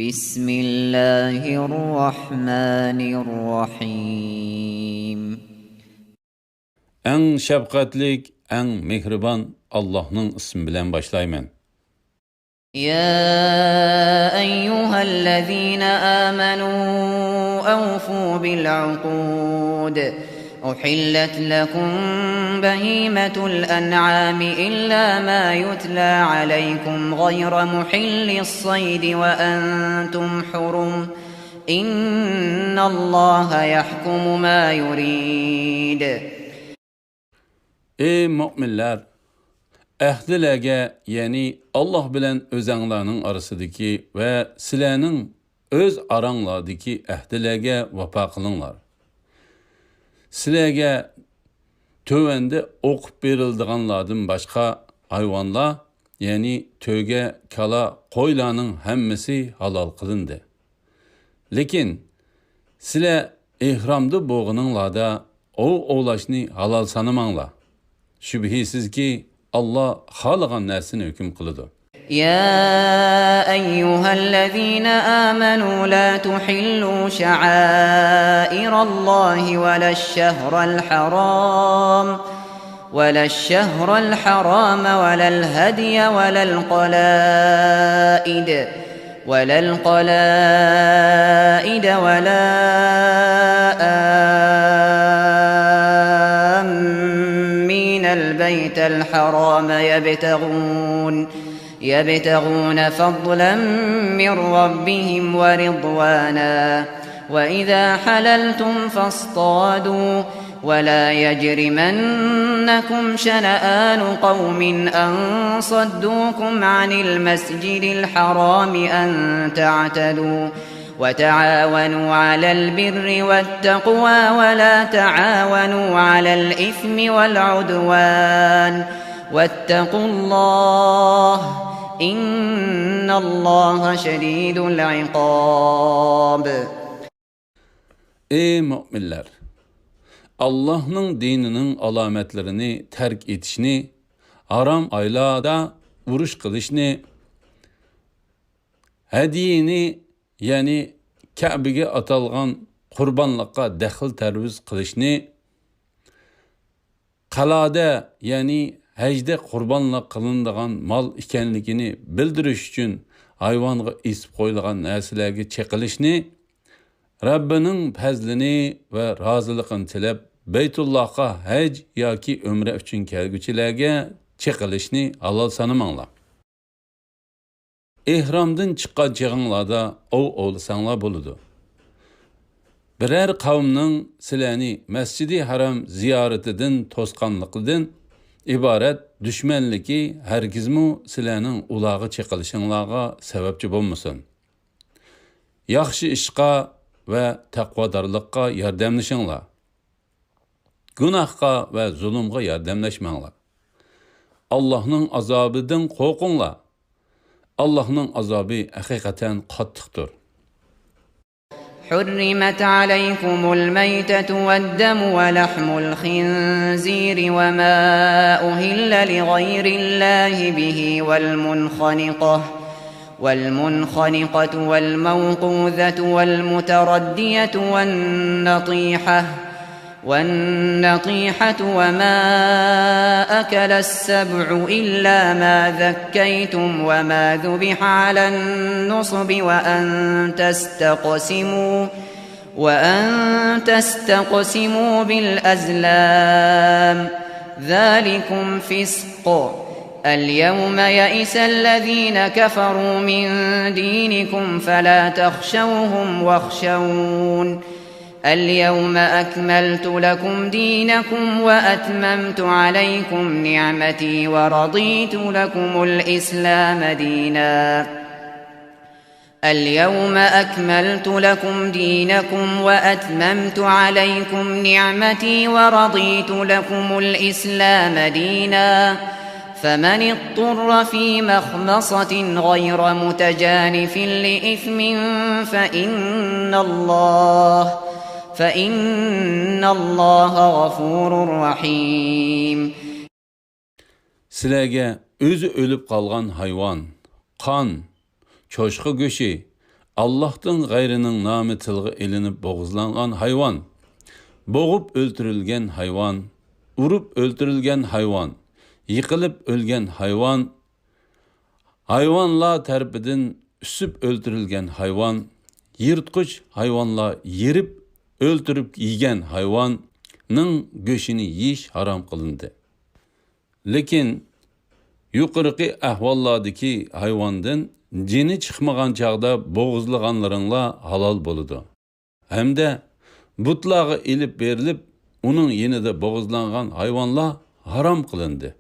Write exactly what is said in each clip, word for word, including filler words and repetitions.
بسم الله الرحمن الرحيم. ئەڭ شەپقەتلىك، ئەڭ مېھرىبان ئاللاھنىڭ ئىسمى بىلەن باشلايمەن. يا أيها الذين آمنوا أوفوا بالعقود. أحلت لكم بهيمة الأنعام إلا ما يتلى عليكم غير محل الصيد وأنتم حرم. إن الله يحكم ما يريد. ئەي مۆمىنلەر! ئەھدىلەرگە، يەنى ئاللاھ بىلەن ئۆزەڭلارنىڭ ئارىسىدىكى ۋە سىلەرنىڭ ئۆز ئاراڭلاردىكى ئەھدىلەرگە ۋاپا قىلىڭلار. سىلەرگە تۆۋەندە ئوقۇپ بېرىلىدىغانلاردىن باشقا ھايۋانلار، يەنى تۆگە، كالا، قويلارنىڭ ھەممىسى ھالال قىلىندى. لېكىن سىلەر ئېھرامدا بولغىنىڭلاردا ئوۋ ئوۋلاشنى ھالال سانىماڭلار. شۈبھىسىزكى، ئاللاھ خالىغان نەرسىنى ھۆكۈم قىلىدۇ. يا أيها الذين آمنوا لا تحلوا شعائر الله ولا الشهر الحرام ولا الشهر الحرام ولا الهدي ولا القلائد ولا القلائد ولا آمين البيت الحرام يبتغون يبتغون فضلا من ربهم ورضوانا وإذا حللتم فاصطادوا ولا يجرمنكم شنآن قوم أن صدوكم عن المسجد الحرام أن تعتدوا وتعاونوا على البر والتقوى ولا تعاونوا على الإثم والعدوان واتقوا الله إن الله شديد العقاب. ئەي مۆمىنلەر! ئاللاھنىڭ دىنىنىڭ ئالامەتلىرىنى تەرك ئېتىشنى، ھارام ئايلاردا ئۇرۇش قىلىشنى، ھەدىيىنى، يەنى كەبىگە ئاتالغان قۇربانلىققا دەخلى تەرۇز قىلىشنى، قەلئەدە، يەنى ھەجدە قۇربانلىق قىلىنىدىغان مال ئىكەنلىكىنى بىلدۈرۈش ئۈچۈن ھايۋانغا ئېسىپ قويۇلغان نەرسىلەرگە چېقىلىشنى، رەببىنىڭ پەزلىنى ۋە رازىلىقىنى تىلەپ، بەيتۇللاھقا ھەج ياكى ئۆمرە ئۈچۈن كەلگۈچىلەرگە چېقىلىشنى ھالال سانىماڭلار. ئېھرامدىن چىققان چېغىڭلاردا ئوۋ ئوۋلىساڭلار بولىدۇ. بىرەر قەۋمنىڭ سىلەرنى مەسجىدى ھارام زىيارىتىدىن توسقانلىقىدىن ئىبارەت دۈشمەنلىكى ھەرگىزمۇ سىلەرنىڭ ئۇلارغا چېقىلىشىڭلارغا سەۋەبچى بولمىسۇن. ياخشى ئىشقا ۋە تەقۋادارلىققا ياردەملىشىڭلار. گۇناھقا ۋە زۇلۇمغا ياردەملەشمەڭلار. ئاللاھنىڭ ئازابىدىن قورقۇڭلار. ئاللاھنىڭ ئازابى ھەقىقەتەن قاتتىقتۇر. حرمت عليكم الميتة والدم ولحم الخنزير وما أهل لغير الله به والمنخنقة والمنخنقة والموقوذة والمتردية والنطيحة والنطيحة وما أكل السبع إلا ما ذكيتم وما ذبح على النصب وأن تستقسموا وأن تستقسموا بالأزلام ذلكم فسق. اليوم يئس الذين كفروا من دينكم فلا تخشوهم واخشون. اليوم أكملت لكم دينكم وأتممت عليكم نعمتي ورضيت لكم الإسلام دينا. اليوم أكملت لكم دينكم وأتممت عليكم نعمتي ورضيت لكم الإسلام دينا. فمن اضطر في مخمصة غير متجانف لإثم فإن الله، فإن الله غفور رحيم. سىلەرگە ئۆزى ئۆلۈپ قالغان ھايۋان، قان، چوشقا گۆشى، ئاللاھتىن غەيرىنىڭ نامى تىلغا ئېلىنىپ بوغۇزلانغان ھايۋان، بوغۇپ ئۆلتۈرۈلگەن ھايۋان، ئۇرۇپ ئۆلتۈرۈلگەن ھايۋان، يىقىلىپ ئۆلگەن ھايۋان، ھايۋانلار تەرىپىدىن ئۈسۈپ ئۆلتۈرۈلگەن ھايۋان، يىرتقۇچ ھايۋانلار يېرىپ ئۆلتۈرۈپ يېگەن ھايۋاننىڭ گۆشىنى يېيىش ھارام قىلىندى. لېكىن يۇقىرىقى ئەھۋاللاردىكى ھايۋاندىن جېنى چىقمىغان چاغدا بوغۇزلىغانلىرىڭلار ھالال بولىدۇ. ھەمدە بۇتلارغا ئېلىپ بېرىلىپ، ئۇنىڭ يېنىدا بوغۇزلانغان ھايۋانلار ھارام قىلىندى.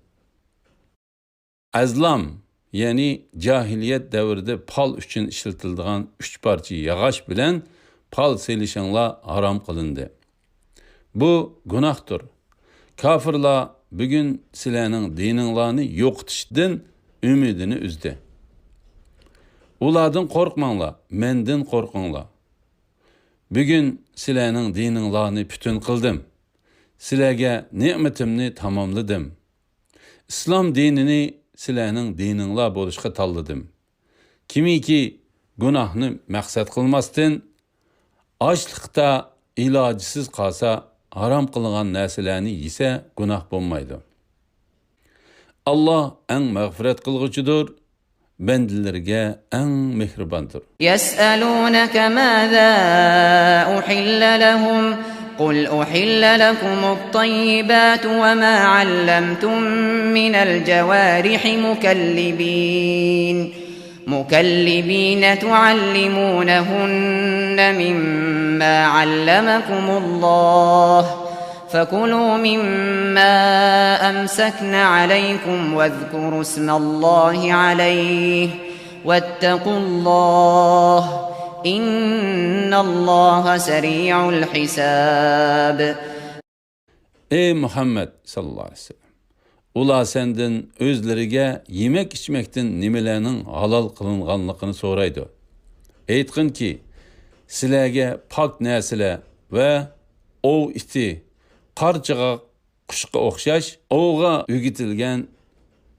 ئەزلام، يەنى جاھىلىيەت دەۋرىدە پال ئۈچۈن ئىشلىتىلىدىغان ئۈچ پارچە ياغاچ بىلەن پال سېلىشىڭلار ھارام قىلىندى. بۇ گۇناھتۇر. كاپىرلار بۈگۈن سىلەرنىڭ دىنىڭلارنى يوقىتىشتىن ئۈمىدىنى ئۈزدى. ئۇلاردىن قورقماڭلار، مەندىن قورقۇڭلار. بۈگۈن سىلەرنىڭ دىنىڭلارنى پۈتۈن قىلدىم. سىلەرگە نېمىتىمنى تاماملىدىم. ئىسلام دىنىنى سىلەرنىڭ دىنىڭلار بولۇشقا تاللىدىم. كىمكى گۇناھنى مەقسەت قىلماستىن، ئاچلىقتا ئىلاجسىز قالسا، ھارام قىلغان نەرسىلەرنى يېسە گۇناھ بولمايدۇ. ئاللا ئەڭ مەغپىرەت قىلغۇچىدۇر، بەندىلىرىگە ئەڭ مېھرىباندۇر. يسألونك ماذا أحل لهم، قل أحل لكم الطيبات وما علمتم من الجوارح مكلبين، مكلبين تعلمونهن مما علمكم الله، فكلوا مما أمسكن عليكم واذكروا اسم الله عليه، واتقوا الله، إن الله سريع الحساب. ئەي مۇھەممەد ساللاللاھۇ ئەلەيھى ۋەسەللەم، ئۇلار سەندىن ئۆزلىرىگە يېمەك-ئىچمەكتىن نېمىلەرنىڭ ھالال قىلىنغانلىقىنى سورايدۇ. ئېيتقىنكى، سىلەرگە پاك نەرسىلەر ۋە ئوۋ ئىتى، قارچىغا، قۇشقا ئوخشاش ئوۋغا ئۆگىتىلگەن،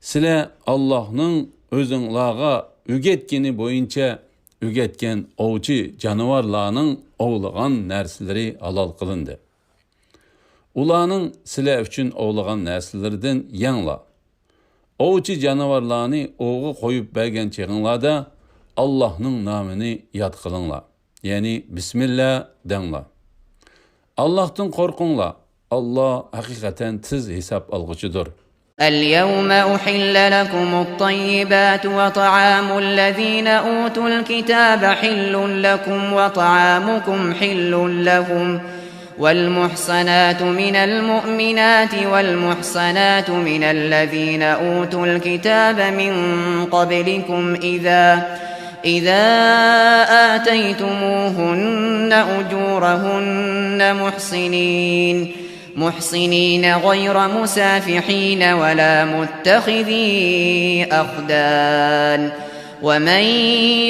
سىلەر ئاللاھنىڭ ئۆزۈڭلارغا ئۆگەتكىنى بويىچە ئۆگەتكەن ئوۋچى جانىۋارلارنىڭ ئوۋلىغان نەرسىلىرى ھالال قىلىندى. ئۇلارنىڭ سىلەر ئۈچۈن ئوۋلىغان نەرسىلىرىدىن يەڭلار. ئوۋچى جانىۋارلارنى ئوۋغا قويۇپ بەرگەن چېغىڭلاردا ئاللاھنىڭ نامىنى ياد قىلىڭلار، يەنى بىسمىللا دەڭلار. ئاللاھتىن قورقۇڭلار، ئاللا ھەقىقەتەن تېز ھېساب ئالغۇچىدۇر. اليوم أحل لكم الطيبات وطعام الذين أوتوا الكتاب حل لكم وطعامكم حل لهم، والمحصنات من المؤمنات والمحصنات من الذين أوتوا الكتاب من قبلكم إذا، إذا آتيتموهن أجورهن محصنين، محصنين غير مسافحين ولا متخذي أخدان، ومن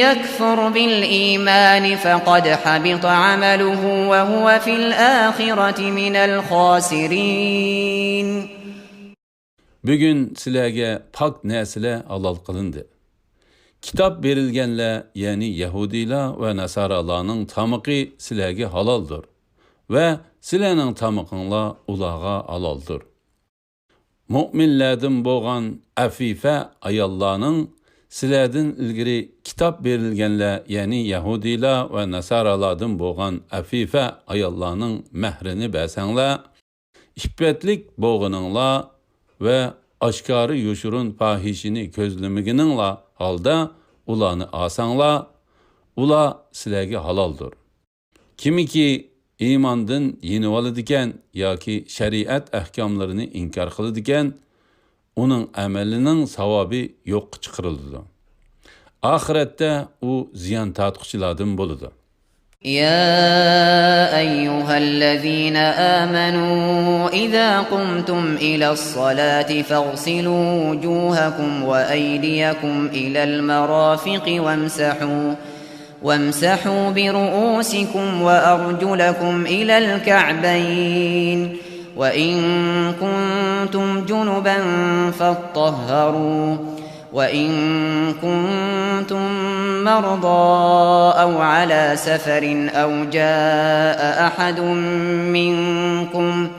يكفر بالإيمان فقد حبط عمله وهو في الآخرة من الخاسرين. بۈگۈن سىلەرگە پاك نەرسىلەر ھالال قىلىندى. كىتاب بېرىلگەنلەر، يەنى يەھۇدىيلار ۋە ناسارالارنىڭ تامىقى سىلەرگە ھالالدۇر ۋە سىلەرنىڭ تامىقىڭلار ئۇلارغا ھالالدۇر. مۆمىنلەردىن بولغان ئەفىفە ئاياللارنىڭ سىلەردىن ئىلگىرى كىتاب بېرىلگەنلەر، يەنى يەھۇدىيلار ۋە ناسارالاردىن بولغان ئەفىفە ئاياللارنىڭ مەھرىنى بەرسەڭلار، ئىپپەتلىك بولغىنىڭلار ۋە ئاشكارا يوشۇرۇن پاھىشىنى كۆزلىمىگىنىڭلار ھالدا ئۇلارنى ئالساڭلار، ئۇلار سىلەرگە ھالالدۇر. كىمكى ئىماندىن يېنىۋالىدىكەن ياكى شەرىئەت ئەھكاملىرىنى ئىنكار قىلىدىكەن، ئۇنىڭ ئەمىلىنىڭ ساۋابى يوققا چىقىرىلىدۇ. ئاخىرەتتە ئۇ زىيان تارتقۇچىلاردىن بولىدۇ. يا أيها الذين آمنوا إذا قمتم إلى الصلاة فاغسلوا وجوهكم وأيديكم إلى المرافق وامسحوا، وامسحوا برؤوسكم وأرجلكم إلى الكعبين، وإن كنتم جنبا فاطهروا، وإن كنتم مرضى أو على سفر أو جاء أحد منكم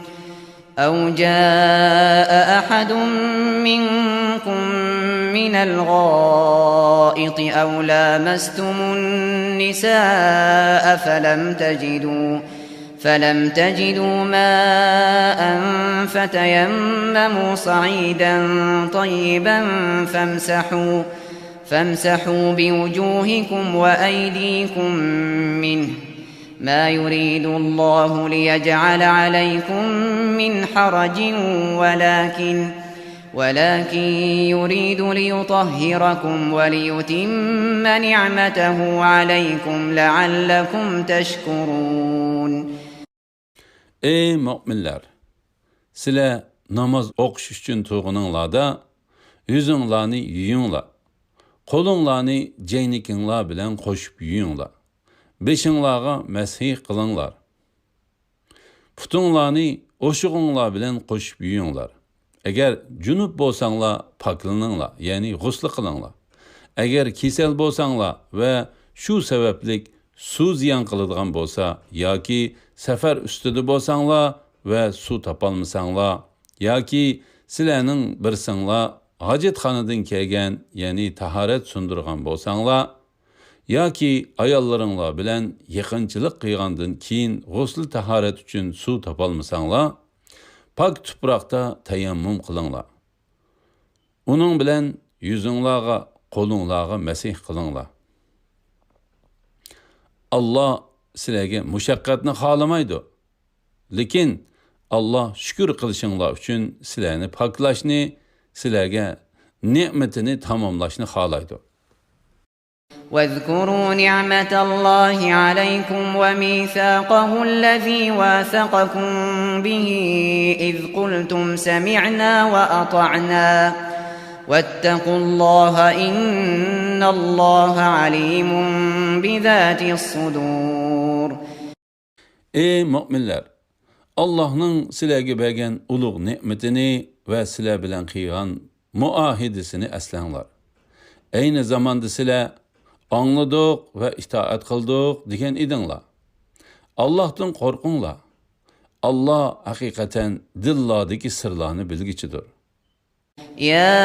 أو جاء أحد منكم من الغائط أو لامستم النساء فلم تجدوا فلم تجدوا ماء فتيمموا صعيدا طيبا فامسحوا فامسحوا بوجوهكم وأيديكم منه، ما يريد الله ليجعل عليكم من حرج ولكن ولكن يريد ليطهركم وليتم نعمته عليكم لعلكم تشكرون. ئەي مۆمىنلەر! سىلەر ناماز ئوقۇش ئۈچۈن تۇرغىنىڭلاردا يۈزۈڭلارنى يۇيۇڭلار، قولۇڭلارنى جەينىكىڭلار بىلەن قوشۇپ يۇيۇڭلار، بېشىڭلارغا مەسھى قىلىڭلار، پۇتۇڭلارنى ئوشۇغۇڭلار بىلەن قوشۇپ يۇيۇڭلار. ئەگەر جۇنۇپ بولساڭلار، پاكلىنىڭلار، يەنى غۇسلى قىلىڭلار. ئەگەر كېسەل بولساڭلار ۋە شۇ سەۋەبلىك سۇ زىيان قىلىدىغان بولسا ياكى سەپەر ئۈستىدە بولساڭلار ۋە سۇ تاپالمىساڭلار ياكى سىلەرنىڭ بىرسىڭلار ھاجەتخانىدىن كەلگەن، يەنى تاھارەت سۇندۇرغان بولساڭلار، ياكى ئاياللىرىڭلار بىلەن يېقىنچىلىق قىلغاندىن كېيىن غۇسلى تاھارەت ئۈچۈن سۇ تاپالمىساڭلار، پاك تۇپراقتا تەيەممۇم قىلىڭلار. ئۇنىڭ بىلەن يۈزۈڭلارغا، قولۇڭلارغا مەسىھ قىلىڭلار. ئاللا سىلەرگە مۇشەققەتنى خالىمايدۇ. لېكىن ئاللا شۈكۈر قىلىشىڭلار ئۈچۈن سىلەرنى پاكلاشنى، سىلەرگە نېمىتىنى تاماملاشنى خالايدۇ. واذكروا نعمة الله عليكم وميثاقه الذي واثقكم به إذ قلتم سمعنا وأطعنا واتقوا الله إن الله عليم بذات الصدور. ئەي مۆمىنلەر! ئاللاھنىڭ سىلەرگە بەرگەن ئۇلۇغ نېمىتىنى ۋە سىلەر بىلەن قىلغان مۇئاھىدىسىنى ئەسلەڭلار. ئەينى زاماندا سىلەر «ئاڭلىدۇق ۋە ئىتائەت قىلدۇق» دېگەن ئىدىڭلار. ئاللاھتىن قورقۇڭلار. ئاللا ھەقىقەتەن دىللاردىكى سىرلارنى بىلگۈچىدۇر. يا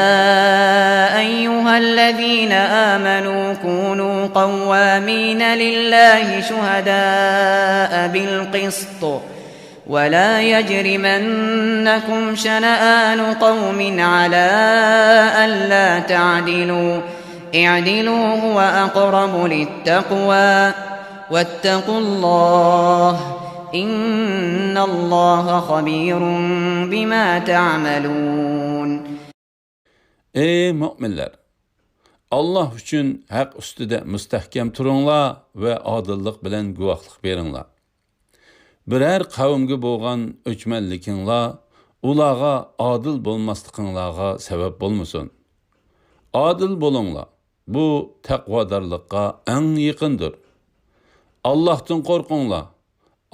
أيها الذين آمنوا كونوا قوامين لله شهداء بالقسط ولا يجرمنكم شنآن قوم على ألا تعدلوا اعدلوا هو أقرب للتقوى واتقوا الله إن الله خبير بما تعملون. ئەي مۆمىنلەر! ئاللا ئۈچۈن ھەق ئۈستىدە مۇستەھكەم تۇرۇڭلار ۋە ئادىللىق بىلەن گۇۋاھلىق بېرىڭلار. بىرەر قەۋمگە بولغان ئۆچمەنلىكىڭلار ئۇلارغا ئادىل بولماسلىقىڭلارغا سەۋەب بولمىسۇن. ئادىل بولۇڭلار، بۇ تەقۋادارلىققا ئەڭ يېقىندۇر. ئاللاھتىن قورقۇڭلار،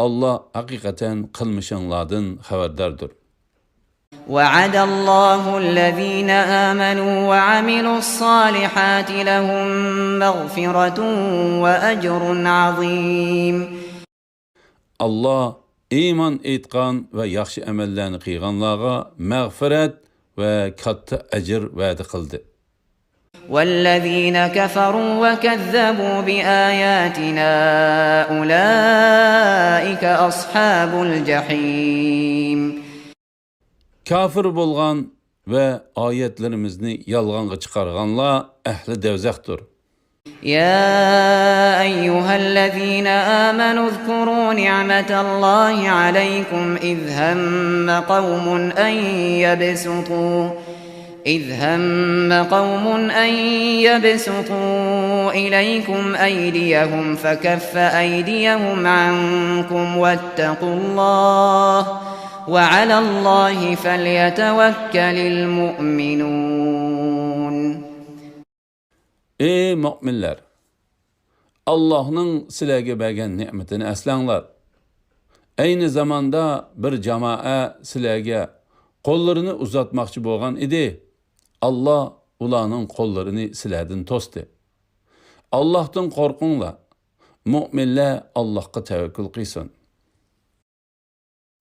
ئاللا ھەقىقەتەن قىلمىشىڭلاردىن خەۋەرداردۇر. وعد الله الذين آمنوا وعملوا الصالحات لهم مغفرة وأجر عظيم. ئاللا ئىمان ئېيتقان ۋە ياخشى ئەمەللەرنى قىلغانلارغا مەغپىرەت ۋە كاتتا ئەجىر ۋەدە قىلدى. والذين كفروا وكذبوا بآياتنا أولئك أصحاب الجحيم. كاپىر بولغان ۋە ئايەتلىرىمىزنى يالغانغا چىقارغانلار ئەھلى دوزاختۇر. يا أيها الذين آمنوا اذكروا نعمة الله عليكم إذ هم قوم أن يبسطوا إذ هم قوم أن يبسطوا إليكم أيديهم فكف أيديهم عنكم واتقوا الله وعلى الله فليتوكل المؤمنون. ئەي مۆمىنلەر! ئاللاھنىڭ سىلەرگە بەرگەن نېمىتىنى ئەسلەڭلار. ئەينى زاماندا بىر جامائە سىلەرگە قوللىرىنى ئۇزاتماقچى بولغان ئىدى. ئاللا ئۇلارنىڭ قوللىرىنى سىلەردىن توستى. ئاللاھتىن قورقۇڭلار. مۆمىنلەر ئاللاھقا تەۋەككۈل قىلسۇن.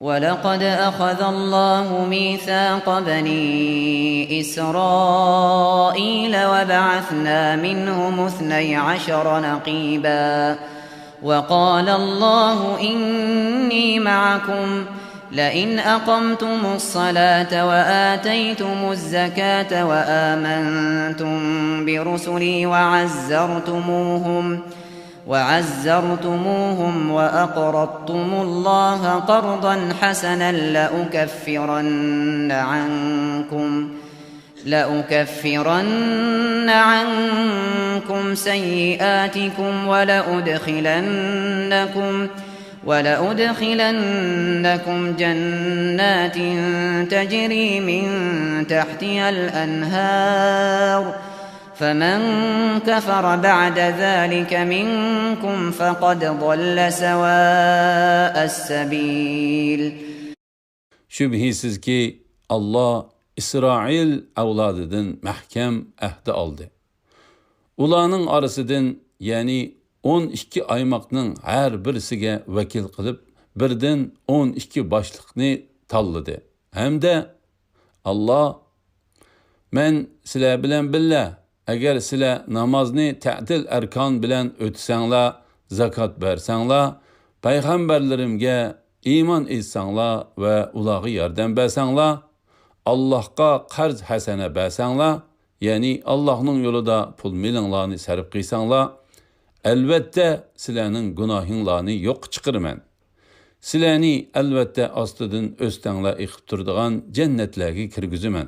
ولقد أخذ الله ميثاق بني إسرائيل وبعثنا منهم اثني عشر نقيبا وقال الله إني معكم لئن أقمتم الصلاة وآتيتم الزكاة وآمنتم برسلي وعزرتموهم وعزرتموهم وأقرضتم الله قرضا حسنا لأكفرن عنكم لأكفرن عنكم سيئاتكم ولأدخلنكم ولأدخلنكم جنات تجري من تحتها الأنهار فمن كفر بعد ذلك منكم فقد ضل سواء السبيل. شۈبھىسىزكى، ئاللا ئىسرائىل ئەۋلادىدىن مەھكەم ئەھدى ئالدى. ئۇلارنىڭ ئارىسىدىن، يەنى ئون ئىككى ئايماقنىڭ ھەر بىرسىگە ۋەكىل قىلىپ، بىردىن ئون ئىككى باشلىقنى تاللىدى. ھەمدە ئاللا، مەن سىلەر بىلەن بىللە، ئەگەر سىلەر نامازنى تەتىل ئەركان بىلەن ئۆتىسەڭلار، زاكات بەرسەڭلار، پەيغەمبەرلىرىمگە ئىمان ئېيتساڭلار ۋە ئۇلارغا ياردەم بەرسەڭلار، ئاللاھقا قەرز ھەسەنە بەرسەڭلار، يەنى ئاللاھنىڭ يولىدا پۇل مېلىڭلارنى سەرپ قىلساڭلار، ئەلۋەتتە سىلەرنىڭ گۇناھىڭلارنى يوققا چىقىرىمەن. سىلەرنى ئەلۋەتتە ئاستىدىن ئۆستەڭلەر ئېقىپ تۇرىدىغان جەننەتلەرگە كىرگۈزىمەن.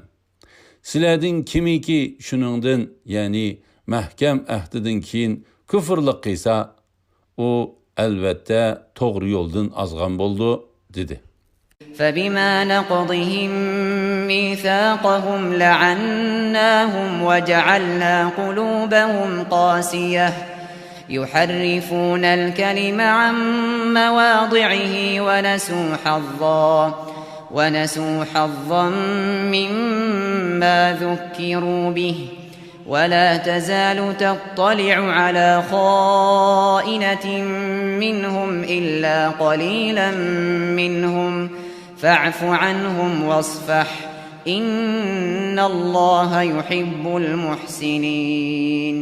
سىلەردىن كىمكى شۇنىڭدىن، يەنى مەھكەم ئەھدىدىن كېيىن كۇفرلۇق قىلسا، ئۇ ئەلۋەتتە توغرا يولدىن ئازغان بولىدۇ، دېدى. فبما نقضهم ميثاقهم لعناهم وجعلنا قلوبهم قاسية يحرفون الكلم عن مواضعه ونسوا حظا ونسوا حظا مما ذكروا به ولا تزال تطلع على خائنة منهم إلا قليلا منهم فاعف عنهم واصفح إن الله يحب المحسنين.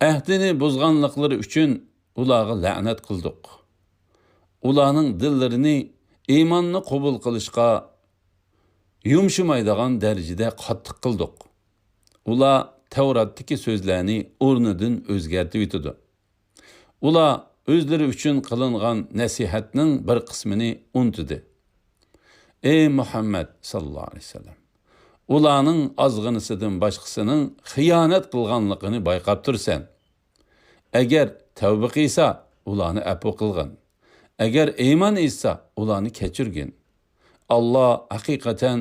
ئەھدىنى بۇزغانلىقلىرى ئۈچۈن ئۇلارغا لەنەت قىلدۇق. ئۇلارنىڭ دىللىرىنى ئىماننى قوبۇل قىلىشقا يۇمشىمايدىغان دەرىجىدە قاتتىق قىلدۇق. ئۇلار تەۋراتتىكى سۆزلەرنى ئورنىدىن ئۆزگەرتىۋېتىدۇ. ئۇلار ئۆزلىرى ئۈچۈن قىلىنغان نەسىھەتنىڭ بىر قىسمىنى ئۇنتۇدى. ئەي مۇھەممەد ساللاللاھۇ ئەلەيھى ۋەسەللەم، ئۇلارنىڭ ئازغىنىسىدىن باشقىسىنىڭ خىيانەت قىلغانلىقىنى بايقاپ تۇرسەن. ئەگەر تەۋبە قىلسا، ئۇلارنى ئەپۇ قىلغىن. ئەگەر ئىمان ئېيتسا، ئۇلارنى كەچۈرگىن. ئاللا ھەقىقەتەن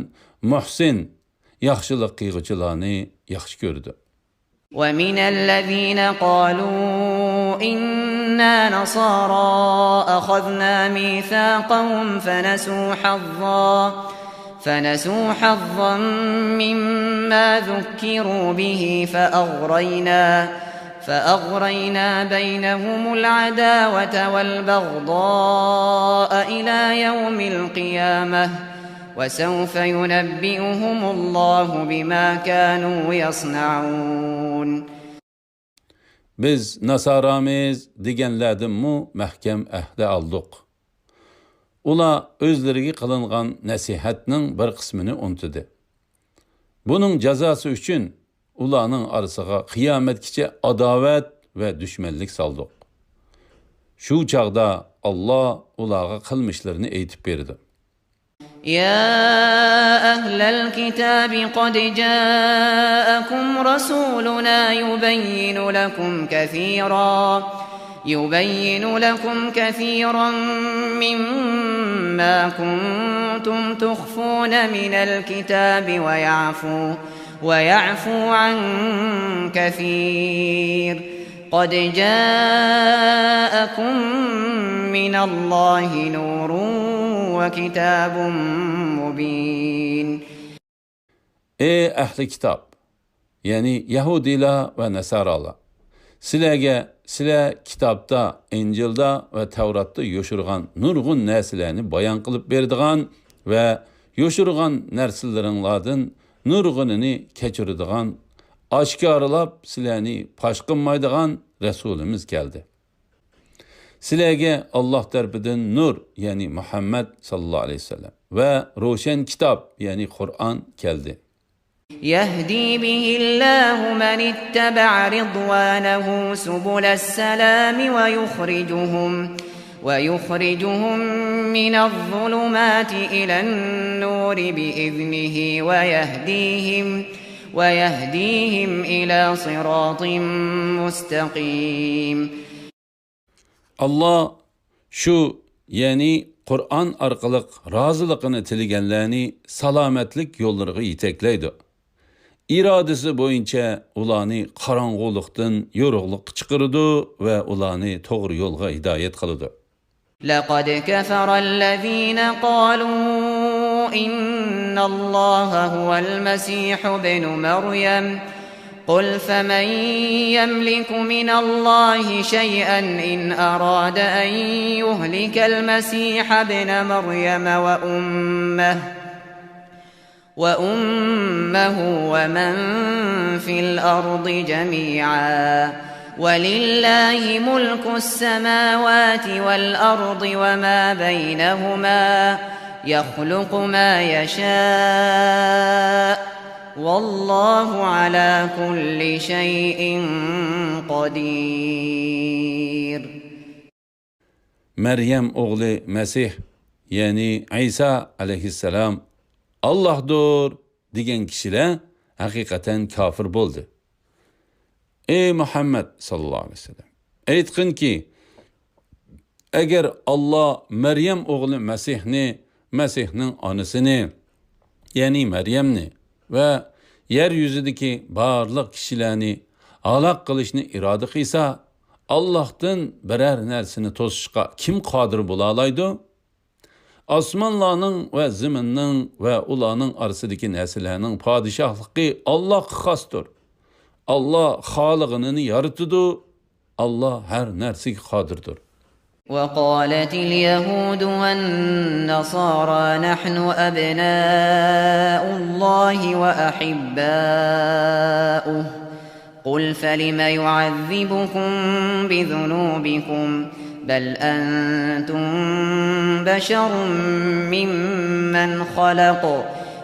مۇھسىن، ياخشىلىق قىلغۇچىلارنى ياخشى كۆرىدۇ. ومن الذين قالوا إنا نصارى أخذنا ميثاقهم فنسوا حظا فنسوا حظا مما ذكروا به فأغرينا فأغرينا بينهم العداوة والبغضاء إلى يوم القيامة وسوف ينبئهم الله بما كانوا يصنعون. بىز ناسارامىز دېگەنلەردىنمۇ مەھكەم ئەھدە ئالدۇق. ئۇلار ئۆزلىرىگە قىلىنغان نەسىھەتنىڭ بىر قىسمىنى ئۇنتۇدى. بۇنىڭ جازاسى ئۈچۈن ئۇلارنىڭ ئارىسىغا قىيامەتكىچە ئاداۋەت ۋە دۈشمەنلىك سالدۇق. شۇ چاغدا ئاللا ئۇلارغا قىلمىشلىرىنى ئېيتىپ بېرىدۇ. يا أهل الكتاب قد جاءكم رسولنا يبين لكم كثيرا يبين لكم كثيرا مما كنتم تخفون من الكتاب ويعفو ويعفو عن كثير قد جاءكم من الله نور وكتاب مبين. ئەي ئەھلى كىتاب! يەنى يەھۇدىيلار ۋە نەسارالار، سىلەرگە سىلەر كىتابتا، ئىنجىلدا ۋە تەۋراتتا يوشۇرغان نۇرغۇن نەرسىلەرنى بايان قىلىپ بېرىدىغان ۋە يوشۇرغان نەرسىلىرىڭلاردىن نۇرغۇنىنى كەچۈرىدىغان، ئاشكارىلاپ سىلەرنى پاش قىلمايدىغان رەسۇلىمىز كەلدى. سىلەرگە ئاللاھ تەرىپىدىن نۇر، يەنى مۇھەممەد ساللاللاھۇ ئەلەيھى ۋەسەللەم، ۋە روشەن كىتاب، يەنى قۇرئان كەلدى. يهدي به الله من اتبع رضوانه سبل السلام ويخرجهم، ويخرجهم من الظلمات إلى النور بإذنه ويهديهم، ويهديهم إلى صراط مستقيم. ئاللاھ شۇ، يەنى قۇرئان ئارقىلىق رازىلىقىنى تىلىگەنلەرنى سالامەتلىك يوللىرىغا يېتەكلەيدۇ. ئىرادىسى بويىچە ئۇلارنى قاراڭغۇلۇقتىن يورۇقلۇققا چىقىرىدۇ ۋە ئۇلارنى توغرا يولغا ھىدايەت قىلىدۇ. لقد كفر الذين قالوا إن الله هو المسيح ابن مريم، قل فمن يملك من الله شيئا إن أراد أن يهلك المسيح ابن مريم وأمه، وأمه ومن في الأرض جميعا، ولله ملك السماوات والأرض وما بينهما، يخلق ما يشاء، والله على كل شيء قدير. مەريەم ئوغلى مەسىھ، يەنى ئەيسا ئەلەيھىسسالام، ئاللاھدۇر دېگەن كىشىلەر ھەقىقەتەن كاپىر بولدى. ئەي مۇھەممەد ساللاللاھۇ ئەلەيھى ۋەسەللەم، ئېيتقىنكى، ئەگەر ئاللاھ مەريەم ئوغلى مەسىھنى، مەسىھنىڭ ئانىسىنى، يەنى مەريەمنى ۋە يەر يۈزىدىكى بارلىق كىشىلەرنى ھالاك قىلىشنى ئىرادە قىلسا، ئاللاھتىن بىرەر نەرسىنى توسۇشقا كىم قادىر بولالايدۇ؟ ئاسمانلارنىڭ ۋە زېمىننىڭ ۋە ئۇلارنىڭ ئارىسىدىكى نەرسىلەرنىڭ پادىشاھلىقى ئاللاھقا خاستۇر. ئاللاھ خالىغىنىنى يارىتىدۇ. ئاللاھ ھەر نەرسىگە قادىردۇر. وقالت اليهود والنصارى نحن أبناء الله وأحباؤه، قل فلم يعذبكم بذنوبكم، بل أنتم بشر ممن خلق،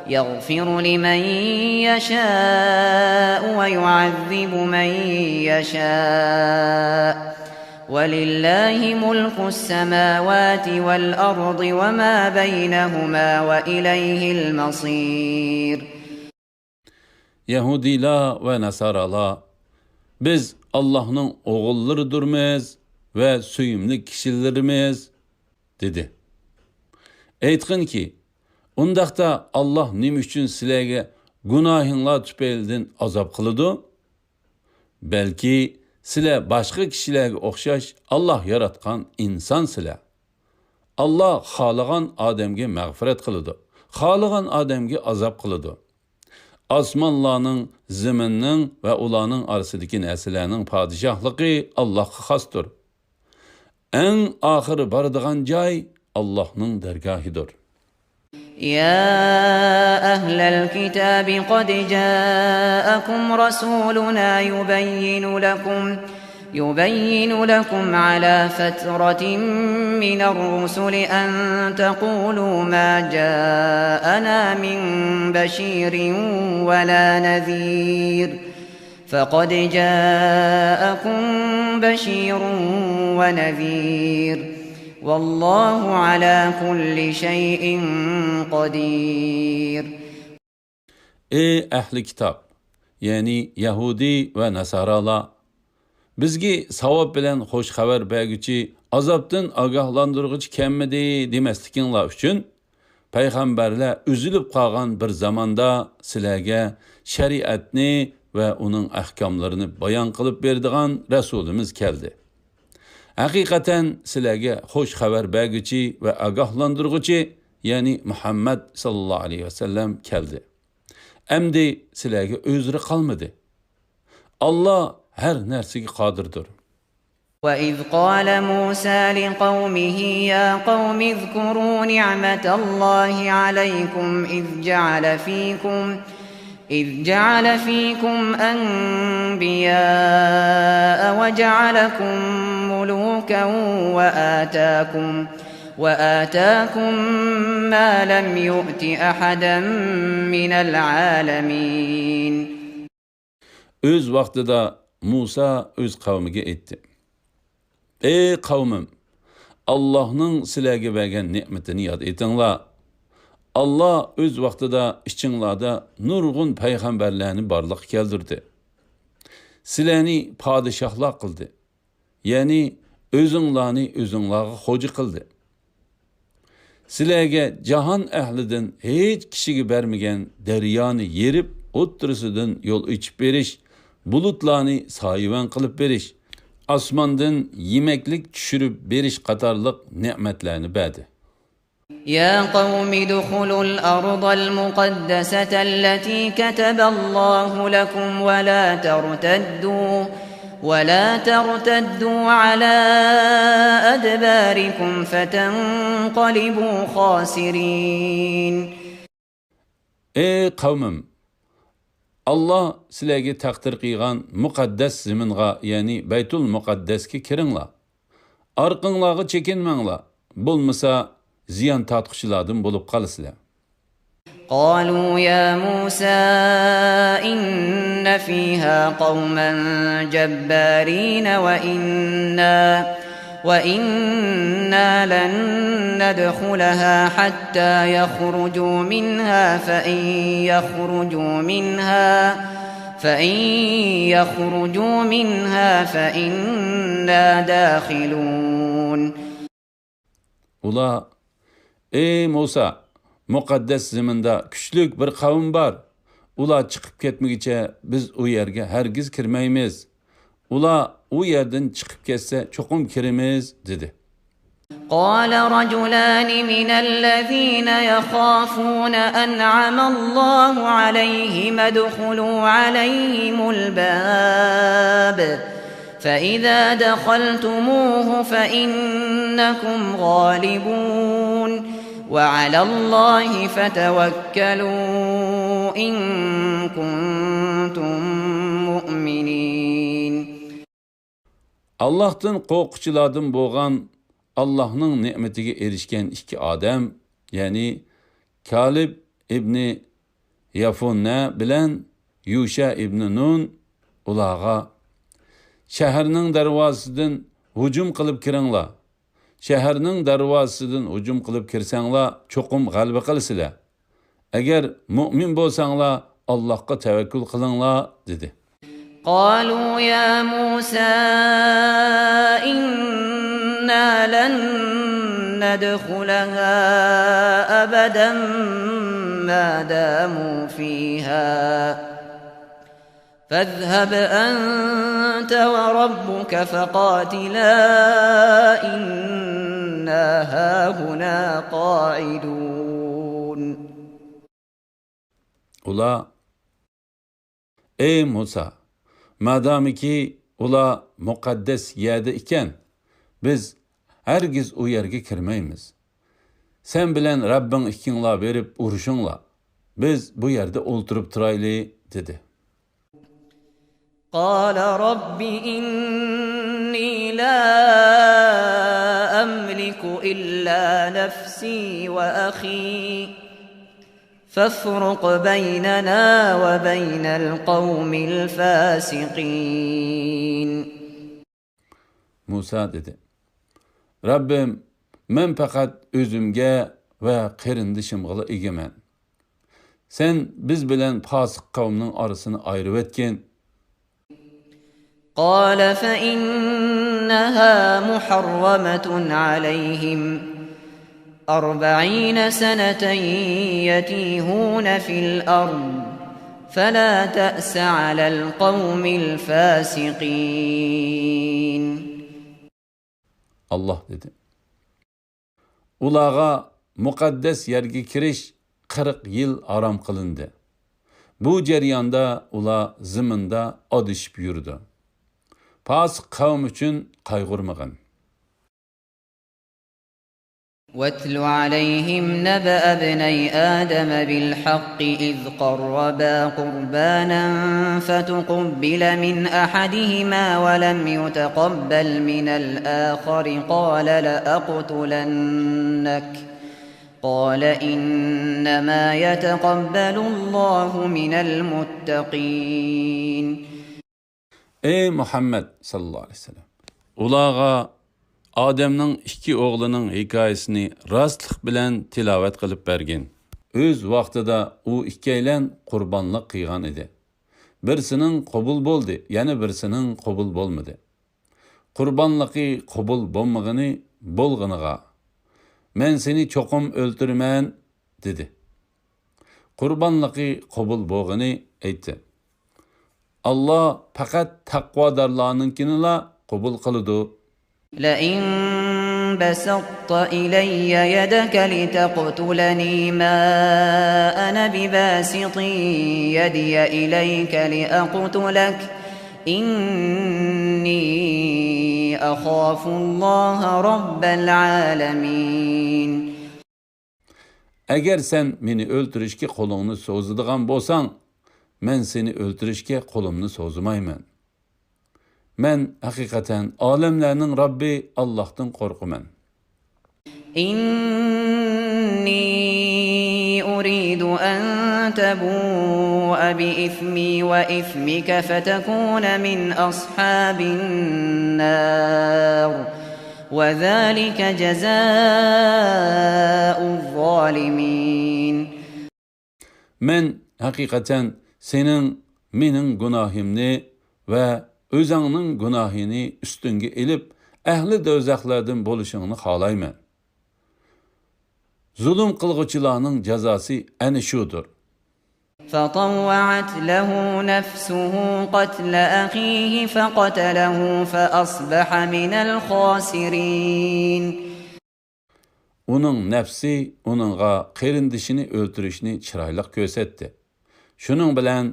يغفر لمن يشاء ويعذب من يشاء، ولله ملك السماوات والأرض وما بينهما وإليه المصير. يەھۇدىيلار ۋە ناسارالار، بىز ئاللاھنىڭ ئوغۇللىرىدۇرمىز ۋە سۆيۈملۈك كىشىلىرىمىز، دېدى. ئېيتقىنكى، ئۇنداقتا ئاللاھ نېمە ئۈچۈن سىلەرگە گۇناھىڭلار تۈپەيلىدىن ئازاب قىلىدۇ؟ بەلكى سىلەر باشقا كىشىلەرگە ئوخشاش ئاللاھ ياراتقان ئىنسانسىلەر. ئاللاھ خالىغان ئادەمگە مەغپىرەت قىلىدۇ، خالىغان ئادەمگە ئازاب قىلىدۇ. ئاسمانلارنىڭ، زېمىننىڭ ۋە ئۇلارنىڭ ئارىسىدىكى نەرسىلەرنىڭ پادىشاھلىقى ئاللاھقا خاستۇر. ئەڭ ئاخىرى بارىدىغان جاي ئاللاھنىڭ دەرگاھىدۇر. يا أهل الكتاب قد جاءكم رسولنا يبين لكم، يبين لكم على فترة من الرسل أن تقولوا ما جاءنا من بشير ولا نذير، فقد جاءكم بشير ونذير، والله على كل شيء قدير. ئەي ئەھلى كىتاب، يەنى يەھۇدىي ۋە ناسارالار، بىزگە ساۋاب بىلەن خوش خەۋەر بەرگۈچى، ئازابتىن ئاگاھلاندۇرغۇچى كەلمىدى دېمەسلىكىڭلار ئۈچۈن، پەيغەمبەرلەر ئۈزۈلۈپ قالغان بىر زاماندا سىلەرگە شەرىئەتنى ۋە ئۇنىڭ ئەھكاملىرىنى بايان قىلىپ بېرىدىغان رەسۇلىمىز كەلدى. ھەقىقەتەن سىلەرگە خوش خەۋەر بەرگۈچى ۋە ئاگاھلاندۇرغۇچى، يەنى مۇھەممەد ساللاللاھۇ ئەلەيھى ۋەسەللەم كەلدى. ئەمدى سىلەرگە ئۆزرە قالمىدى. ئاللا ھەر نەرسىگە قادىردۇر. وإذ قال موسى لقومه يا قوم اذكروا نعمة الله عليكم إذ جعل فيكم إذ جعل فيكم أنبياء وجعلكم ملوكا وآتاكم وآتاكم ما لم يؤت أحدا من العالمين. ئۆز ۋاقتىدا مۇسا ئۆز قەۋمىگە ئېيتتى: ئەي قەۋمىم، ئاللاھنىڭ سىلەرگە بەرگەن نېمىتىنى ياد ئېتىڭلار. ئاللا ئۆز ۋاقتىدا ئىچىڭلاردا نۇرغۇن پەيغەمبەرلەرنى بارلىققا كەلتۈردى. سىلەرنى پادىشاھلار قىلدى. يەنى ئۆزۈڭلارنى ئۆزۈڭلارغا خوجا قىلدى. سىلەرگە جاھان ئەھلىدىن ھېچ كىشىگە بەرمىگەن دەريانى يېرىپ، ئوتتۇرىسىدىن يول ئېچىپ بېرىش، بۇلۇتلارنى سايىۋەن قىلىپ بېرىش، ئاسماندىن يېمەكلىك چۈشۈرۈپ بېرىش قاتارلىق نېمەتلەرنى بەردى. يا قوم ادخلوا الأرض المقدسة التي كتب الله لكم ولا ترتدوا ولا ترتدوا على أدباركم فتنقلبوا خاسرين. ئەي قەۋمىم، ئاللا سىلەرگە تەقدىر قىلغان مۇقەددەس زېمىنغا، يەنى بەيتۇل مۇقەددەسكە كىرىڭلار. ئارقىڭلارغا چېكىنمەڭلار، بولمىسا زىيان تارتقۇچىلاردىن بولۇپ قالىسىلەر. قالوا يا موسى إن فيها قوما جبارين وإنا، وإنا لن ندخلها حتى يخرجوا منها فإن يخرجوا منها، فإن يخرجوا منها فإنا داخلون. ئۇلار: ئەي مۇسا، مۇقەددەس زېمىندا كۈچلۈك بىر قەۋم بار. ئۇلار چىقىپ كەتمىگۈچە بىز ئۇ يەرگە ھەرگىز كىرمەيمىز. ئۇلار ئۇ يەردىن چىقىپ كەتسە چوقۇم كىرىمىز، دېدى. قال رجلان من الذين يخافون أنعم الله عليهم ادخلوا عليهم الباب فإذا دخلتموه فإنكم غالبون وعلى الله فتوكلوا إن كنتم مؤمنين. ئاللاھتىن قورققۇچىلاردىن بولغان ئاللاھنىڭ نېمىتىگە ئېرىشكەن ئىككى ئادەم، يەنى كالىب ئىبنى يەفۇننە بىلەن يۇشە ئىبنى نۇن ئۇلارغا: شەھەرنىڭ دەرۋازىسىدىن ھۇجۇم قىلىپ كىرىڭلار. شەھەرنىڭ دەرۋازىسىدىن ھۇجۇم قىلىپ كىرسەڭلار، چوقۇم غەلىبە قىلىسىلەر. ئەگەر مۇئمىن بولساڭلار، ئاللاھقا تەۋەككۈل قىلىڭلار، دېدى. قالوا يا موسى إنا لن ندخلها أبدا ما داموا فيها فاذهب أنت وربك فقاتلا إنا هاهنا قاعدون. ئۇلار: ئەي مۇسا، مادامىكى ئۇلار مۇقەددەس يەردە ئىكەن، بىز ھەرگىز ئۇ يەرگە كىرمەيمىز. سەن بىلەن رەببىڭ ئىككىڭلار بېرىپ ئۇرۇشۇڭلار. بىز بۇ يەردە ئولتۇرۇپ تۇرايلى، دېدى. قال رب إني لا أملك إلا نفسي وأخي فافرق بيننا وبين القوم الفاسقين. مۇسا دېدى: رەببىم، مەن پەقەت ئۆزۈمگە ۋە قېرىندىشىمغىلا ئىگىمەن. سەن بىز بىلەن پاسىق قەۋمنىڭ ئارىسىنى ئايرىۋەتكىن. قال فإنها محرمة عليهم أربعين سنة يتيهون في الأرض فلا تأس على القوم الفاسقين. ئاللاھ دېدى: ئۇلارغا مۇقەددەس يەرگە كىرىش قىرىق يىل ھارام قىلىندى. بۇ جەرياندا ئۇلار زېمىندا ئادىشىپ يۈرىدۇ. پاسىق قەۋم ئۈچۈن قايغۇرمىغىن. واتل عليهم نبأ ابني آدم بالحق إذ قربا قربانا فتقبل من أحدهما ولم يتقبل من الآخر قال لأقتلنك قال إنما يتقبل الله من المتقين. ئەي مۇھەممەد ساللاللاھۇ ئەلەيھى ۋەسەللەم، ئۇلارغا ئادەمنىڭ ئىككى ئوغلىنىڭ ھېكايىسىنى راستلىق بىلەن تىلاۋەت قىلىپ بەرگىن. ئۆز ۋاقتىدا ئۇ ئىككىيلەن قۇربانلىق قىلغان ئىدى. بىرسىنىڭ قوبۇل بولدى، يەنە بىرسىنىڭ قوبۇل بولمىدى. قۇربانلىقى قوبۇل بولمىغىنى بولغىنىغا، مەن سېنى چوقۇم ئۆلتۈرىمەن، دېدى. قۇربانلىقى قوبۇل بولغىنى ئېيتتى. ئاللا پەقەت تەقۋادارلارنىڭكىنىلا قوبۇل قىلىدۇ. لئن بسطت إلي يدك لتقتلني ما أنا بباسط يدي إليك لأقتلك إني أخاف الله رب العالمين. ئەگەر سەن مېنى ئۆلتۈرۈشكە قولۇڭنى سوزىدىغان بولساڭ، مەن سېنى ئۆلتۈرۈشكە قولۇمنى سوزمايمەن. مەن ھەقىقەتەن ئالەملەرنىڭ رەببى ئاللاھتىن قورقىمەن. إني أريد أن تبوء بإثمي وإثمك فتكون من أصحاب النار وذلك جزاء الظالمين. مەن ھەقىقەتەن سېنىڭ مېنىڭ گۇناھىمنى ۋە ئۆزۈڭنىڭ گۇناھىنى ئۈستۈڭگە ئېلىپ، ئەھلى دوزاخلاردىن بولۇشۇڭنى خالايمەن. زۇلۇم قىلغۇچىلارنىڭ جازاسى ئەنە شۇدۇر. فطوعت له نفسه قتل أخيه فقتله فأصبح من الخاسرين. ئۇنىڭ نەپسى ئۇنىڭغا قېرىندىشىنى ئۆلتۈرۈشنى چىرايلىق كۆرسەتتى. شۇنىڭ بىلەن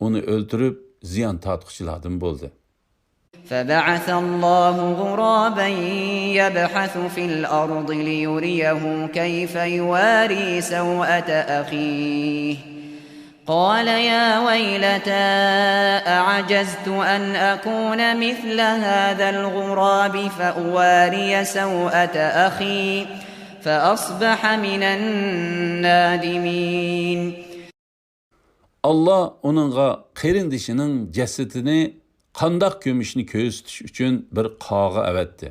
ئۇنى ئۆلتۈرۈپ، زىيان تارتقۇچىلاردىن بولدى. فبعث الله غرابا يبحث في الأرض ليريه كيف يواري سوءة أخيه قال يا ويلتى أعجزت أن أكون مثل هذا الغراب فأواري سوءة أخي فأصبح من النادمين. ئاللا ئۇنىڭغا قېرىندىشىنىڭ جەسىتىنى قانداق كۆمۈشنى كۆرسىتىش ئۈچۈن بىر قاغا ئەۋەتتى.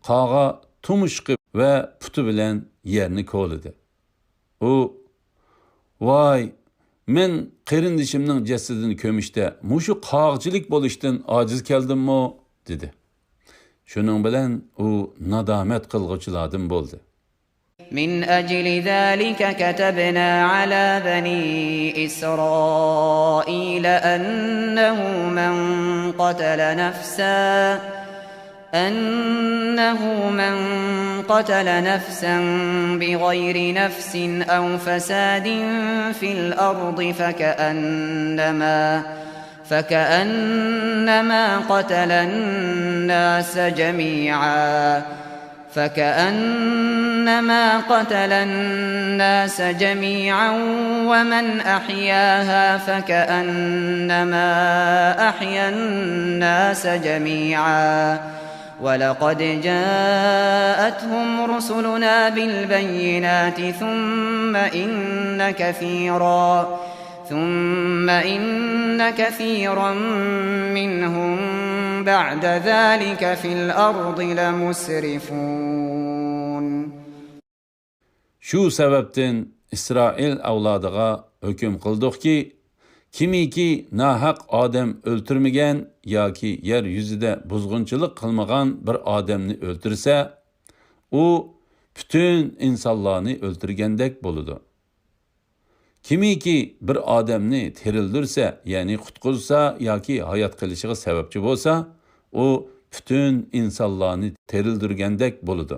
قاغا تۇمشۇقى ۋە پۇتى بىلەن يەرنى كولىدى. ئۇ، ۋاي، مەن قېرىندىشىمنىڭ جەسىتىنى كۆمۈشتە مۇشۇ قاغىچىلىك بولۇشتىن ئاجىز كەلدىممۇ؟ دېدى. شۇنىڭ بىلەن ئۇ نادامەت قىلغۇچىلاردىن بولدى. من أجل ذلك كتبنا على بني إسرائيل أنه من قتل نفسا أنه من قتل نفسا بغير نفس أو فساد في الأرض فكأنما فكأنما قتل الناس جميعا فكأنما قتل الناس جميعا ومن أحياها فكأنما أحيا الناس جميعا ولقد جاءتهم رسلنا بالبينات ثم إن كثيرا ثم إن كثيرا منهم بعد ذلك في الأرض لمسرفون. شۇ سەۋەبتىن ئىسرائىل ئەۋلادىغا ھۆكۈم قىلدۇقكى، كىمكى ناھەق ئادەم ئۆلتۈرمىگەن ياكى يەر يۈزىدە بۇزغۇنچىلىق قىلمىغان بىر ئادەمنى ئۆلتۈرسە، ئۇ پۈتۈن ئىنسانلارنى ئۆلتۈرگەندەك بولىدۇ. كىمكى بىر ئادەمنى تىرىلدۈرسە، يەنى قۇتقۇزسا ياكى ھايات قېلىشىغا سەۋەبچى بولسا، ئۇ پۈتۈن ئىنسانلارنى تىرىلدۈرگەندەك بولىدۇ.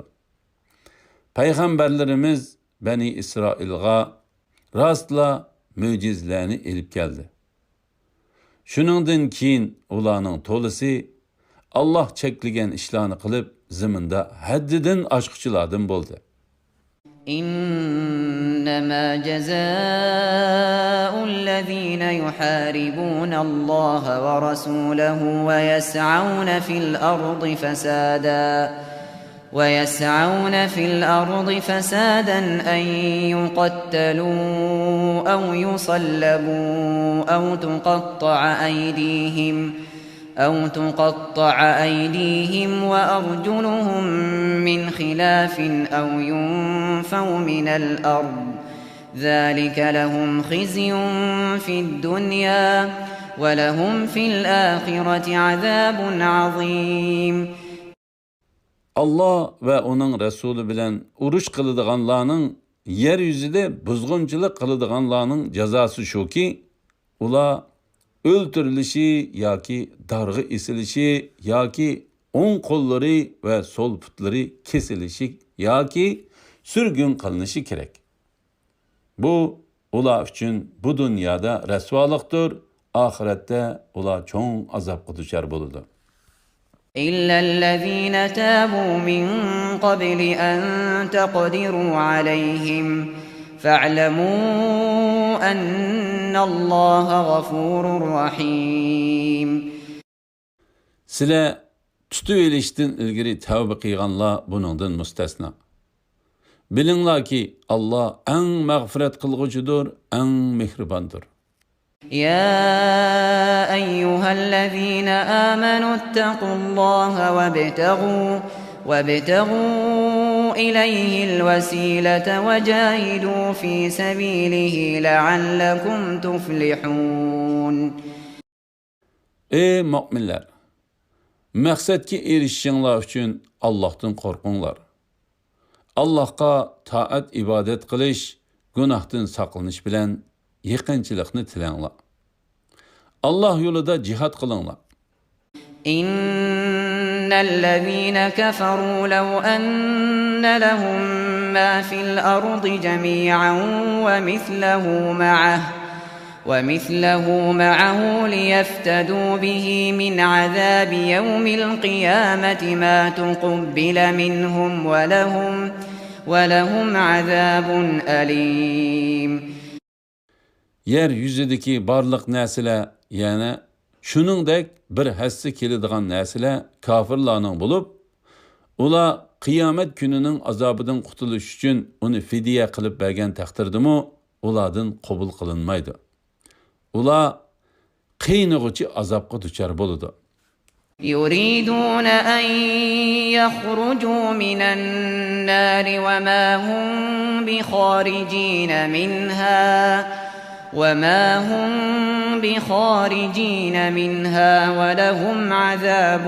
پەيغەمبەرلىرىمىز بەنى ئىسرائىلغا راستلا مۆجىزىلەرنى ئېلىپ كەلدى. شۇنىڭدىن كېيىن ئۇلارنىڭ تولىسى ئاللاھ چەكلىگەن ئىشلارنى قىلىپ، زېمىندا ھەددىدىن ئاشقۇچىلاردىن بولدى. إنما جزاء الذين يحاربون الله ورسوله ويسعون في الأرض فسادا ويسعون في الأرض فسادا أن يقتلوا أو يصلبوا أو تقطع أيديهم أو تقطع أيديهم وأرجلهم من خلاف أو ينفوا من الأرض ذلك لهم خزي في الدنيا ولهم في الآخرة عذاب عظيم. ئاللاھ ۋە ئۇنىڭ رەسۇلى بىلەن ئۇرۇش قىلىدىغانلارنىڭ، يەر يۈزىدە بۇزغۇنچىلىق قىلىدىغانلارنىڭ جازاسى شۇكى، ئۇلار ئۆلتۈرۈلۈشى ياكى دارغا ئېسىلىشى ياكى ئوڭ قوللىرى ۋە سول پۇتلىرى كېسىلىشى ياكى سۈرگۈن قىلىنىشى كېرەك. بۇ ئۇلار ئۈچۈن بۇ دۇنيادا رەسۋالىقتۇر، ئاخىرەتتە ئۇلار چوڭ ئازابقا دۇچار بولىدۇ. إلا الذين تابوا من قبل أن تقدروا عليهم فاعلموا أن الله غفور رحيم. سىلەر تۇتۇۋېلىشتىن ئىلگىرى تەۋبە قىلغانلار بۇنىڭدىن مۇستەسنا. بىلىڭلاركى، ئاللاھ ئەڭ مەغپىرەت قىلغۇچىدۇر، ئەڭ مېھرىباندۇر. يا أيها الذين آمنوا اتقوا الله وابتغوا وابتغوا إليه الوسيلة وجاهدوا في سبيله لعلكم تفلحون. ئەي مۆمىنلەر! مەقسەتكە ئېرىشىشىڭلار ئۈچۈن ئاللاھتىن قورقۇڭلار. ئاللاھقا تائەت-ئىبادەت قىلىش، گۇناھتىن ساقلىنىش بىلەن يېقىنچىلىقنى تىلەڭلار. ئاللاھ يولىدا جىھاد قىلىڭلار. إن الذين كفروا لو أن لهم ما في الأرض جميعا ومثله معه ومثله معه ليفتدوا به من عذاب يوم القيامة ما تقبل منهم ولهم ولهم عذاب أليم. يەر يۈزىدىكى بارلىق نەرسىلەر، يەنى شۇنىڭدەك بىر ھەسسە كېلىدىغان نەرسىلەر كاپىرلارنىڭ بولۇپ، ئۇلار قىيامەت كۈنىنىڭ ئازابىدىن قۇتۇلۇش ئۈچۈن ئۇنى فىدىيە قىلىپ بەرگەن تەقدىردىمۇ، ئۇلاردىن قوبۇل قىلىنمايدۇ. ئۇلار قىينىغۇچى ئازابقا دۇچار بولىدۇ. يريدون أن يخرجوا من النار وما هم بخارجين منها وما هم بخارجين منها ولهم عذاب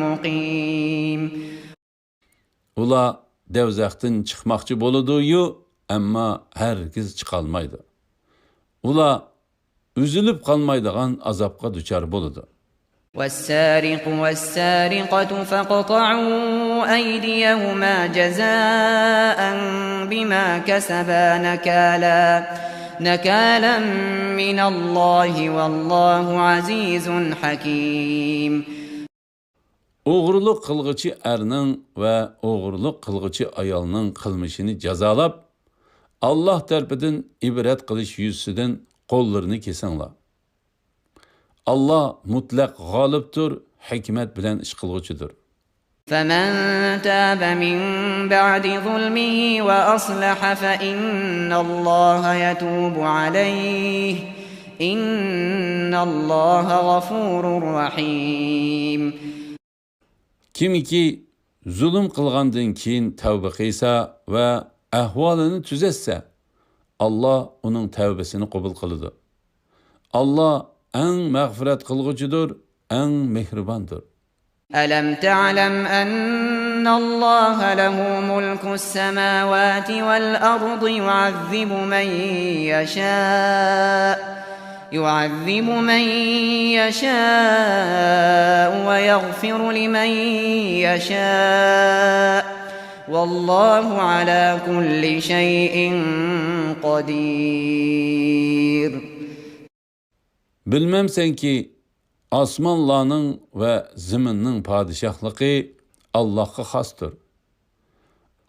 مقيم. ئۇلار دەۋزەختىن چىقماقچى بولىدۇ-يۇ، ئەمما ھەرگىز چىقالمايدۇ. ئۇلار ئۈزۈلۈپ قالمايدىغان ئازابقا دۇچار بولىدۇ. والسارق والسارقة فاقطعوا أيديهما جزاء بما كسبا نكالا نكالا من الله والله عزيز حكيم. ئوغرىلىق قىلغۇچى ئەرنىڭ ۋە ئوغرىلىق قىلغۇچى ئايالنىڭ قىلمىشىنى جازالاپ، ئاللاھ تەرىپىدىن ئىبرەت قىلىش يۈزىسىدىن قوللىرىنى كېسىڭلار. ئاللاھ مۇتلەق غالىبتۇر، ھېكمەت بىلەن ئىش قىلغۇچىدۇر. فمن تاب من بعد ظلمه وأصلح فإن الله يتوب عليه إن الله غفور رحيم. كىمكى زۇلۇم قىلغاندىن كېيىن تەۋبە قىلسا ۋە ئەھۋالىنى تۈزەتسە، ئاللاھ ئۇنىڭ تەۋبىسىنى قوبۇل قىلىدۇ. ئاللاھ ئەڭ مەغپىرەت قىلغۇچىدۇر، ئەڭ مېھرىباندۇر. ألم تعلم أن الله له ملك السماوات والأرض يعذب من يشاء يعذب من يشاء ويغفر لمن يشاء والله على كل شيء قدير. بىلمەمسەنكى، ئاسمانلارنىڭ ۋە زېمىننىڭ پادىشاھلىقى ئاللاھقا خاستۇر.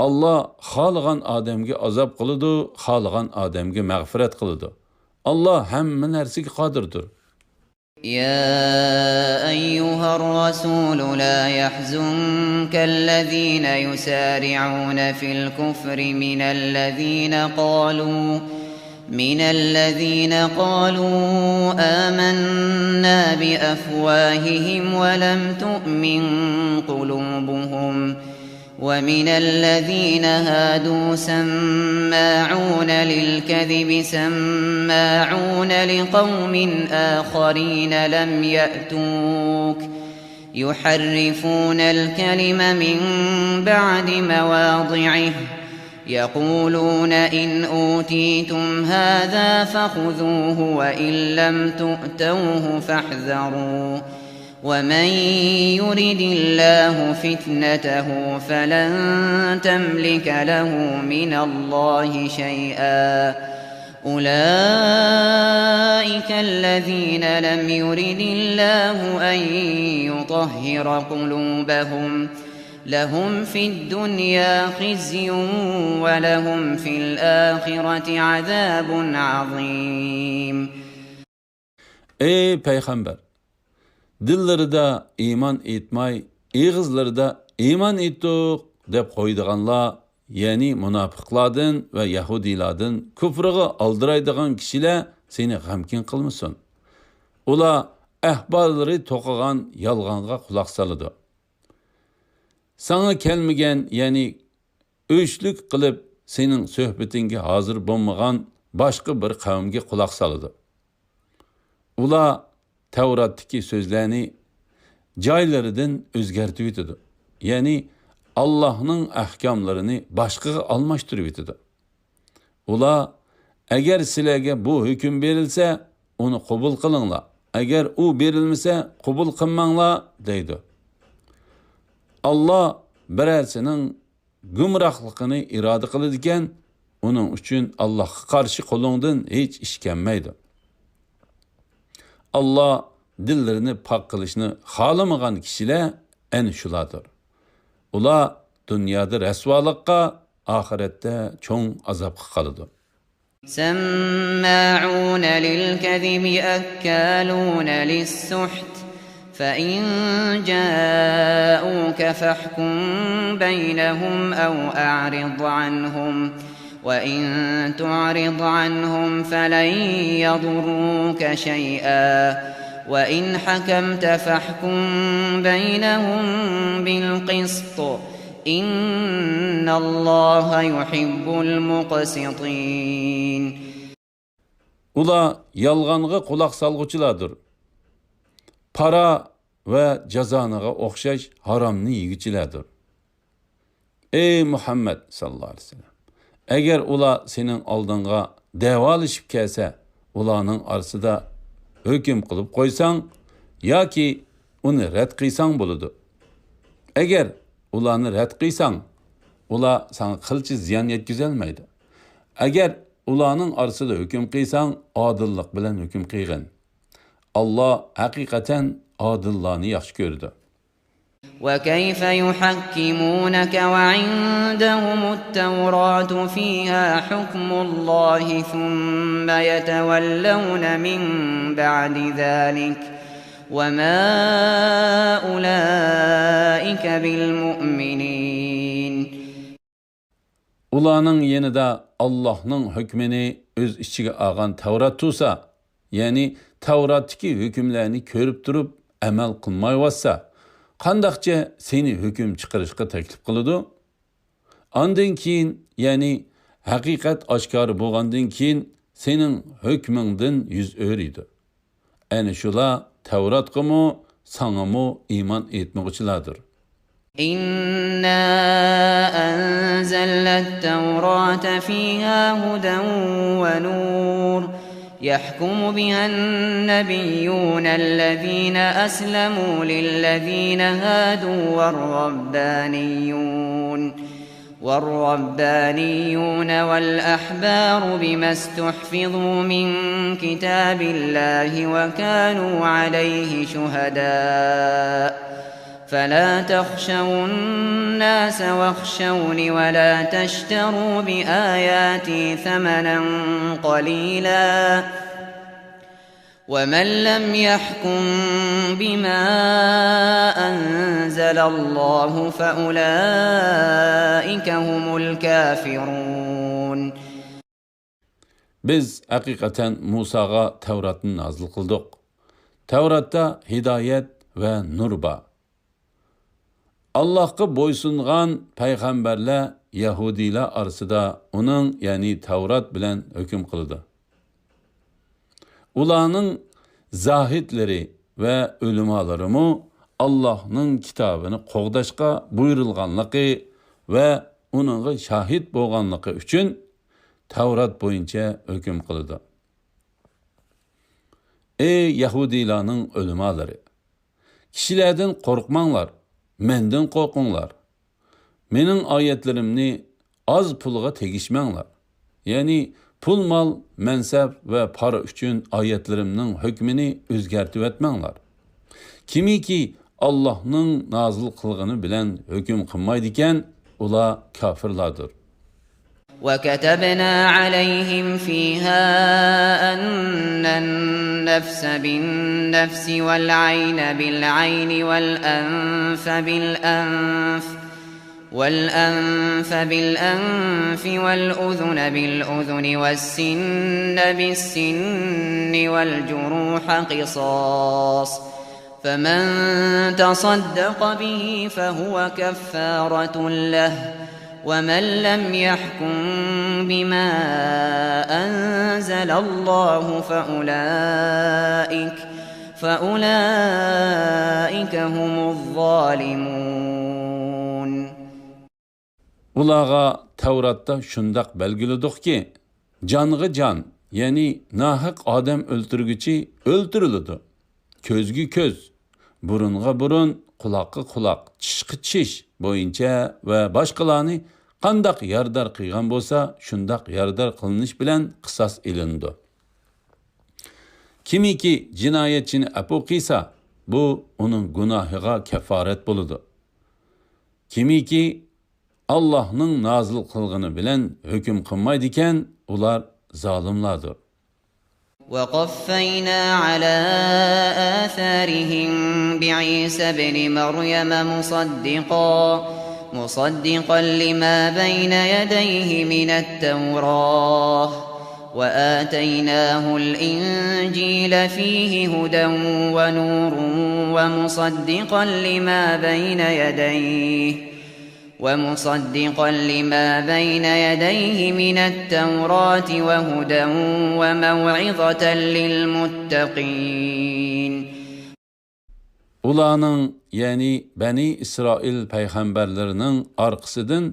ئاللا خالىغان ئادەمگە ئازاب قىلىدۇ، خالىغان ئادەمگە مەغپىرەت قىلىدۇ. ئاللا ھەممە نەرسىگە قادىردۇر. يا أيها الرسول لا يحزنك الذين يسارعون في الكفر من الذين قالوا من الذين قالوا آمنا بأفواههم ولم تؤمن قلوبهم ومن الذين هادوا سماعون للكذب سماعون لقوم آخرين لم يأتوك يحرفون الكلم من بعد مواضعه يقولون إن أوتيتم هذا فخذوه وإن لم تؤتوه فاحذروا ومن يرد الله فتنته فلن تملك له من الله شيئا أولئك الذين لم يرد الله أن يطهر قلوبهم لهم في الدنيا خزي ولهم في الآخرة عذاب عظيم. ئەي پەيغەمبەر! دىللىرىدا ئىمان ئېيتماي، ئېغىزلىرىدا ئىمان ئېيتتۇق دەپ قويىدىغانلار، يەنى مۇناپىقلاردىن ۋە يەھۇدىيلاردىن كۇفرىغا ئالدىرايدىغان كىشىلەر سېنى غەمكىن قىلمىسۇن. ئۇلار ئەھۋاللىرى توقۇغان يالغانغا قۇلاق سالىدۇ. ساڭا كەلمىگەن، يەنى ئۆچلۈك قىلىپ سېنىڭ سۆھبىتىڭگە ھازىر بولمىغان باشقا بىر قەۋمگە قۇلاق سالىدۇ. ئۇلار تەۋراتتىكى سۆزلەرنى جايلىرىدىن ئۆزگەرتىۋېتىدۇ. يەنى ئاللاھنىڭ ئەھكاملىرىنى باشقىغا ئالماشتۇرۇۋېتىدۇ. ئۇلار، ئەگەر سىلەرگە بۇ ھۆكۈم بېرىلسە، ئۇنى قوبۇل قىلىڭلار، ئەگەر ئۇ بېرىلمىسە، قوبۇل قىلماڭلار، دەيدۇ. ئاللا بىرەرسىنىڭ گۇمراھلىقىنى ئىرادە قىلىدىكەن، ئۇنىڭ ئۈچۈن ئاللاھقا قارشى قولۇڭدىن ھېچ ئىش كەلمەيدۇ. ئاللا دىللىرىنى پاك قىلىشنى خالىمىغان كىشىلەر ئەنە شۇلاردۇر. ئۇلار دۇنيادا رەسۋالىققا، ئاخىرەتتە چوڭ ئازابقا قالىدۇ. سماعون للكذب أكالون للسحت فإن جاءوك فاحكم بينهم أو أعرض عنهم وإن تعرض عنهم فلن يضروك شيئا وإن حكمت فاحكم بينهم بالقسط إن الله يحب المقسطين. ئۇلار يالغانغا قۇلاق سالغۇچىلاردۇر. پارا ۋە جازانىغا ئوخشاش ھارامنى يېگۈچىلەردۇر. ئەي مۇھەممەد ساللاللاھۇ ئەلەيھى ۋەسەللەم! ئەگەر ئۇلار سېنىڭ ئالدىڭغا دەۋالىشىپ كەلسە، ئۇلارنىڭ ئارىسىدا ھۆكۈم قىلىپ قويساڭ ياكى ئۇنى رەت قىلساڭ بولىدۇ. ئەگەر ئۇلارنى رەت قىلساڭ، ئۇلار ساڭا قىلچە زىيان يەتكۈزەلمەيدۇ. ئەگەر ئۇلارنىڭ ئارىسىدا ھۆكۈم قىلساڭ، ئادىللىق بىلەن ھۆكۈم قىلغىن. ئاللا ھەقىقەتەن ئادىللارنى ياخشى كۆرىدۇ. وكيف يحكمونك وعندهم التوراة فيها حكم الله ثم يتولون من بعد ذلك وما أولئك بالمؤمنين. ئۇلارنىڭ يېنىدا ئاللاھنىڭ ھۆكمىنى ئۆز ئىچىگە ئالغان تەۋرات تۇرسا، يەنى تەۋراتتىكى ھۆكۈملەرنى كۆرۈپ تۇرۇپ ئەمەل قىلمايۋاتسا، قانداقچە سېنى ھۆكۈم چىقىرىشقا تەكلىپ قىلىدۇ؟ ئاندىن كېيىن، يەنى ھەقىقەت ئاشكارا بولغاندىن كېيىن سېنىڭ ھۆكمۈڭدىن يۈز ئۆرۈيدۇ. ئەنە شۇلار تەۋراتقىمۇ، ساڭىمۇ ئىمان ئېيتمىغۇچىلاردۇر. إنا أنزلنا التوراة فيها هدى ونور يحكم بها النبيون الذين أسلموا للذين هادوا والربانيون والربانيون والأحبار بما استحفظوا من كتاب الله وكانوا عليه شهداء فلا تخشوا الناس واخشوني ولا تشتروا بآياتي ثمنا قليلا ومن لم يحكم بما أنزل الله فأولئك هم الكافرون. بىز ھەقىقەتەن مۇساغا تەۋراتنى نازىل قىلدۇق. تەۋراتتا ھىدايەت ۋە نۇر بار. ئاللاھقا بويسۇنغان پەيغەمبەرلەر يەھۇدىيلار ئارىسىدا ئۇنىڭ، يەنى تەۋرات بىلەن ھۆكۈم قىلىدۇ. ئۇلارنىڭ زاھىدلىرى ۋە ئۆلىمالىرىمۇ ئاللاھنىڭ كىتابىنى قوغداشقا بۇيرۇلغانلىقى ۋە ئۇنىڭغا شاھىت بولغانلىقى ئۈچۈن تەۋرات بويىچە ھۆكۈم قىلىدۇ. ئەي يەھۇدىيلارنىڭ ئۆلىمالىرى! كىشىلەردىن قورقماڭلار، مەندىن قورقۇڭلار. مېنىڭ ئايەتلىرىمنى ئاز پۇلغا تېگىشمەڭلار. يەنى پۇل-مال، مەنسەپ ۋە پارا ئۈچۈن ئايەتلىرىمنىڭ ھۆكمىنى ئۆزگەرتىۋەتمەڭلار. كىمكى ئاللاھنىڭ نازىل قىلغىنى بىلەن ھۆكۈم قىلمايدىكەن، ئۇلار كاپىرلاردۇر. وكتبنا عليهم فيها أن النفس بالنفس والعين بالعين والأنف بالأنف والأنف بالأنف والأذن بالأذن والسن بالسن والجروح قصاص فمن تصدق به فهو كفارة له ومن لم يحكم بما أنزل الله فأولئك، فأولئك هم الظالمون. ئۇلارغا تەۋراتتا شۇنداق بەلگىلىدۇقكى، جانغا جان، يەنى ناھەق ئادەم ئۆلتۈرگۈچى ئۆلتۈرۈلىدۇ. كۆزگە كۆز، بۇرۇنغا بۇرۇن، قۇلاققا قۇلاق، چىشقا چىش بويىچە ۋە باشقىلارنى قانداق يارىدار قىلغان بولسا، شۇنداق يارىدار قىلىنىش بىلەن قىساس ئېلىنىدۇ. كىمكى جىنايەتچىنى ئەپۇ قىلسا، بۇ ئۇنىڭ گۇناھىغا كەففارەت بولىدۇ. كىمكى ئاللاھنىڭ نازىل قىلغىنى بىلەن ھۆكۈم قىلمايدىكەن، ئۇلار زالىملاردۇر. وقفينا على آثارهم بعيسى ابن مريم مصدقا، مصدقا لما بين يديه من التوراة، وآتيناه الإنجيل فيه هدى ونور ومصدقا لما بين يديه ومصدقا لما بين يديه من التوراة وهدى وموعظة للمتقين. ئۇلارنىڭ، يەنى بەنى ئىسرائىل پەيغەمبەرلىرىنىڭ ئارقىسىدىن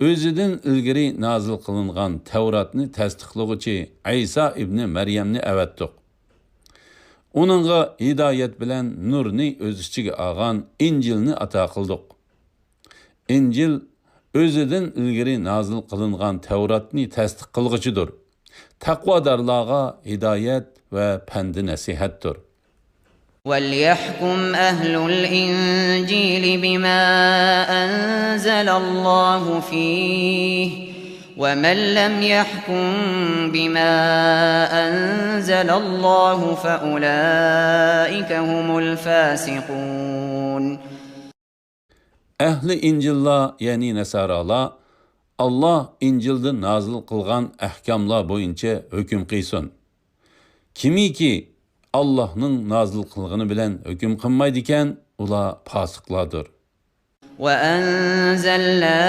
ئۆزىدىن ئىلگىرى نازىل قىلىنغان تەۋراتنى تەستىقلىغۇچى ئەيسا ئىبنى مەريەمنى ئەۋەتتۇق. ئۇنىڭغا ھىدايەت بىلەن نۇرنى ئۆز ئىچىگە ئالغان ئىنجىلنى ئاتا قىلدۇق. ئىنجىل ئۆزىدىن ئىلگىرى نازىل قىلىنغان تەۋراتنى تەستىق قىلغۇچىدۇر. تەقۋادارلارغا ھىدايەت ۋە پەندى نەسىھەتتۇر. وليحكم أهل الإنجيل بما أنزل الله فيه ومن لم يحكم بما أنزل الله فأولئك هم الفاسقون. ئەھلى ئىنجىللار، يەنى نەسارالار، ئاللا ئىنجىلدا نازىل قىلغان ئەھكاملار بويىچە ھۆكۈم قىلسۇن. كىمكى ئاللانىڭ نازىل قىلغىنى بىلەن ھۆكۈم قىلمايدىكەن، ئۇلار پاسىقلاردۇر. وأنزلنا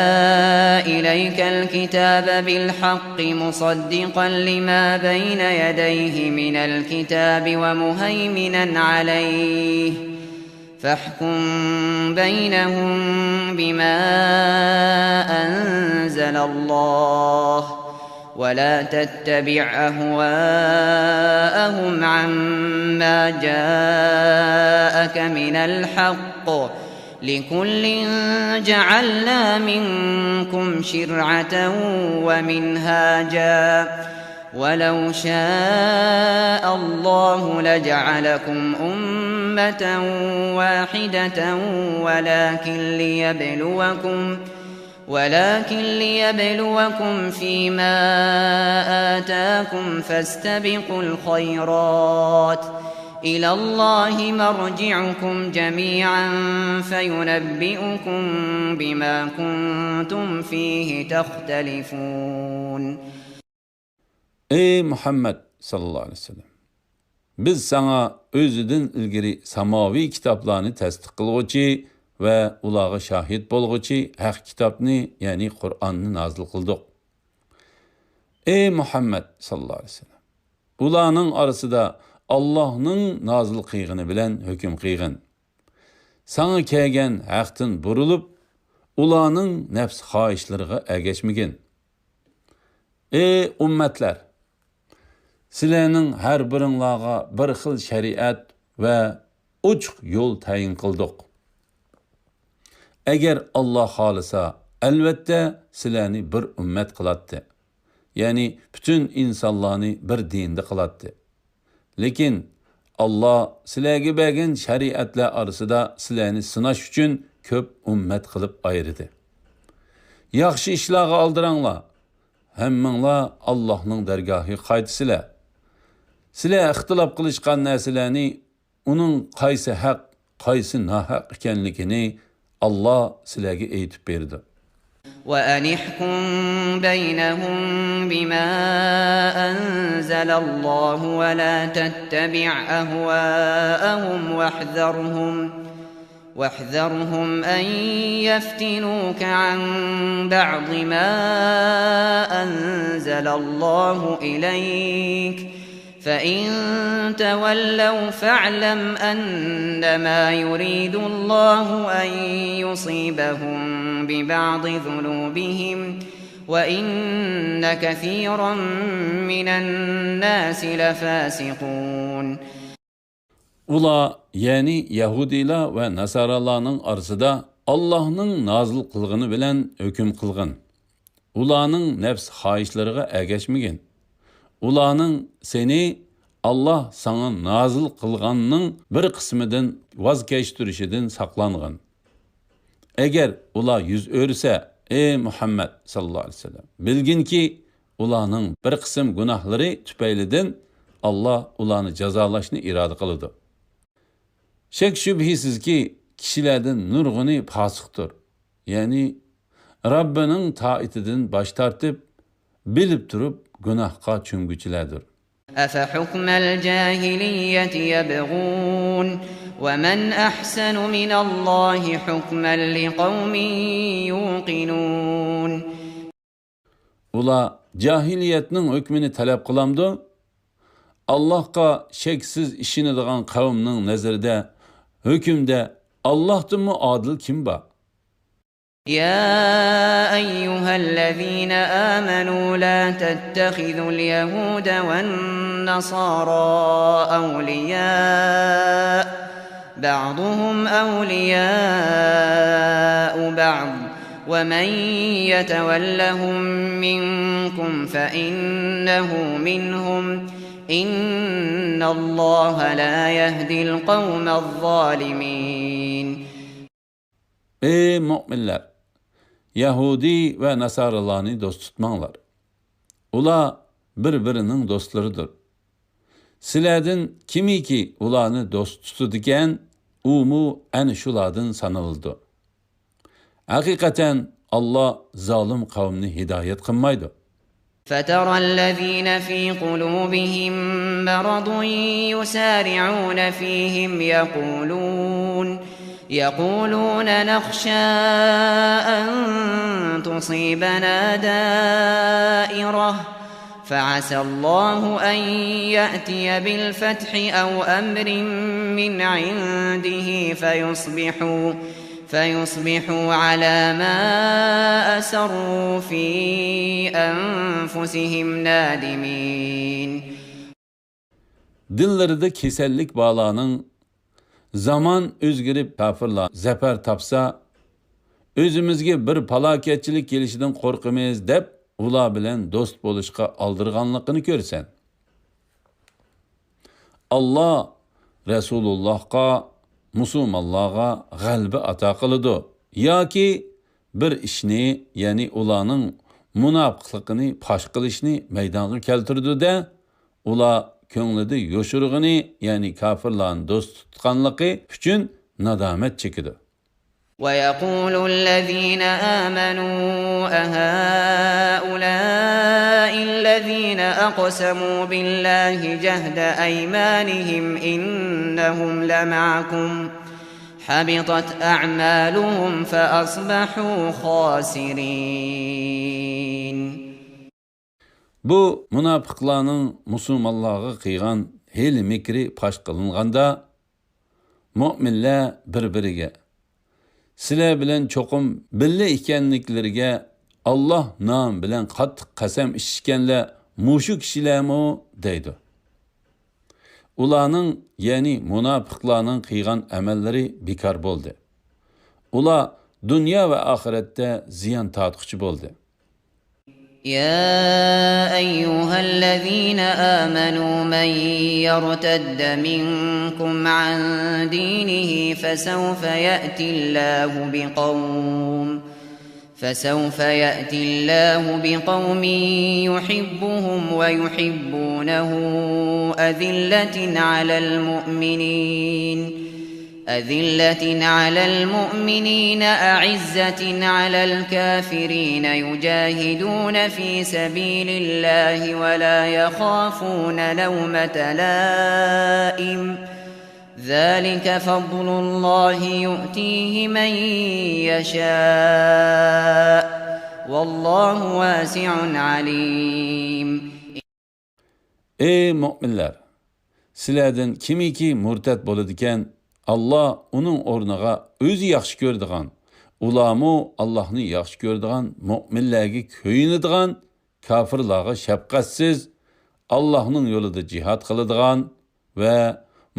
إليك الكتاب بالحق مصدقا لما بين يديه من الكتاب ومهيمنا عليه فاحكم بينهم بما أنزل الله ولا تتبع أهواءهم عما جاءك من الحق لكل جعلنا منكم شرعة ومنهاجا ولو شاء الله لجعلكم أمة واحدة ولكن ليبلوكم ولكن ليبلوكم فيما آتاكم فاستبقوا الخيرات إلى الله مرجعكم جميعا فينبئكم بما كنتم فيه تختلفون. ئەي مۇھەممەد ساللاللاھۇ ئەلەيھى ۋەسەللەم! بىز ساڭا ئۆزىدىن ئىلگىرى ساماۋىي كىتابلارنى تەستىق قىلغۇچى ۋە ئۇلارغا شاھىت بولغۇچى ھەق كىتابنى، يەنى قۇرئاننى نازىل قىلدۇق. ئەي مۇھەممەد ساللاللاھۇ ئەلەيھى ۋەسەللەم! ئۇلارنىڭ ئارىسىدا ئاللاھنىڭ نازىل قىلغىنى بىلەن ھۆكۈم قىلغىن. ساڭا كەلگەن ھەقتىن بۇرۇلۇپ، ئۇلارنىڭ نەپس خاھىشلىرىغا ئەگەشمىگىن. ئەي ئۈممەتلەر! سىلەرنىڭ ھەر بىرىڭلارغا بىر خىل شەرىئەت ۋە ئوچۇق يول تەيىن قىلدۇق. ئەگەر ئاللا خالىسا، ئەلۋەتتە سىلەرنى بىر ئۈممەت قىلاتتى. يەنى پۈتۈن ئىنسانلارنى بىر دىندا قىلاتتى. لېكىن ئاللا سىلەرگە بەرگەن شەرىئەتلەر ئارىسىدا سىلەرنى سىناش ئۈچۈن كۆپ ئۈممەت قىلىپ ئايرىدى. ياخشى ئىشلارغا ئالدىراڭلار. ھەممىڭلار ئاللاھنىڭ دەرگاھىغا قايتىسىلەر. سىلەر ئىختىلاپ قىلىشقان نەرسىلەرنى، ئۇنىڭ قايسى ھەق، قايسى ناھەق ئىكەنلىكىنى ئاللا سىلەرگە ئېيتىپ بېرىدۇ. وأن احكم بينهم بما أنزل الله ولا تتبع أهواءهم واحذرهم واحذرهم أن يفتنوك عن بعض ما أنزل الله إليك فإن تولوا فاعلم أنما يريد الله أن يصيبهم ببعض ذنوبهم وإن كثيرا من الناس لفاسقون. ئۇلار، يەنى يەھۇدىيلار ۋە ناسارالارنىڭ ئارىسىدا ئاللاھنىڭ نازىل قىلغىنى بىلەن ھۆكۈم قىلغىن. ئۇلارنىڭ نەپس خاھىشلىرىغا ئەگەشمىگىن. ئۇلارنىڭ سېنى ئاللاھ ساڭا نازىل قىلغاننىڭ بىر قىسمىدىن ۋاز كەچتۈرۈشىدىن ساقلانغىن. ئەگەر ئۇلار يۈز ئۆرۈسە، ئەي مۇھەممەد ساللاللاھۇ ئەلەيھى ۋەسەللەم، بىلگىنكى، ئۇلارنىڭ بىر قىسىم گۇناھلىرى تۈپەيلىدىن ئاللاھ ئۇلارنى جازالاشنى ئىرادە قىلىدۇ. شەك-شۈبھىسىزكى، كىشىلەردىن نۇرغۇنى پاسىقتۇر، يەنى رەببىنىڭ تائىتىدىن باش تارتىپ، بىلىپ تۇرۇپ گۇناھقا چۆمگۈچىلەردۇر. أفحكم الجاهلية يبغون ومن أحسن من الله حكما لقوم يوقنون. ئۇلار جاھىلىيەتنىڭ ھۆكمىنى تەلەپ قىلامدۇ؟ ئاللاھقا شەكسىز ئىشىنىدىغان قەۋمنىڭ نەزىرىدە ھۆكۈمدە ئاللاھتىنمۇ ئادىل كىم بار؟ يا أيها الذين آمنوا لا تتخذوا اليهود والنصارى أولياء بعضهم أولياء بعض ومن يتولهم منكم فإنه منهم إن الله لا يهدي القوم الظالمين. ئەي مۆمىنلەر! يەھۇدىي ۋە ناسارىلارنى دوست تۇتماڭلار. ئۇلار بىر-بىرىنىڭ دوستلىرىدۇر. سىلەردىن كىمكى ئۇلارنى دوست تۇتىدىكەن، ئۇمۇ ئەنە شۇلاردىن سانىلىدۇ. ھەقىقەتەن ئاللا زالىم قەۋمنى ھىدايەت قىلمايدۇ. فترى الذين في قلوبهم مرض يسارعون فيهم يقولون يقولون نخشى أن تصيبنا دائرة فعسى الله أن يأتي بالفتح أو أمر من عنده فيصبحوا فيصبحوا على ما أسروا في أنفسهم نادمين. دىللىرىدا كېسەللىك بارلارنىڭ زامان ئۆزگىرىپ، كاپىرلار زەپەر تاپسا، ئۆزىمىزگە بىر پالاكەتچىلىك كېلىشىدىن قورقىمىز، دەپ، ئۇلار بىلەن دوست بولۇشقا ئالدىرىغانلىقىنى كۆرىسەن. ئاللا رەسۇلۇللاھقا، مۇسۇلمانلارغا غەلىبە ئاتا قىلىدۇ ياكى بىر ئىشنى، يەنى ئۇلارنىڭ مۇناپىقلىقىنى پاش قىلىشنى مەيدانغا كەلتۈرىدۇ-دە، ئۇلار كۆڭلىدە يوشۇرغىنى، يەنى كاپىرلارنى دوست تۇتقانلىقى ئۈچۈن نادامەت چېكىدۇ. ويقول الذين آمنوا أهؤلاء الذين أقسموا بالله جهد أيمانهم إنهم لمعكم حبطت أعمالهم فأصبحوا خاسرين. بۇ مۇناپىقلارنىڭ مۇسۇلمانلارغا قىلغان ھىيلە-مىكرى پاش قىلىنغاندا، مۆمىنلەر بىر-بىرىگە، «سىلەر بىلەن چوقۇم بىللە ئىكەنلىكلىرىگە ئاللا نامى بىلەن قاتتىق قەسەم ئىچىشكەنلەر مۇشۇ كىشىلەرمۇ؟» دەيدۇ. ئۇلارنىڭ، يەنى مۇناپىقلارنىڭ قىلغان ئەمەللىرى بىكار بولدى. ئۇلار دۇنيا ۋە ئاخىرەتتە زىيان تارتقۇچى بولدى. يا أيها الذين آمنوا من يرتد منكم عن دينه فسوف يأتي الله بقوم فسوف يأتي الله بقوم يحبهم ويحبونه أذلة على المؤمنين أذلة على المؤمنين أعزة على الكافرين يجاهدون في سبيل الله ولا يخافون لومة لائم ذلك فضل الله يؤتيه من يشاء والله واسع عليم. ئەي مۆمىنلەر! سىلەردىن كىمكى مۇرتەت بولىدىكەن، ئاللا ئۇنىڭ ئورنىغا ئۆزى ياخشى كۆرىدىغان، ئۇلارمۇ ئاللانى ياخشى كۆرىدىغان مۆمىنلەرگە كۆيۈنىدىغان، كاپىرلارغا شەپقەتسىز، ئاللانىڭ يولىدا جىھاد قىلىدىغان ۋە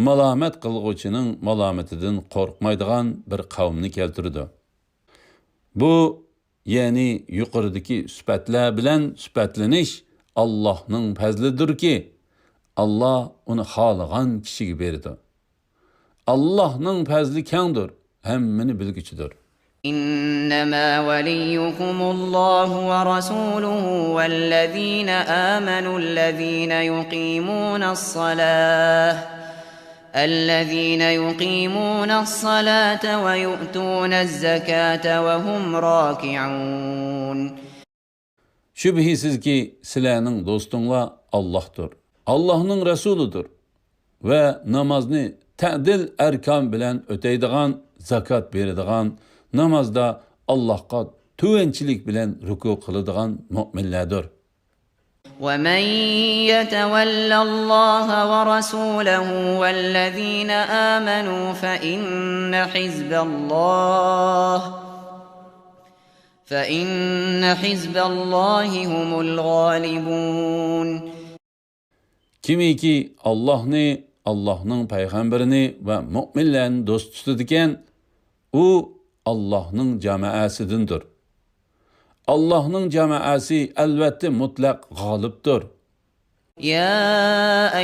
مالامەت قىلغۇچىنىڭ مالامىتىدىن قورقمايدىغان بىر قەۋمنى كەلتۈرىدۇ. بۇ، يەنى يۇقىرىدىكى سۈپەتلەر بىلەن سۈپەتلىنىش ئاللانىڭ پەزلىدۇركى، ئاللا ئۇنى خالىغان كىشىگە بېرىدۇ. ئاللانىڭ پەزلى كەڭدۇر، ھەممىنى بىلگۈچىدۇر. إنما وليكم الله ورسوله والذين آمنوا الذين يقيمون الصلاة الذين يقيمون الصلاة ويؤتون الزكاة وهم راكعون. شۈبھىسىزكى، سىلەرنىڭ دوستۇڭلار ئاللاھتۇر، ئاللاھنىڭ رەسۇلىدۇر ۋە نامازنى تەدىل ئەركان بىلەن ئۆتەيدىغان، زاكات بېرىدىغان، نامازدا ئاللاھقا تۆۋەنچىلىك بىلەن رۇكۇ قىلىدىغان مۆمىنلەردۇر. ومن يتول الله ورسوله والذين آمنوا فإن حزب الله فإن حزب الله هم الغالبون. كىمكى ئاللاھنى، ئاللاھنىڭ پەيغەمبىرىنى ۋە مۆمىنلەرنى دوست تۇتىدىكەن، ئۇ ئاللاھنىڭ جامائەسىدىندۇر. ئاللاھنىڭ جامائەسى ئەلۋەتتە مۇتلەق غالىبتۇر. يا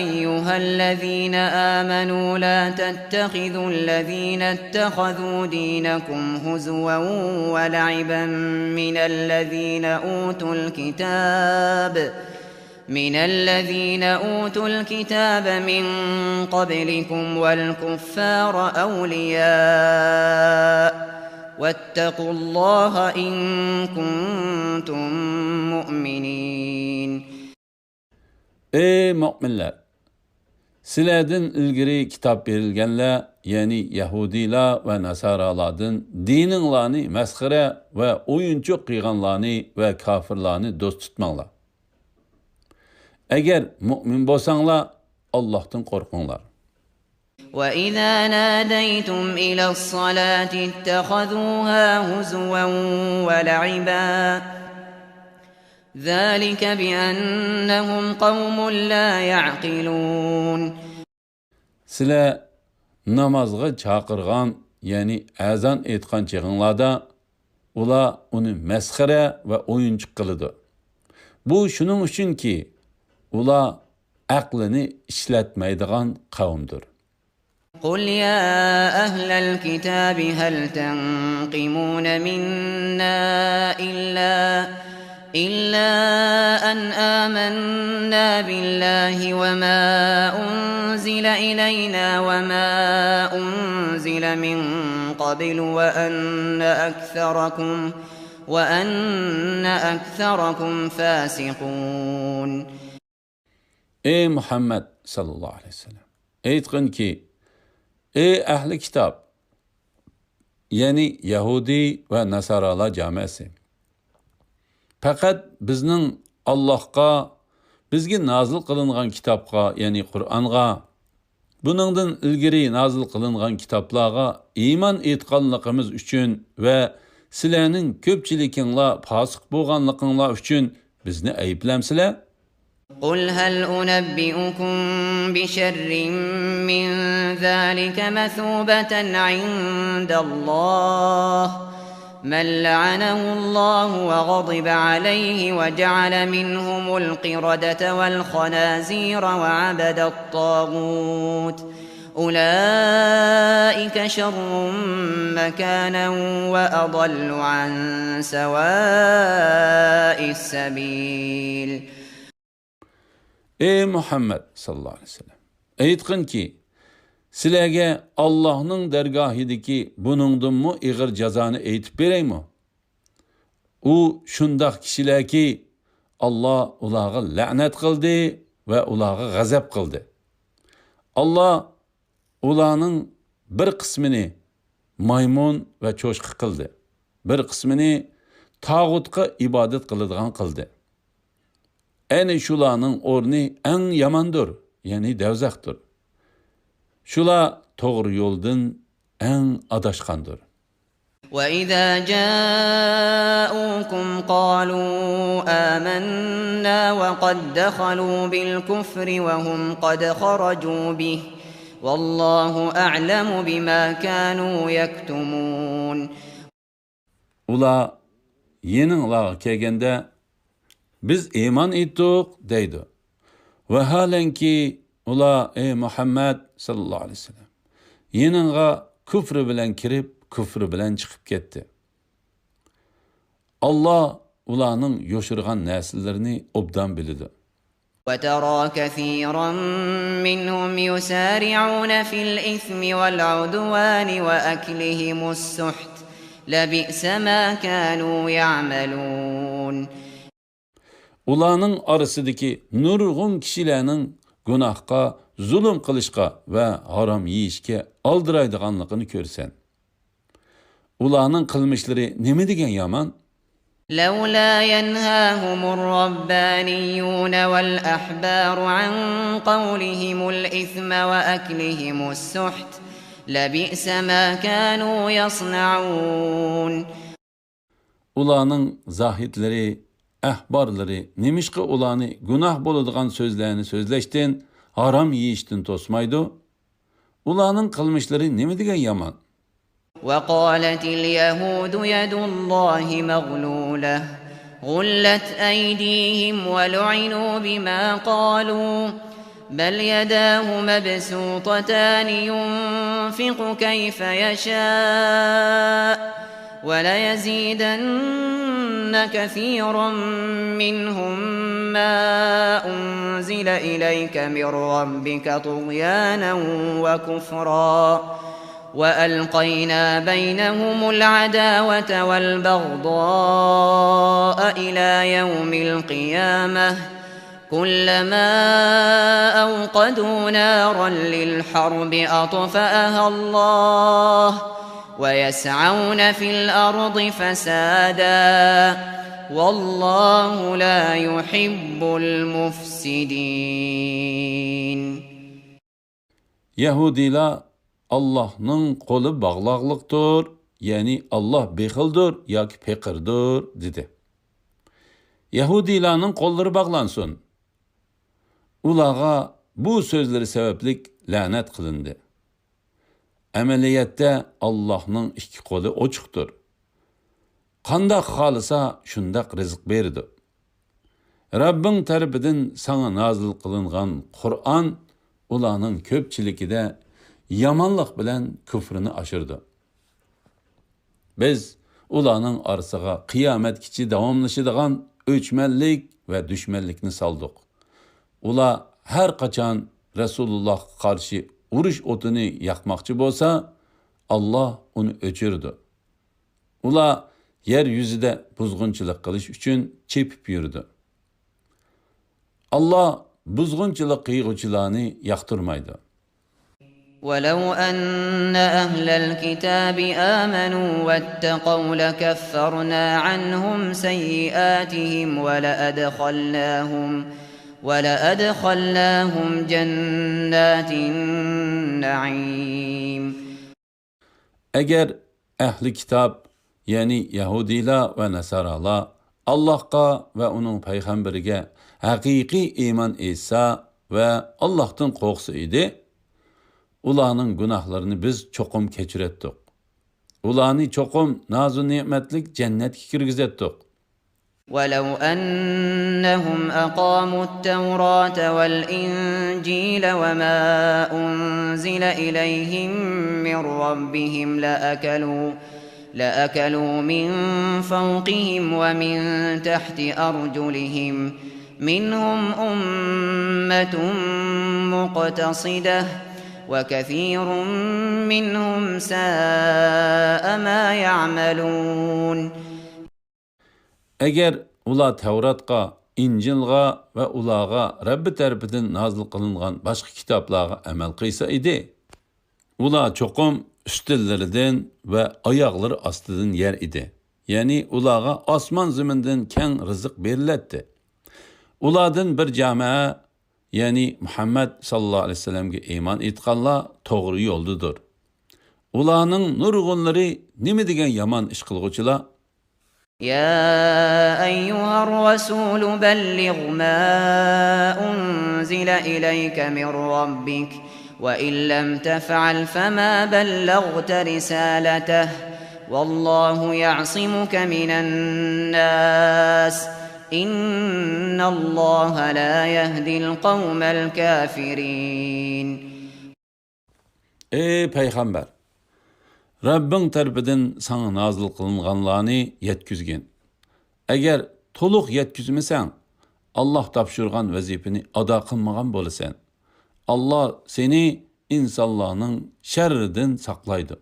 أيها الذين آمنوا لا تتخذوا الذين اتخذوا دينكم هزوا ولعبا من الذين أوتوا الكتاب من الذين أوتوا الكتاب من قبلكم والكفار أولياء واتقوا الله إن كنتم مؤمنين. ئەي مۆمىنلەر! سىلەردىن ئىلگىرى كىتاب بېرىلگەنلەر، يەنى يەھۇدىيلار ۋە ناسارالاردىن دىنىڭلارنى مەسخىرە ۋە ئويۇنچۇق قىلغانلارنى ۋە كاپىرلارنى دوست تۇتماڭلار. ئەگەر مۆمىن بولساڭلار، ئاللاھتىن قورقۇڭلار. وإذا ناديتم إلى الصلاة اتخذوها هزوا ولعبا ذلك بأنهم قوم لا يعقلون. سىلەر نامازغا چاقىرغان، يەنى ئەزان ئېيتقان چېغىڭلاردا، ئۇلار ئۇنى مەسخىرە ۋە ئويۇنچۇق قىلىدۇ. بۇ شۇنىڭ ئۈچۈنكى، ئۇلار ئەقلىنى ئىشلەتمەيدىغان قەۋمدۇر. قل يا أهل الكتاب هل تنقمون منا إلا إلا أن آمنا بالله وما أنزل إلينا وما أنزل من قبل وأن أكثركم وأن أكثركم فاسقون. ئەي مۇھەممەد ساللاللاھۇ ئەلەيھى ۋەسەللەم، ئېيتقىنكى، ئەي ئەھلى كىتاب، يەنى يەھۇدىي ۋە ناسارالار جامەسى، پەقەت بىزنىڭ ئاللاھقا، بىزگە نازىل قىلىنغان كىتابقا، يەنى قۇرئانغا، بۇنىڭدىن ئىلگىرى نازىل قىلىنغان كىتابلارغا ئىمان ئېيتقانلىقىمىز ئۈچۈن ۋە سىلەرنىڭ كۆپچىلىكىڭلار پاسىق بولغانلىقىڭلار ئۈچۈن بىزنى ئەيىبلەمسىلەر؟ قل هل أنبئكم بشر من ذلك مثوبة عند الله من لعنه الله وغضب عليه وجعل منهم القردة والخنازير وعبد الطاغوت أولئك شر مكانا وأضل عن سواء السبيل. ئەي مۇھەممەد ساللاللاھۇ ئەلەيھى ۋەسەللەم، ئېيتقىنكى، سىلەرگە ئاللاھنىڭ دەرگاھىدىكى بۇنىڭدىنمۇ ئېغىر جازانى ئېيتىپ بېرەيمۇ؟ ئۇ شۇنداق كىشىلەركى، ئاللا ئۇلارغا لەنەت قىلدى ۋە ئۇلارغا غەزەپ قىلدى. ئاللا ئۇلارنىڭ بىر قىسمىنى مايمۇن ۋە چوشقا قىلدى، بىر قىسمىنى تاغۇتقا ئىبادەت قىلىدىغان قىلدى. ئەنە شۇلارنىڭ ئورنى ئەڭ ياماندۇر، يەنى دەۋزەختۇر. شۇلار توغرا يولدىن ئەڭ ئاداشقاندۇر. وإذا جاءوكم قالوا آمنا وقد دخلوا بالكفر وهم قد خرجوا به والله أعلم بما كانوا يكتمون. ئۇلار يېنىڭلارغا كەلگەندە، بىز ئىمان ئېيتتۇق دەيدۇ. ۋاھالەنكى، ئۇلار، ئەي مۇھەممەد ساللاللاھۇ ئەلەيھى ۋەسەللەم، يېنىڭغا كۇفرى بىلەن كىرىپ، كۇفرى بىلەن چىقىپ كەتتى. ئاللا ئۇلارنىڭ يوشۇرغان نەرسىلىرىنى ئوبدان بىلىدۇ. وترى كثيرا منهم يسارعون في الإثم والعدوان وأكلهم السحت لبئس ما كانوا يعملون. ئۇلارنىڭ ئارىسىدىكى نۇرغۇن كىشىلەرنىڭ گۇناھقا، زۇلۇم قىلىشقا ۋە ھارام يېيىشكە ئالدىرايدىغانلىقىنى كۆرىسەن. ئۇلارنىڭ قىلمىشلىرى نېمە دېگەن يامان! لولا ينهاهم الربانيون والأحبار عن قولهم الإثم وأكلهم السحت لبئس ما كانوا يصنعون. ئۇلارنىڭ زاھىدلىرى، ئەھبارلىرى نېمىشقا ئۇلارنى گۇناھ بولىدىغان سۆزلەرنى سۆزلەشتىن، ھارام يېيىشتىن توسمايدۇ؟ ئۇلارنىڭ قىلمىشلىرى نېمە دېگەن يامان! وقالت اليهود يد الله مغلولة غلت أيديهم ولعنوا بما قالوا بل يداه مبسوطتان ينفق كيف يشاء وليزيدن كثيرا منهم ما أنزل إليك من ربك طغيانا وكفرا وألقينا بينهم العداوة والبغضاء إلى يوم القيامة كلما أوقدوا نارا للحرب أطفأها الله ويسعون في الأرض فسادا والله لا يحب المفسدين. يەھۇدىيلار، ئاللاھنىڭ قولى باغلاقلىقتۇر، يەنى ئاللاھ بېخىلدۇر ياكى پېقىردۇر، دېدى. يەھۇدىيلارنىڭ قوللىرى باغلانسۇن! ئۇلارغا بۇ سۆزلىرى سەۋەبلىك لەنەت قىلىندى. ئەمەلىيەتتە ئاللاھنىڭ ئىككى قولى ئوچۇقتۇر. قانداق خالىسا شۇنداق رىزىق بېرىدۇ. رەببىڭ تەرىپىدىن ساڭا نازىل قىلىنغان قۇرئان ئۇلارنىڭ كۆپچىلىكىدە يامانلىق بىلەن كۇفرىنى ئاشۇرىدۇ. بىز ئۇلارنىڭ ئارىسىغا قىيامەتكىچە داۋاملىشىدىغان ئۆچمەنلىك ۋە دۈشمەنلىكنى سالدۇق. ئۇلار ھەر قاچان رەسۇلۇللاھقا قارشى ئۇرۇش ئوتىنى ياقماقچى بولسا، ئاللاھ ئۇنى ئۆچۈرىدۇ. ئۇلار يەر يۈزىدە بۇزغۇنچىلىق قىلىش ئۈچۈن چېپىپ يۈرىدۇ. ئاللاھ بۇزغۇنچىلىق قىلغۇچىلارنى ياقتۇرمايدۇ. ولو أن أهل الكتاب آمنوا واتقوا لكفرنا عنهم سيئاتهم ولأدخلناهم ولأدخلناهم جنات النعيم. ئەگەر ئەھلى كىتاب، يەنى يەھۇدىيلار ۋە ناسارالار ئاللاھقا ۋە ئۇنىڭ پەيغەمبىرىگە ھەقىقىي ئىمان ئېيتسا ۋە ئاللاھتىن قورقسا ئىدى، ئۇلارنىڭ گۇناھلىرىنى بىز چوقۇم كەچۈرەتتۇق. ئۇلارنى چوقۇم نازۇ نېمەتلىك جەننەتكە كىرگۈزەتتۇق. ولو أنهم أقاموا التوراة والإنجيل وما أنزل إليهم من ربهم لأكلوا لأكلوا من فوقهم ومن تحت أرجلهم منهم أمة مقتصدة وكثير منهم ساء ما يعملون. ئەگەر ئۇلار تەۋراتقا، ئىنجىلغا ۋە ئۇلارغا رەببى تەرىپىدىن نازىل قىلىنغان باشقا كىتابلارغا ئەمەل قىلسا ئىدى، ئۇلار چوقۇم ئۈستۈنلىرىدىن ۋە ئاياغلىرى ئاستىدىن يەر ئىدى. يەنى ئۇلارغا ئاسمان-زېمىندىن كەڭ رىزىق بېرىلەتتى. ئۇلاردىن بىر جامائە، يەنى مۇھەممەد ساللاللاھۇ ئەلەيھى ۋەسەللەمگە ئىمان ئېيتقانلار توغرا يولدىدۇر. ئۇلارنىڭ نۇرغۇنلىرى نېمە دېگەن يامان ئىش قىلغۇچىلار! يا أيها الرسول بلغ ما أنزل إليك من ربك وإن لم تفعل فما بلغت رسالته والله يعصمك من الناس إن الله لا يهدي القوم الكافرين. ئەي پەيغەمبەر! رەببىڭ تەرىپىدىن ساڭا نازىل قىلىنغانلارنى يەتكۈزگىن. ئەگەر تولۇق يەتكۈزمىسەڭ، ئاللاھ تاپشۇرغان ۋەزىپىنى ئادا قىلمىغان بولىسەن. ئاللاھ سېنى ئىنسانلارنىڭ شەررىدىن ساقلايدۇ.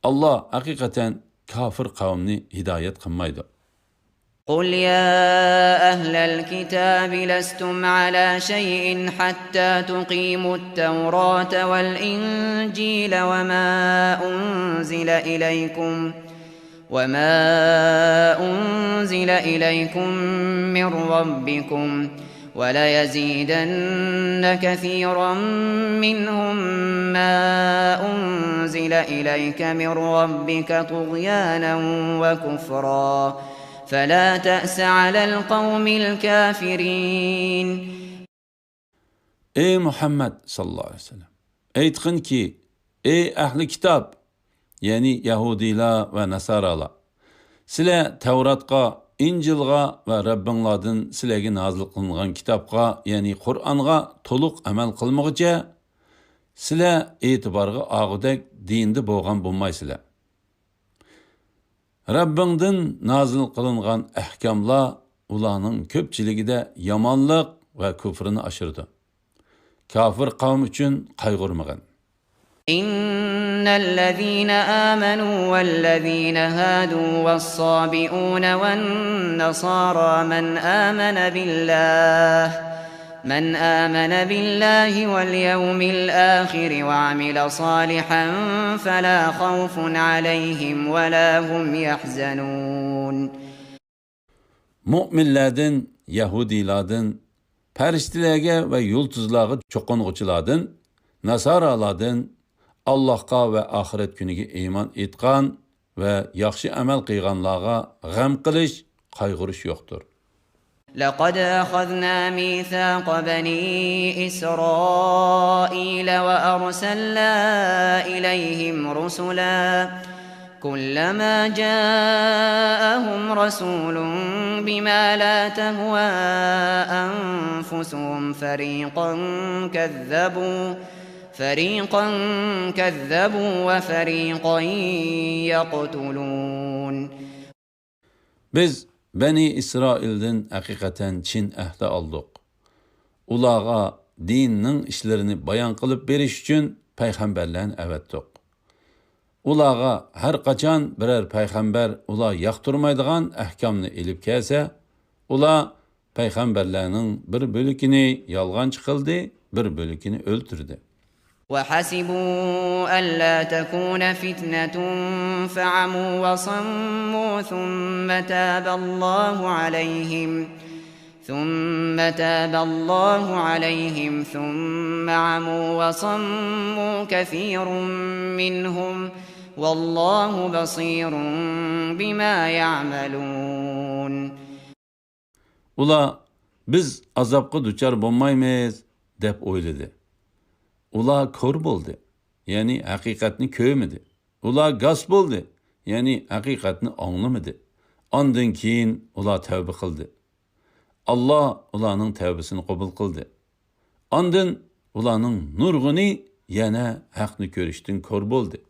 ئاللاھ ھەقىقەتەن كاپىر قەۋمنى ھىدايەت قىلمايدۇ. قل يا أهل الكتاب لستم على شيء حتى تقيموا التوراة والإنجيل وما أنزل إليكم وما أنزل إليكم من ربكم وليزيدن كثيرا منهم ما أنزل إليك من ربك طغيانا وكفرا فلا تأس على القوم الكافرين. ئەي مۇھەممەد ساللاللاھۇ ئەلەيھى ۋەسەللەم! ئېيتقىنكى، ئەي ئەھلى كىتاب! يەنى يەھۇدىيلار ۋە ناسارالار! سىلەر تەۋراتقا، ئىنجىلغا ۋە رەببىڭلاردىن سىلەرگە نازىل قىلىنغان كىتابقا، يەنى قۇرئانغا تولۇق ئەمەل قىلمىغۇچە، سىلەر ئېتىبارغا ئالغۇدەك دىندا بولغان بولمايسىلەر. رەببىڭدىن نازىل قىلىنغان ئەھكاملار ئۇلارنىڭ كۆپچىلىكىدە يامانلىق ۋە كۇفرىنى ئاشۇرىدۇ. كاپىر قەۋم ئۈچۈن قايغۇرمىغىن. إن الذين آمنوا والذين هادوا والصابئون والنصارى من آمن بالله من آمن بالله واليوم الآخر وعمل صالحا فلا خوف عليهم ولا هم يحزنون. مۆمىنلەردىن، يەھۇدىيلاردىن، پەرىشتىلەرگە ۋە يۇلتۇزلارغا چوقۇنغۇچىلاردىن، ناسارالاردىن، ئاللاھقا ۋە ئاخىرەت كۈنىگە ئىمان ئېيتقان ۋە ياخشى ئەمەل قىلغانلارغا غەم قىلىش، قايغۇرۇش يوقتۇر. لقد أخذنا ميثاق بني إسرائيل وأرسلنا إليهم رسلا، كلما جاءهم رسول بما لا تهوى أنفسهم فريقا كذبوا، فريقا كذبوا وفريقا يقتلون. بىز بەنى ئىسرائىلدىن ھەقىقەتەن چىن ئەھدى ئالدۇق. ئۇلارغا دىننىڭ ئىشلىرىنى بايان قىلىپ بېرىش ئۈچۈن پەيغەمبەرلەرنى ئەۋەتتۇق. ئۇلارغا ھەر قاچان بىرەر پەيغەمبەر ئۇلار ياقتۇرمايدىغان ئەھكامنى ئېلىپ كەلسە، ئۇلار پەيغەمبەرلەرنىڭ بىر بۆلىكىنى يالغانچى قىلدى، بىر بۆلىكىنى ئۆلتۈردى. وحسبوا ألا تكون فتنة فعموا وصموا ثم تاب الله عليهم، ثم تاب الله عليهم ثم عموا وصموا كثير منهم، والله بصير بما يعملون. ئۇلار، «بىز ئازابقا دۇچار بولمايمىز» دەپ ئويلىدى. ئۇلار كور بولدى، يەنى ھەقىقەتنى كۆرمىدى. ئۇلار گاس بولدى، يەنى ھەقىقەتنى ئاڭلىمىدى. ئاندىن كېيىن ئۇلار تەۋبە قىلدى. ئاللا ئۇلارنىڭ تەۋبىسىنى قوبۇل قىلدى. ئاندىن ئۇلارنىڭ نۇرغۇنى يەنە ھەقنى كۆرۈشتىن كور بولدى.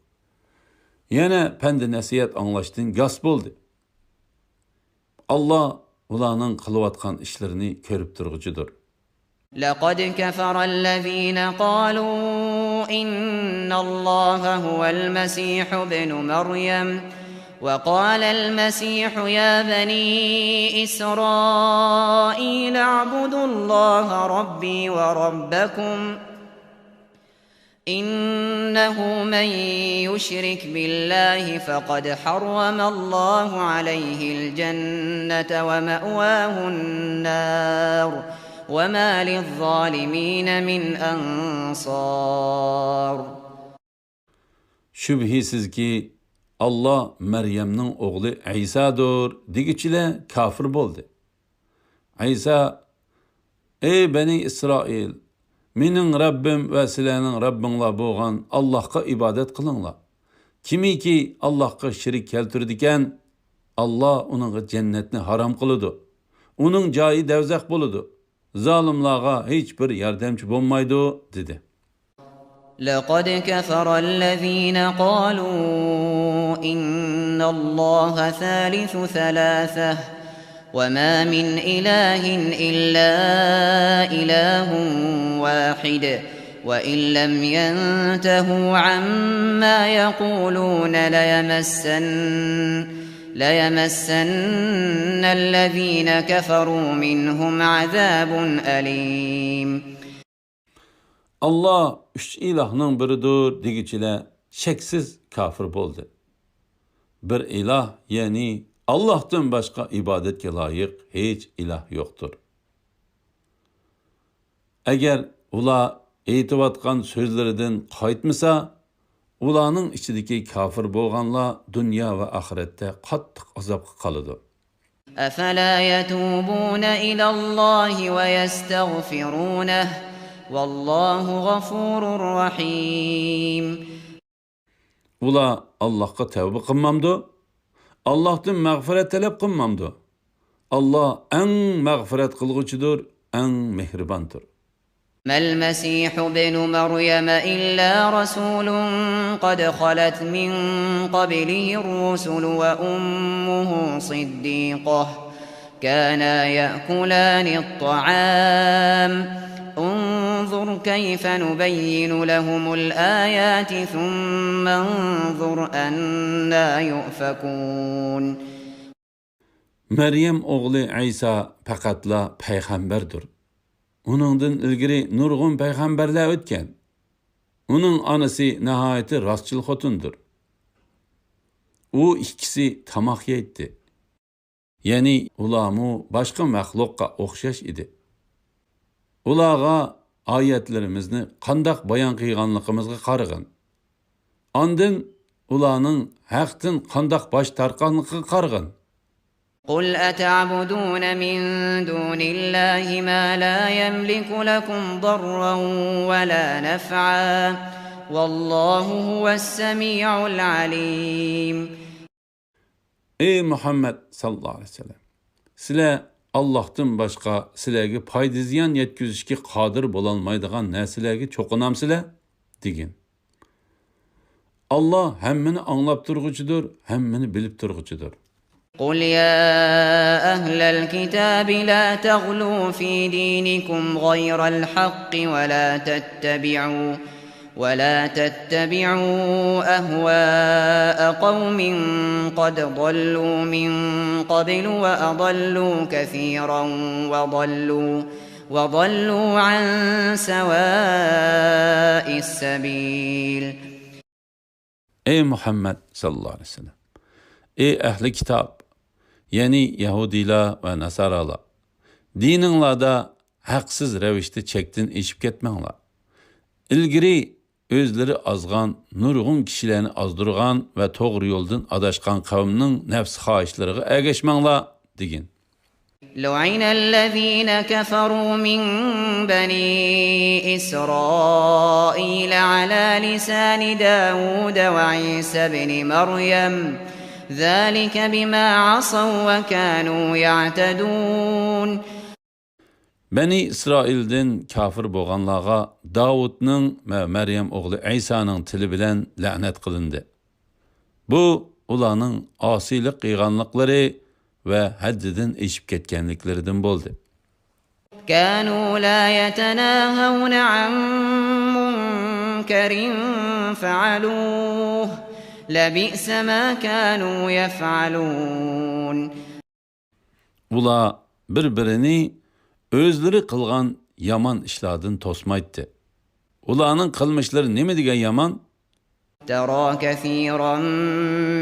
يەنە پەندى نەسىھەت ئاڭلاشتىن گاس بولدى. ئاللا ئۇلارنىڭ قىلىۋاتقان ئىشلىرىنى كۆرۈپ تۇرغۇچىدۇر. لقد كفر الذين قالوا إن الله هو المسيح ابن مريم، وقال المسيح يا بني إسرائيل اعبدوا الله ربي وربكم، إنه من يشرك بالله فقد حرم الله عليه الجنة ومأواه النار وما للظالمين من أنصار. شۈبھىسىزكى، ئاللا مەريەمنىڭ ئوغلى ئەيسادۇر دېگۈچىلەر كاپىر بولدى. ئەيسا، «ئەي بەنى ئىسرائىل، مېنىڭ رەببىم ۋە سىلەرنىڭ رەببىڭلار بولغان ئاللاھقا ئىبادەت قىلىڭلار. كىمكى ئاللاھقا شېرىك كەلتۈرىدىكەن، ئاللا ئۇنىڭغا جەننەتنى ھارام قىلىدۇ. ئۇنىڭ جايى دەۋزەخ بولىدۇ. زالىملارغا ھېچبىر ياردەمچى بولمايدۇ» دېدى. لقد كفر الذين قالوا إن الله ثالث ثلاثة وما من إله إلا إله واحد وإن لم ينتهوا عما يقولون ليمسن، ليمسن الذين كفروا منهم عذاب أليم. ئاللا ئۈچ ئىلاھنىڭ بىرىدۇر دېگۈچىلەر شەكسىز كاپىر بولدى. بىر ئىلاھ، يەنى ئاللاھتىن باشقا ئىبادەتكە لايىق ھېچ ئىلاھ يوقتۇر. ئەگەر ئۇلار ئېيتىۋاتقان سۆزلىرىدىن قايتمىسا، ئۇلارنىڭ ئىچىدىكى كاپىر بولغانلار دۇنيا ۋە ئاخىرەتتە قاتتىق ئازابقا قالىدۇ. أفلا يتوبون إلى الله ويستغفرونه والله غفور رحيم. ئۇلار ئاللاھقا تەۋبە قىلمامدۇ؟ ئاللاھتىن مەغپىرەت تەلەپ قىلمامدۇ؟ ئاللا ئەڭ مەغپىرەت قىلغۇچىدۇر، ئەڭ مېھرىباندۇر. ما المسيح ابن مريم إلا رسول قد خلت من قبله الرسل وأمه صديقة كانا يأكلان الطعام انظر كيف نبين لهم الآيات ثم انظر أنا يؤفكون. مەريەم ئوغلى ئەيسا پەقەتلا پەيغەمبەردۇر. ئۇنىڭدىن ئىلگىرى نۇرغۇن پەيغەمبەرلەر ئۆتكەن. ئۇنىڭ ئانىسى ناھايىتى راستچىل خوتۇندۇر. ئۇ ئىككىسى تاماق يەيتتى. يەنى ئۇلارمۇ باشقا مەخلۇققا ئوخشاش ئىدى. ئۇلارغا ئايەتلىرىمىزنى قانداق بايان قىلغانلىقىمىزغا قارىغىن. ئاندىن ئۇلارنىڭ ھەقتىن قانداق باش تارتقانلىقىغا قارىغىن. قل أتعبدون من دون الله ما لا يملك لكم ضرا ولا نفعا والله هو السميع العليم. ئەي مۇھەممەد ساللاللاھۇ ئەلەيھى ۋەسەللەم، سىلەر ئاللاھتىن باشقا سىلەرگە پايدا زىيان يەتكۈزۈشكە قادىر بولالمايدىغان نەرسىلەرگە چوقۇنامسىلەر؟ دېگىن. ئاللاھ ھەممىنى ئاڭلاپ تۇرغۇچىدۇر، ھەممىنى بىلىپ تۇرغۇچىدۇر. قل يا أهل الكتاب لا تغلوا في دينكم غير الحق ولا تتبعوا ولا تتبعوا أهواء قوم قد ضلوا من قبل وأضلوا كثيرا وضلوا وضلوا عن سواء السبيل. ئەي مۇھەممەد ساللاللاھۇ ئەلەيھى ۋەسەللەم، ئەي ئەھلى كىتاب، يەنى يەھۇدىيلار ۋە ناسارالار، دىنىڭلاردا ھەقسىز رەۋىشتە چەكتىن ئېشىپ كەتمەڭلار. ئىلگىرى ئۆزلىرى ئازغان نۇرغۇن كىشىلەرنى ئازدۇرغان ۋە توغرا يولدىن ئاداشقان قەۋمنىڭ نەپس خاھىشلىرىغا ئەگەشمەڭلار، دېگىن. لعن الذين كفروا من بني إسرائيل على لسان داود وعيسى ابن مريم ذلك بما عصوا وكانوا يعتدون. بەنى ئىسرائىلدىن كاپىر بولغانلارغا داۋۇتنىڭ ۋە مەريەم ئوغلى ئەيسانىڭ تىلى بىلەن لەنەت قىلىندى. بۇ ئۇلارنىڭ ئاسىيلىق قىلغانلىقلىرى ۋە ھەددىدىن ئېشىپ كەتكەنلىكلىرىدىن بولدى. كانوا لا يتناهون عن منكر فعلوه لبئس ما كانوا يفعلون. ئۇلار بىر-بىرىنى ئۆزلىرى قىلغان يامان ئىشلاردىن توسمايتتى. ئۇلارنىڭ قىلمىشلىرى نېمە دېگەن يامان! ترى كثيرا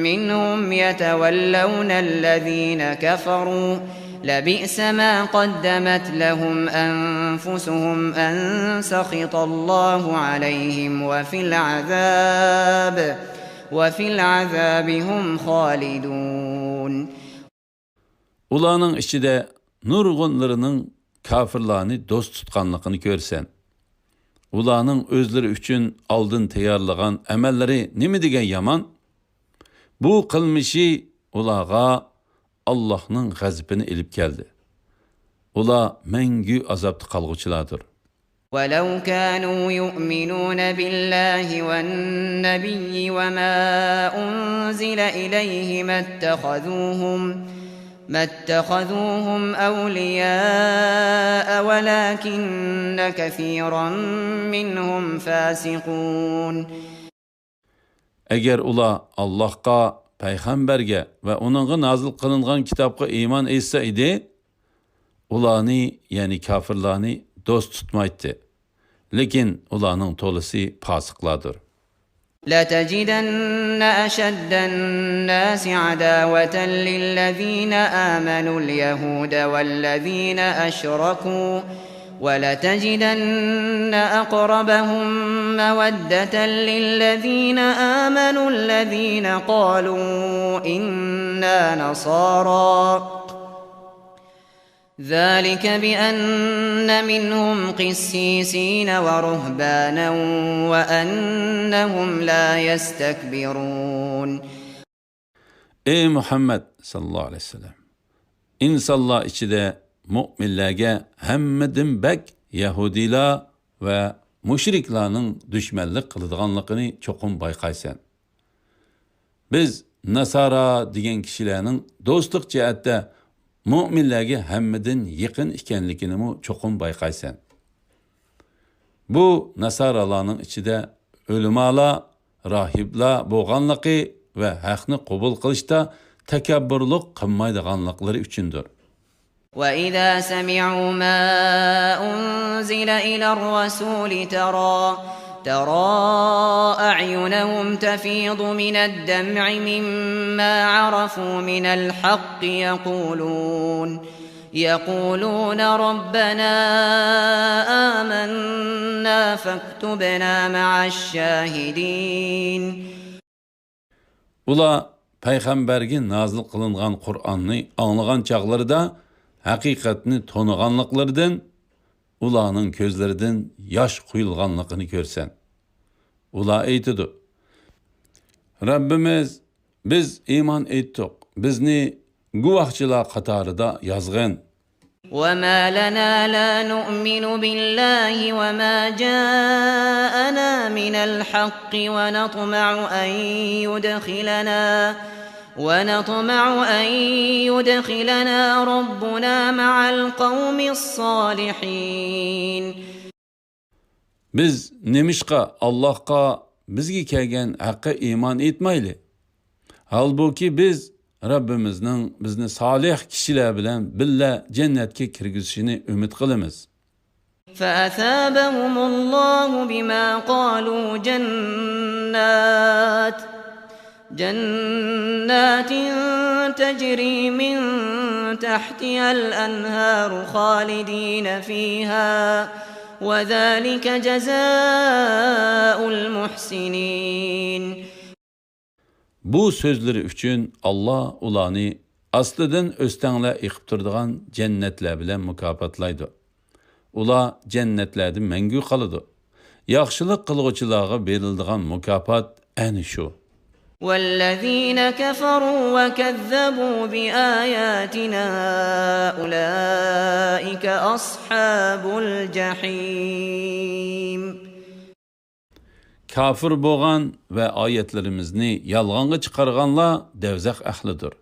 منهم يتولون الذين كفروا لبئس ما قدمت لهم أنفسهم أن سخط الله عليهم وفي العذاب وفي العذاب هم خالدون. ئۇلارنىڭ ئىچىدە نۇرغۇنلىرىنىڭ كاپىرلارنى دوست تۇتقانلىقىنى كۆرىسەن. ئۇلارنىڭ ئۆزلىرى ئۈچۈن ئالدىن تەييارلىغان ئەمەللىرى نېمە دېگەن يامان! بۇ قىلمىشى ئۇلارغا ئاللاھنىڭ غەزىپىنى ئېلىپ كەلدى. ئۇلار مەڭگۈ ئازابتا قالغۇچىلاردۇر. ولو كانوا يؤمنون بالله والنبي وما أنزل إليه ما اتخذوهم، ما اتخذوهم أولياء ولكن كثيرا منهم فاسقون. ئەگەر ئۇلار ئاللاھقا، پەيغەمبەرگە ۋە ئۇنىڭغا نازىل قىلىنغان كىتابقا ئىمان ئېيتسا ئىدى، ئۇلارنى، يەنى كاپىرلارنى دوست تۇتمايتتى. لېكىن ئۇلارنىڭ تولىسى پاسىقلاردۇر. لتجدن أشد الناس عداوة للذين آمنوا اليهود والذين أشركوا ولتجدن أقربهم مودة للذين آمنوا الذين قالوا إنا نصارى ذلك بأن منهم قسيسين ورهبانا وأنهم لا يستكبرون. ئەي مۇھەممەد ساللاللاھۇ ئەلەيھى ۋەسەللەم، ئىنسانلار ئىچىدە مۆمىنلەرگە ھەممىدىن بەك يەھۇدىيلار ۋە مۇشرىكلارنىڭ دۈشمەنلىك قىلىدىغانلىقىنى چوقۇم بايقايسەن. بىز ناسارا دېگەن كىشىلەرنىڭ دوستلۇق جەھەتتە مۆمىنلەرگە ھەممىدىن يېقىن ئىكەنلىكىنىمۇ چوقۇم بايقايسەن. بۇ ناسارالارنىڭ ئىچىدە ئۆلىمالار، راھىبلار بولغانلىقى ۋە ھەقنى قوبۇل قىلىشتا تەكەببۇرلۇق قىلمايدىغانلىقلىرى ئۈچۈندۇر. وإذا سمعوا ما أنزل إلى الرسول ترى ترى أعينهم تفيض من الدمع مما عرفوا من الحق يقولون يقولون ربنا آمنا فاكتبنا مع الشاهدين. ئۇلار پەيغەمبەرگە نازىل قىلىنغان قۇرئاننى ئاڭلىغان چاغلىرىدا ھەقىقەتنى تونۇغانلىقلىرىدىن ئۇلارنىڭ كۆزلىرىدىن ياش قۇيۇلغانلىقىنى كۆرسەن. ئۇلار ئېيتىدۇ: رەببىمىز، بىز ئىمان ئېيتتۇق، بىزنى گۇۋاھچىلار قاتارىدا يازغىن. وما لنا لا نؤمن بالله وما جاءنا من الحق ونطمع أن يدخلنا، ونطمع أن يدخلنا ربنا مع القوم الصالحين. بىز نېمىشقا ئاللاھقا، بىزگە كەلگەن ھەققە ئىمان ئېيتمايلى؟ ھالبۇكى، بىز رەببىمىزنىڭ بىزنى سالىھ كىشىلەر بىلەن بىللە جەننەتكە كىرگۈزۈشىنى ئۈمىد قىلىمىز. فأثابهم الله بما قالوا جنات، جنات تجري من تحتها الأنهار خالدين فيها، وذلك جزاء المحسنين. بۇ سۆزلىرى ئۈچۈن ئاللا ئۇلارنى ئاستىدىن ئۆستەڭلەر ئېقىپ تۇرىدىغان جەننەتلەر بىلەن مۇكاپاتلايدۇ. ئۇلار جەننەتلەردە مەڭگۈ قالىدۇ. ياخشىلىق قىلغۇچىلارغا بېرىلىدىغان مۇكاپات ئەنە شۇ. والذين كفروا وكذبوا بآياتنا أولئك أصحاب الجحيم. كاپىر بولغان ۋە ئايەتلىرىمىزنى يالغانغا چىقارغانلار دەۋزەخ ئەھلىدۇر.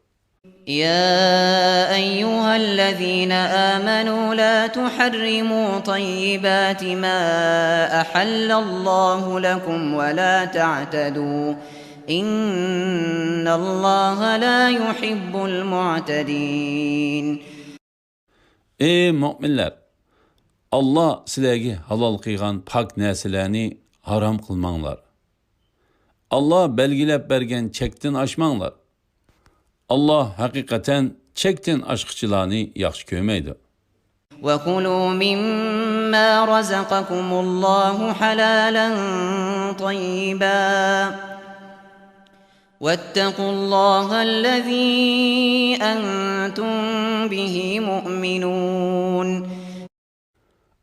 يا أيها الذين آمنوا لا تحرموا طيبات ما أحل الله لكم ولا تعتدوا، إن الله لا يحب المعتدين. ئەي مۆمىنلەر! ئاللا سىلەرگە ھالال قىلغان پاك نەرسىلەرنى ھارام قىلماڭلار. ئاللا بەلگىلەپ بەرگەن چەكتىن ئاشماڭلار. ئاللا ھەقىقەتەن چەكتىن ئاشقۇچىلارنى ياخشى كۆرمەيدۇ. وكلوا مما رزقكم الله حلالا طيبا، واتقوا الله الذي أنتم به مؤمنون.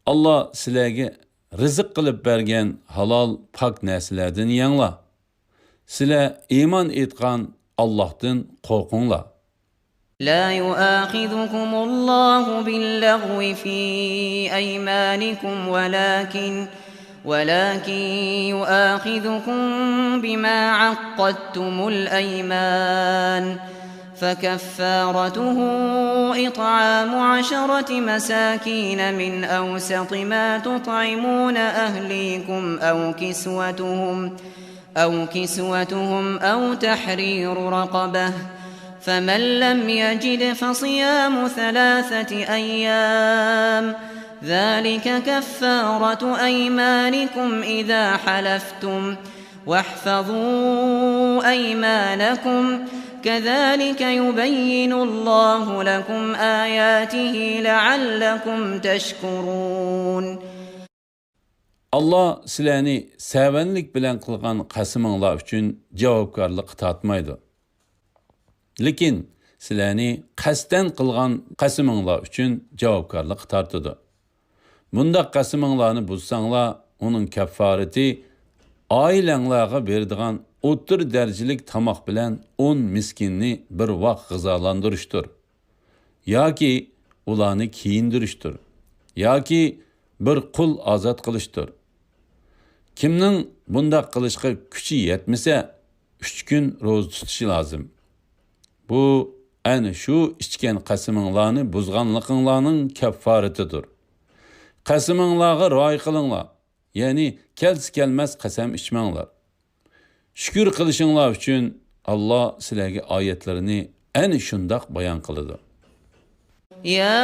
ئاللا سىلەرگە رىزىق قىلىپ بەرگەن ھالال، پاك نەرسىلەردىن يەڭلار. سىلەر ئىمان ئېيتقان ئاللاھتىن قورقۇڭلار. لا يؤاخذكم الله باللغو في أيمانكم ولكن، ولكن يؤاخذكم بما عقدتم الأيمان، فكفارته إطعام عشرة مساكين من أوسط ما تطعمون أهليكم أو كسوتهم، أو كسوتهم أو تحرير رقبة، فمن لم يجد فصيام ثلاثة أيام، ذلك كفارة أيمانكم إذا حلفتم، واحفظوا أيمانكم، كذلك يبين الله لكم آياته لعلكم تشكرون. ئاللا سىلەرنى سەۋەنلىك بىلەن قىلغان قەسىمىڭلار ئۈچۈن جاۋابكارلىققا تارتمايدۇ. لېكىن سىلەرنى قەستەن قىلغان قەسىمىڭلار ئۈچۈن جاۋابكارلىققا تارتىدۇ. مۇنداق قەسىمىڭلارنى بۇزساڭلار، ئۇنىڭ كەففارىتى ئائىلەڭلارغا بېرىدىغان ئوتتۇرا دەرىجىلىك تاماق بىلەن ئون مىسكىننى بىر ۋاق غىزالاندۇرۇشتۇر. ياكى ئۇلارنى كىيىندۈرۈشتۇر. ياكى بىر قۇل ئازاد قىلىشتۇر. كىمنىڭ بۇنداق قىلىشقا كۈچى يەتمىسە، ئۈچ كۈن روزا تۇتۇشى لازىم. بۇ ئەنە شۇ ئىچكەن قەسىمىڭلارنى بۇزغانلىقىڭلارنىڭ كەففارىتىدۇر. قەسىمىڭلارغا رىئايە قىلىڭلار، يەنى كەلسە كەلمەس قەسەم ئىچمەڭلار. شۈكۈر قىلىشىڭلار ئۈچۈن ئاللا سىلەرگە ئايەتلىرىنى ئەنە شۇنداق بايان قىلىدۇ. يا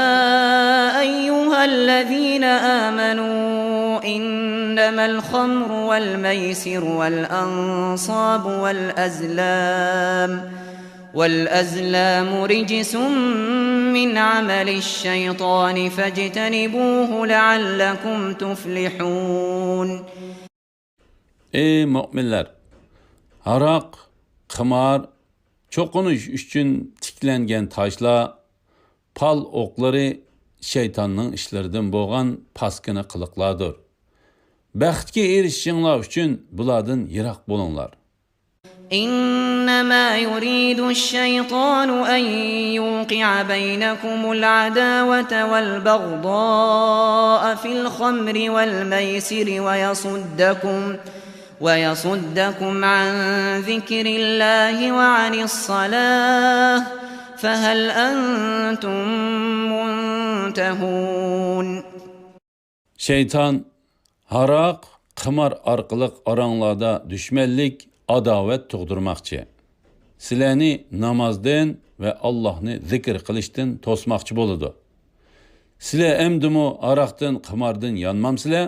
أيها الذين آمنوا إنما الخمر والميسر والأنصاب والأزلام، والأزلام رجس من عمل الشيطان فاجتنبوه لعلكم تفلحون. ئەي مۆمىنلەر! ھاراق، قىمار، چوقۇنۇش ئۈچۈن تىكلەنگەن تاشلار، پال ئوقلىرى شەيتاننىڭ ئىشلىرىدىن بولغان پاسكىنا قىلىقلاردۇر. بەختكە ئېرىشىشىڭلار ئۈچۈن بۇلاردىن يىراق بولۇڭلار. إنما يريد الشيطان أن يوقع بينكم العداوة والبغضاء في الخمر والميسر ويصدكم ويصدكم عن ذكر الله وعن الصلاة فهل أنتم منتهون. شەيتان ھاراق، قىمار ئارقىلىق ئاراڭلاردا دۈشمەنلىك، ئاداۋەت تۇغدۇرماقچى. سىلەرنى نامازدىن ۋە ئاللاھنى زىكىر قىلىشتىن توسماقچى بولىدۇ. سىلەر ئەمدىمۇ ھاراقتىن، قىماردىن يانمامسىلەر؟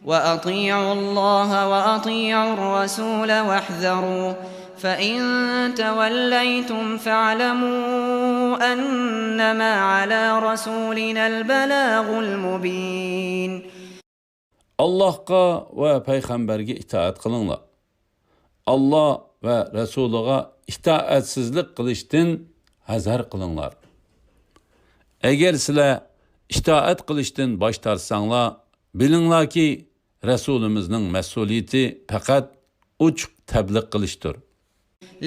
وأطيعوا الله وأطيعوا الرسول واحذروا فإن توليتم فاعلموا أنما على رسولنا البلاغ المبين. ئاللاھقا ۋە پەيغەمبەرگە ئىتائەت قىلىڭلار. ئاللاھ ۋە رەسۇلىغا ئىتائەتسىزلىك قىلىشتىن ھەزەر قىلىڭلار. ئەگەر سىلەر ئىتائەت قىلىشتىن باش تارتساڭلار، بىلىڭلاركى، رەسۇلىمىزنىڭ مەسئۇلىيىتى پەقەت ئوچۇق تەبلىغ قىلىشتۇر.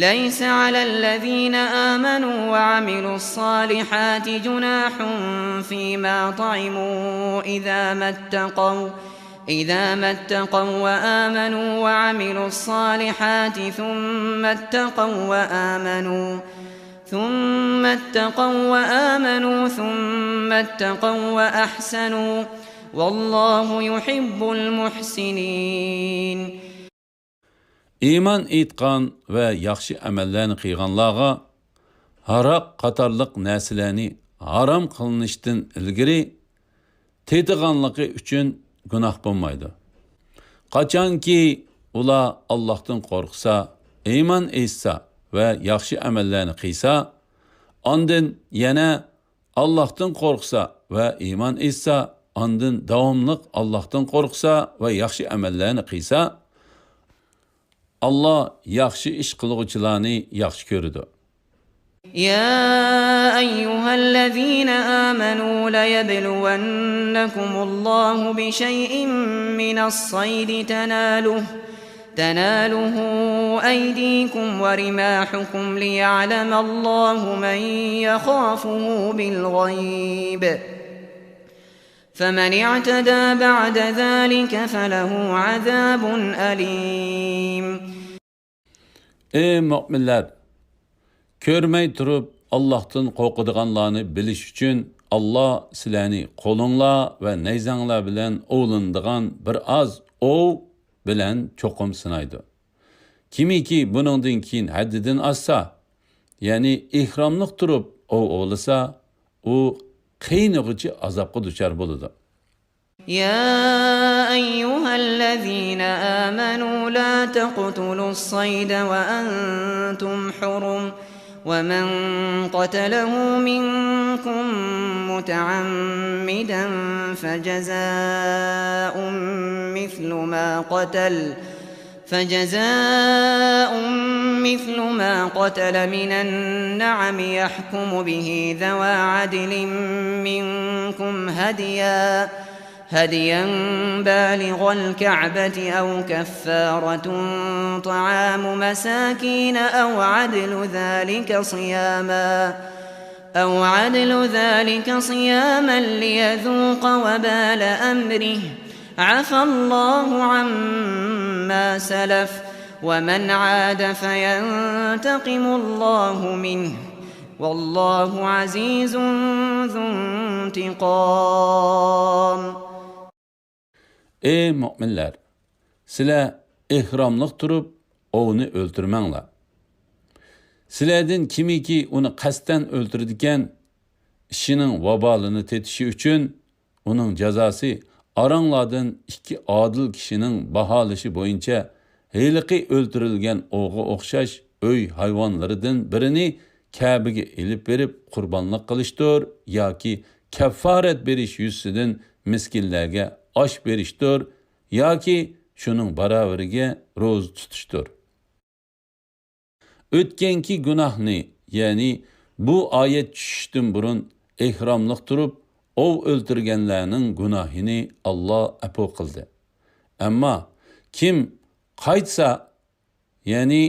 ليس على الذين آمنوا وعملوا الصالحات جناح فيما طعموا إذا ما اتقوا إذا ما اتقوا وآمنوا وعملوا الصالحات ثم اتقوا وآمنوا ثم اتقوا وآمنوا ثم اتقوا وأحسنوا والله يحب المحسنين. ئىمان ئېيتقان ۋە ياخشى ئەمەللەرنى قىلغانلارغا ھاراق قاتارلىق نەرسىلەرنى ھارام قىلىنىشتىن ئىلگىرى تېتىغانلىقى ئۈچۈن گۇناھ بولمايدۇ. قاچانكى ئۇلار ئاللاھتىن قورقسا، ئىمان ئېيتسا ۋە ياخشى ئەمەللەرنى قىلسا، ئاندىن يەنە ئاللاھتىن قورقسا ۋە ئىمان ئېيتسا، ئاندىن داۋاملىق ئاللاھتىن قورقسا ۋە ياخشى ئەمەللەرنى قىلسا، ئاللاھ ياخشى ئىش قىلغۇچىلارنى ياخشى كۆرىدۇ. يا أيها الذين آمنوا ليبلونكم الله بشيء من الصيد تناله تناله أيديكم ورماحكم ليعلم الله من يخافه بالغيب فمن اعتدى بعد ذلك فله عذاب أليم. ئەي مۆمىنلەر! كۆرمەي تۇرۇپ ئاللاھتىن قورقىدىغانلارنى بىلىش ئۈچۈن، ئاللاھ سىلەرنى قولۇڭلار ۋە نەيزەڭلار بىلەن ئوۋلىنىدىغان بىر ئاز ئوۋ بىلەن چوقۇم سىنايدۇ. كىمكى بۇنىڭدىن كېيىن ھەددىدىن ئاشسا، يەنى ئېھراملىق تۇرۇپ ئوۋ ئوۋلىسا، ئۇ قىينىغۇچى ئازابقا دۇچار بولىدۇ. يا أيها الذين آمنوا لا تقتلوا الصيد وأنتم حرم ومن قتله منكم متعمدا فجزاء مثل ما قتل فجزاء مثل ما قتل من النعم يحكم به ذوى عدل منكم هديا هديا بالغ الكعبة أو كفارة طعام مساكين أو عدل ذلك صياما أو عدل ذلك صياما ليذوق وبال أمره عفى الله عما سلف ومن عاد فينتقم الله منه والله عزيز ذو انتقام. ئەي مۆمىنلەر! سىلەر ئېھراملىق تۇرۇپ ئوۋنى ئۆلتۈرمەڭلار. سىلەردىن كىمكى ئۇنى قەستەن ئۆلتۈرىدىكەن، ئىشىنىڭ ۋابالىنى تېتىشى ئۈچۈن ئۇنىڭ جازاسى ئاراڭلاردىن ئىككى ئادىل كىشىنىڭ باھالىشى بويىچە ھېلىقى ئۆلتۈرۈلگەن ئوۋغا ئوخشاش ئۆي ھايۋانلىرىدىن بىرىنى كەبىگە ئېلىپ بېرىپ قۇربانلىق قىلىشتۇر ياكى كەففارەت بېرىش يۈزىسىدىن مىسكىنلەرگە ئاش بېرىشتۇر ياكى شۇنىڭ باراۋىرىگە روزا تۇتۇشتۇر. ئۆتكەنكى گۇناھنى، يەنى بۇ ئايەت چۈشۈشتىن بۇرۇن ئېھراملىق تۇرۇپ ئوۋ ئۆلتۈرگەنلەرنىڭ گۇناھىنى ئاللا ئەپۇ قىلدى. ئەمما كىم قايتسا، يەنى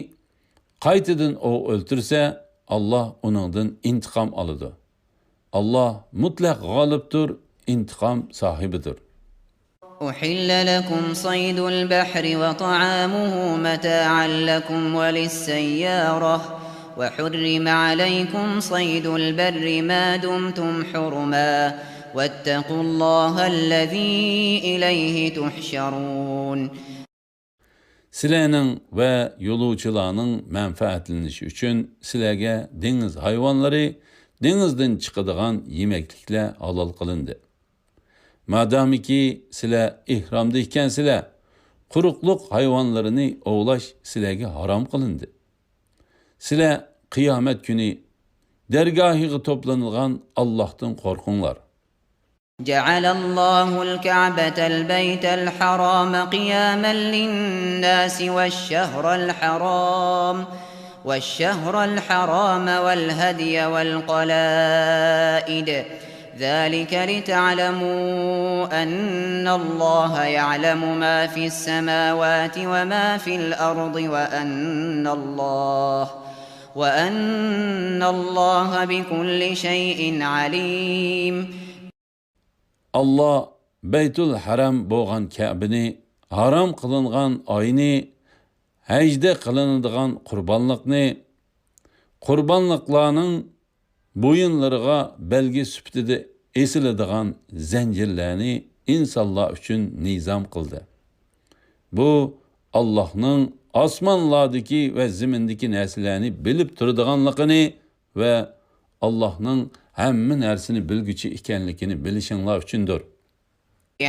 قايتىدىن ئوۋ ئۆلتۈرسە، ئاللا ئۇنىڭدىن ئىنتىقام ئالىدۇ. ئاللا مۇتلەق غالىبتۇر، ئىنتىقام ساھىبىدۇر. أحل لكم صيد البحر وطعامه متاعا لكم وللسيارة، وحرم عليكم صيد البر ما دمتم حرما، واتقوا الله الذي إليه تحشرون. سىلەرنىڭ ۋە يولۇچىلارنىڭ مەنپەئەتلىنىشى ئۈچۈن سىلەرگە دېڭىز ھايۋانلىرى، دېڭىزدىن چىقىدىغان يېمەكلىكلەر ھالال قىلىندى. مادامىكى سىلەر ئېھرامدا ئىكەنسىلەر، قۇرۇقلۇق ھايۋانلىرىنى ئوۋلاش سىلەرگە ھارام قىلىندى. سىلەر قىيامەت كۈنى دەرگاھىغا توپلىنىدىغان ئاللاھتىن قورقۇڭلار. جعل الله الكعبة البيت الحرام قياما للناس والشهر الحرام، والشهر الحرام والهدي والقلائد، ذلك لتعلموا أن الله يعلم ما في السماوات وما في الأرض وأن الله، وأن الله بكل شيء عليم. ئاللا بەيتۇل ھەرام بولغان كەبىنى، ھارام قىلىنغان ئاينى، ھەجدە قىلىنىدىغان قۇربانلىقنى، قۇربانلىقلارنىڭ بويۇنلىرىغا بەلگە سۈپىتىدە ئېسىلىدىغان زەنجىرلەرنى ئىنسانلار ئۈچۈن نىزام قىلدى. بۇ ئاللاھنىڭ ئاسمانلاردىكى ۋە زېمىندىكى نەرسىلەرنى بىلىپ تۇرىدىغانلىقىنى ۋە ئاللاھنىڭ ھەممە نەرسىنى بىلگۈچى ئىكەنلىكىنى بىلىشىڭلار ئۈچۈندۇر.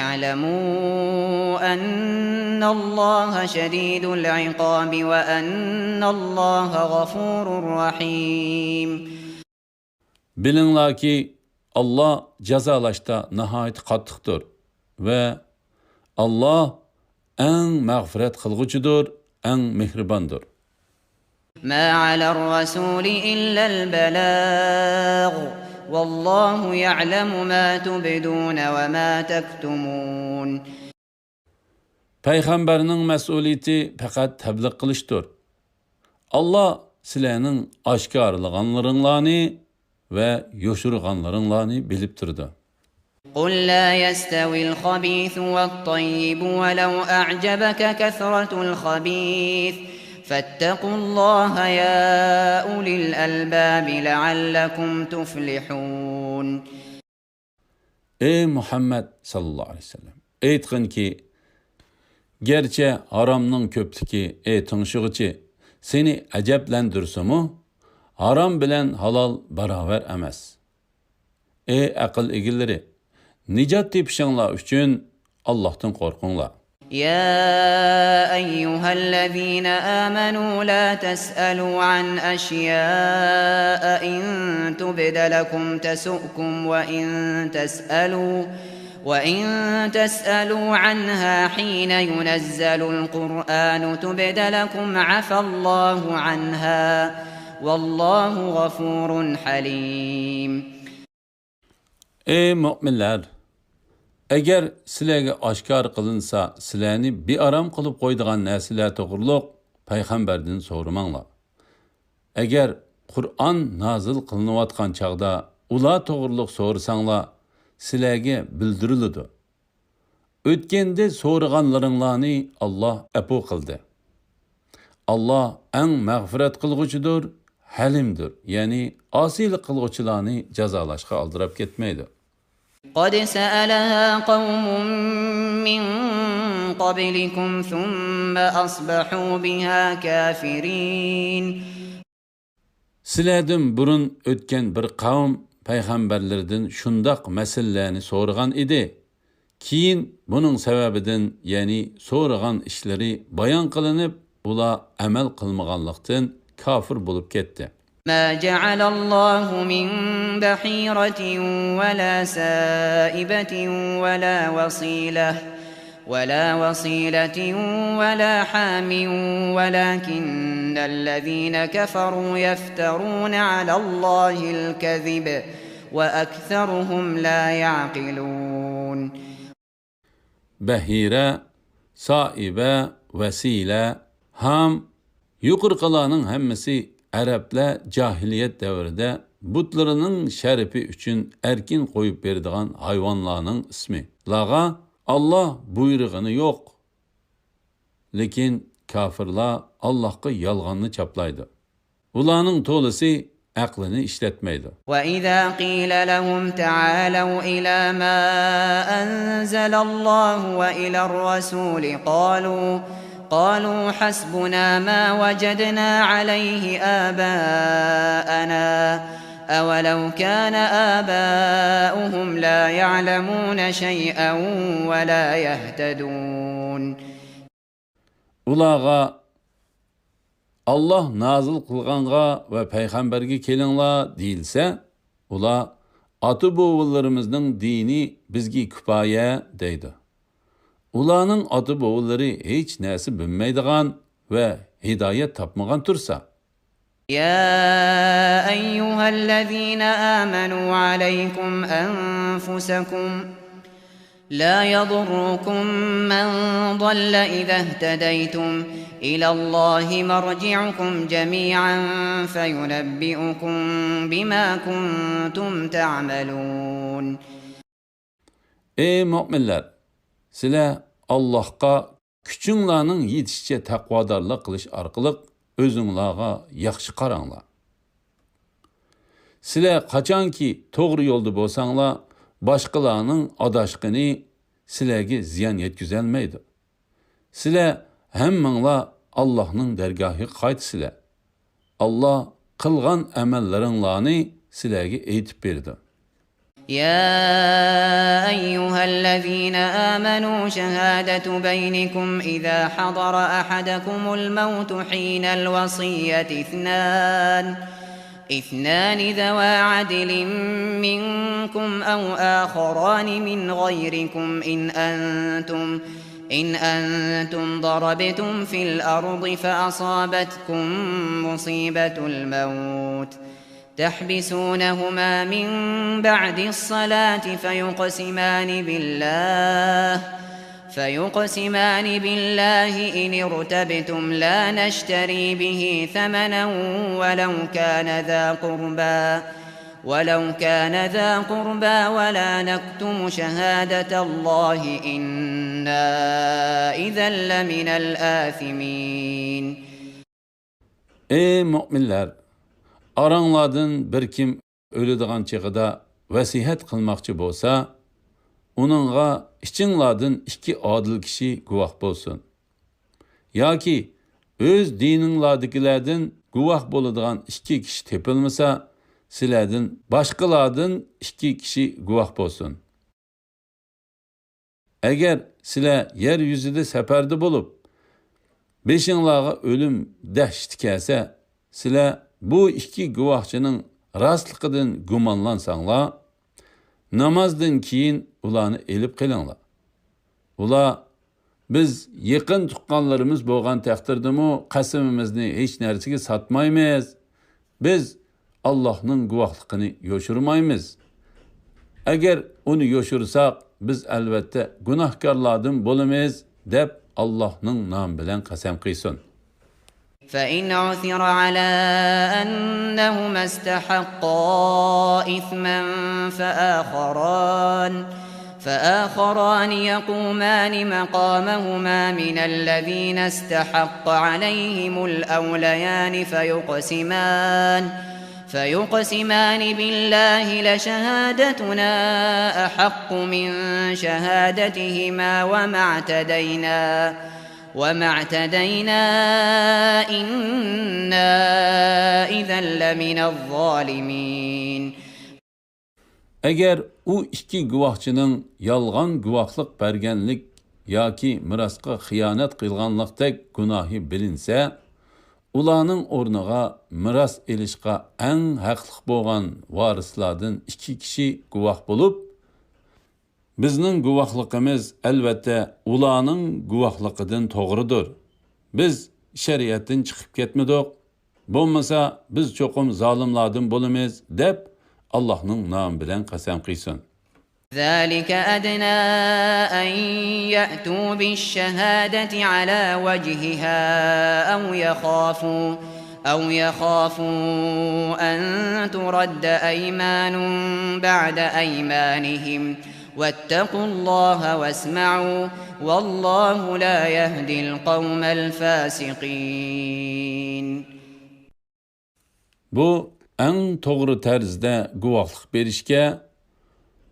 اعلموا أن الله شديد العقاب وأن الله غفور رحيم. بىلىڭلاركى، ئاللا جازالاشتا ناھايىتى قاتتىقتۇر ۋە ئاللا ئەڭ مەغپىرەت قىلغۇچىدۇر، ئەڭ مېھرىباندۇر. ما على الرسول إلا البلاغ، والله يعلم ما تبدون وما تكتمون. پەيغەمبەرنىڭ مەسئۇلىيىتى پەقەت تەبلىغ قىلىشتۇر. ئاللا سىلەرنىڭ ئاشكارىلىغانلىرىڭلارنى ۋە يوشۇرغانلىرىڭلارنى بىلىپ تۇرىدۇ. قل لا يستوي الخبيث والطيب ولو أعجبك كثرة الخبيث، فاتقوا الله يا أولي الألباب لعلكم تفلحون. ئەي مۇھەممەد ساللاللاھۇ ئەلەيھى ۋەسەللەم، ئېيتقىنكى، گەرچە ھارامنىڭ كۆپلۈكى، ئەي تىڭشىغۇچى، سېنى ئەجەبلەندۈرسىمۇ، ھارام بىلەن ھالال باراۋەر ئەمەس. ئەي ئەقىل ئىگىلىرى، نىجات تېپىشىڭلار ئۈچۈن ئاللاھتىن قورقۇڭلار. يا أيها الذين آمنوا لا تسألوا عن أشياء إن تبد لكم تسؤكم وإن تسألوا، وإن تسألوا عنها حين ينزل القرآن تبد لكم عفا الله عنها، والله غفور حليم. ئەي مۆمىنلەر! ئەگەر سىلەرگە ئاشكارا قىلىنسا، سىلەرنى بىئارام قىلىپ قويىدىغان نەرسىلەر توغرۇلۇق پەيغەمبەردىن سورىماڭلار. ئەگەر قۇرئان نازىل قىلىنىۋاتقان چاغدا ئۇلار توغرۇلۇق سورىساڭلار، سىلەرگە بىلدۈرۈلىدۇ. ئۆتكەندە سورىغانلىرىڭلارنى ئاللا ئەپۇ قىلدى. ئاللا ئەڭ مەغپىرەت قىلغۇچىدۇر، ھەلىمدۇر، يەنى ئاسىيلىق قىلغۇچىلارنى جازالاشقا ئالدىراپ كەتمەيدۇ. قد سألها قوم من قبلكم ثم أصبحوا بها كافرين. سىلەردىن بۇرۇن ئۆتكەن بىر قەۋم پەيغەمبەرلىرىدىن شۇنداق مەسىلىلەرنى سورىغان ئىدى. كېيىن بۇنىڭ سەۋەبىدىن، يەنى سورىغان ئىشلىرى بايان قىلىنىپ، ئۇلار ئەمەل قىلمىغانلىقتىن كاپىر بولۇپ كەتتى. ما جعل الله من بحيرة ولا سائبة ولا وصيلة، ولا وصيلة ولا حام ولكن الذين كفروا يفترون على الله الكذب وأكثرهم لا يعقلون. بەھىرە، سائىبە، ۋەسىلە، ھام، يۇقىرىقىلارنىڭ ھەممىسى ئەرەبلەر جاھىلىيەت دەۋرىدە بۇتلىرىنىڭ شەرىپى ئۈچۈن ئەركىن قويۇپ بېرىدىغان ھايۋانلارنىڭ ئىسمى. ئۇلارغا ئاللا بۇيرۇغىنى يوق. لېكىن كاپىرلار ئاللاھقا يالغاننى چاپلايدۇ. ئۇلارنىڭ تولىسى ئەقلىنى ئىشلەتمەيدۇ. وإذا قيل لهم تعالوا إلى ما أنزل الله وإلى الرسول قالوا قالوا حسبنا ما وجدنا عليه آباءنا أولو كان آباؤهم لا يعلمون شيئا ولا يهتدون. ئۇلارغا، ئاللاھ نازىل قىلغانغا ۋە پەيغەمبەرگە كېلىڭلار دېيىلسە، ئۇلار، ئاتا-بوۋىلىرىمىزنىڭ دىنى بىزگە كۇپايە دەيدۇ. ئۇلارنىڭ ئاتا-بوۋىلىرى ھېچ نەرسە بىلمەيدىغان ۋە ھىدايەت تاپمىغان تۇرسا. يا أيها الذين آمنوا عليكم أنفسكم لا يضركم من ضل إذا اهتديتم إلى الله مرجعكم جميعا فينبئكم بما كنتم تعملون. ئەي مۆمىنلەر! سىلەر ئاللاھقا كۈچۈڭلارنىڭ يېتىشىچە تەقۋادارلىق قىلىش ئارقىلىق ئۆزۈڭلارغا ياخشى قاراڭلار. سىلەر قاچانكى توغرا يولدا بولساڭلار، باشقىلارنىڭ ئاداشقىنى سىلەرگە زىيان يەتكۈزەلمەيدۇ. سىلەر ھەممىڭلار ئاللاھنىڭ دەرگاھىغا قايتىسىلەر. ئاللاھ قىلغان ئەمەللىرىڭلارنى سىلەرگە ئېيتىپ بېرىدۇ. يا أيها الذين آمنوا شهادة بينكم إذا حضر أحدكم الموت حين الوصية اثنان اثنان ذوا عدل منكم أو آخران من غيركم إن أنتم إن أنتم ضربتم في الأرض فأصابتكم مصيبة الموت تحبسونهما من بعد الصلاة فيقسمان بالله فيقسمان بالله إن ارتبتم لا نشتري به ثمنا ولو كان ذا قربى ولو كان ذا قربى ولا نكتم شهادة الله إنا إذا لمن الآثمين. ئەي مۆمىنلەر! ئاراڭلاردىن بىر كىم ئۆلىدىغان چېغىدا ۋەسىيەت قىلماقچى بولسا، ئۇنىڭغا ئىچىڭلاردىن ئىككى ئادىل كىشى گۇۋاھ بولسۇن. ياكى ئۆز دىنىڭلاردىكىلەردىن گۇۋاھ بولىدىغان ئىككى كىشى تېپىلمىسا، سىلەردىن باشقىلاردىن ئىككى كىشى گۇۋاھ بولسۇن. ئەگەر سىلەر يەر يۈزىدە سەپەردە بولۇپ، بېشىڭلارغا ئۆلۈم دەھشىتى كەلسە، سىلەر بۇ ئىككى گۇۋاھچىنىڭ راستلىقىدىن گۇمانلانساڭلار، نامازدىن كېيىن ئۇلارنى ئېلىپ قېلىڭلار. ئۇلار، بىز يېقىن تۇغقانلىرىمىز بولغان تەقدىردىمۇ قەسىمىمىزنى ھېچ نەرسىگە ساتمايمىز. بىز ئاللاھنىڭ گۇۋاھلىقىنى يوشۇرمايمىز. ئەگەر ئۇنى يوشۇرساق، بىز ئەلۋەتتە گۇناھكارلاردىن بولىمىز، دەپ ئاللاھنىڭ نامى بىلەن قەسەم قىلسۇن. فإن عثر على أنهما استحقا إثما فآخران فآخران يقومان مقامهما من الذين استحق عليهم الأوليان فيقسمان فيقسمان بالله لشهادتنا أحق من شهادتهما وما اعتدينا وما اعتدينا إنا إذا لمن الظالمين. ئەگەر ئۇ ئىككى گۇۋاھچىنىڭ يالغان گۇۋاھلىق بەرگەنلىك ياكى مىراسقا خىيانەت قىلغانلىقتەك گۇناھى بىلىنسە، ئۇلارنىڭ ئورنىغا مىراس ئېلىشقا ئەڭ ھەقلىق بولغان ۋارىسلاردىن ئىككى كىشى گۇۋاھ بولۇپ، بىزنىڭ گۇۋاھلىقىمىز، ئەلۋەتتە، ئۇلارنىڭ گۇۋاھلىقىدىن توغرىدۇر. بىز شەرىئەتتىن چىقىپ كەتمىدۇق. بولمىسا، بىز چوقۇم زالىملاردىن بولىمىز، دەپ، ئاللاھنىڭ نامى بىلەن قەسەم قىلسۇن. ذلك أدنى أن يأتوا بالشهادة على وجهها أو يخافوا، أو يخافوا أن ترد أيمان بعد أيمانهم، واتقوا الله واسمعوا، والله لا يهدي القوم الفاسقين. بۇ ئەڭ توغرا تەرزدە گۇۋاھلىق بېرىشكە،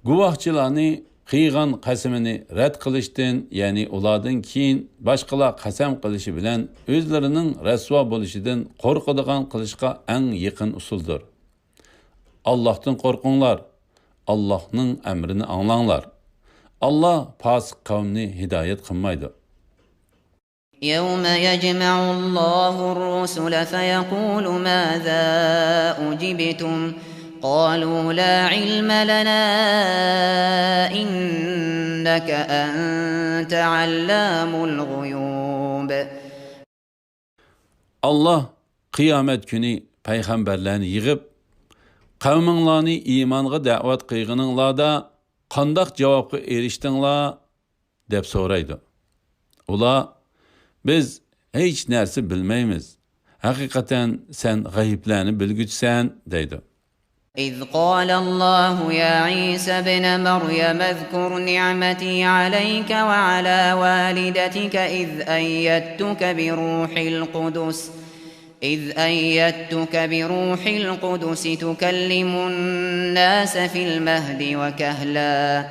گۇۋاھچىلارنى قىلغان قەسىمىنى رەت قىلىشتىن، يەنى ئۇلاردىن كېيىن باشقىلار قەسەم قىلىشى بىلەن ئۆزلىرىنىڭ رەسۋا بولۇشىدىن قورقىدىغان قىلىشقا ئەڭ يېقىن ئۇسۇلدۇر. ئاللاھتىن قورقۇڭلار، ئاللاھنىڭ ئەمرىنى ئاڭلاڭلار. ئاللاھ پاسىق قەۋمنى ھىدايەت قىلمايدۇ. يوم يجمع الله الرسل فيقول ماذا أجبتم؟ قالوا لا علم لنا إنك أنت علام الغيوب. ئاللاھ قىيامەت كۈنى پەيغەمبەرلەرنى يىغىپ، قەۋمىڭلارنى ئىمانغا دەۋەت قىلغىنىڭلاردا قانداق جاۋابقا ئېرىشتىڭلار؟ دەپ سورايدۇ. ئۇلار، بىز ھېچ نەرسە بىلمەيمىز. ھەقىقەتەن سەن غەيىبلەرنى بىلگۈچىسەن، دەيدۇ. إذ قال الله يا عيسى ابن مريم اذكر نعمتي عليك وعلى والدتك إذ أيدتك بروح القدس إذ أيدتك بروح القدس تكلم الناس في المهد وكهلا،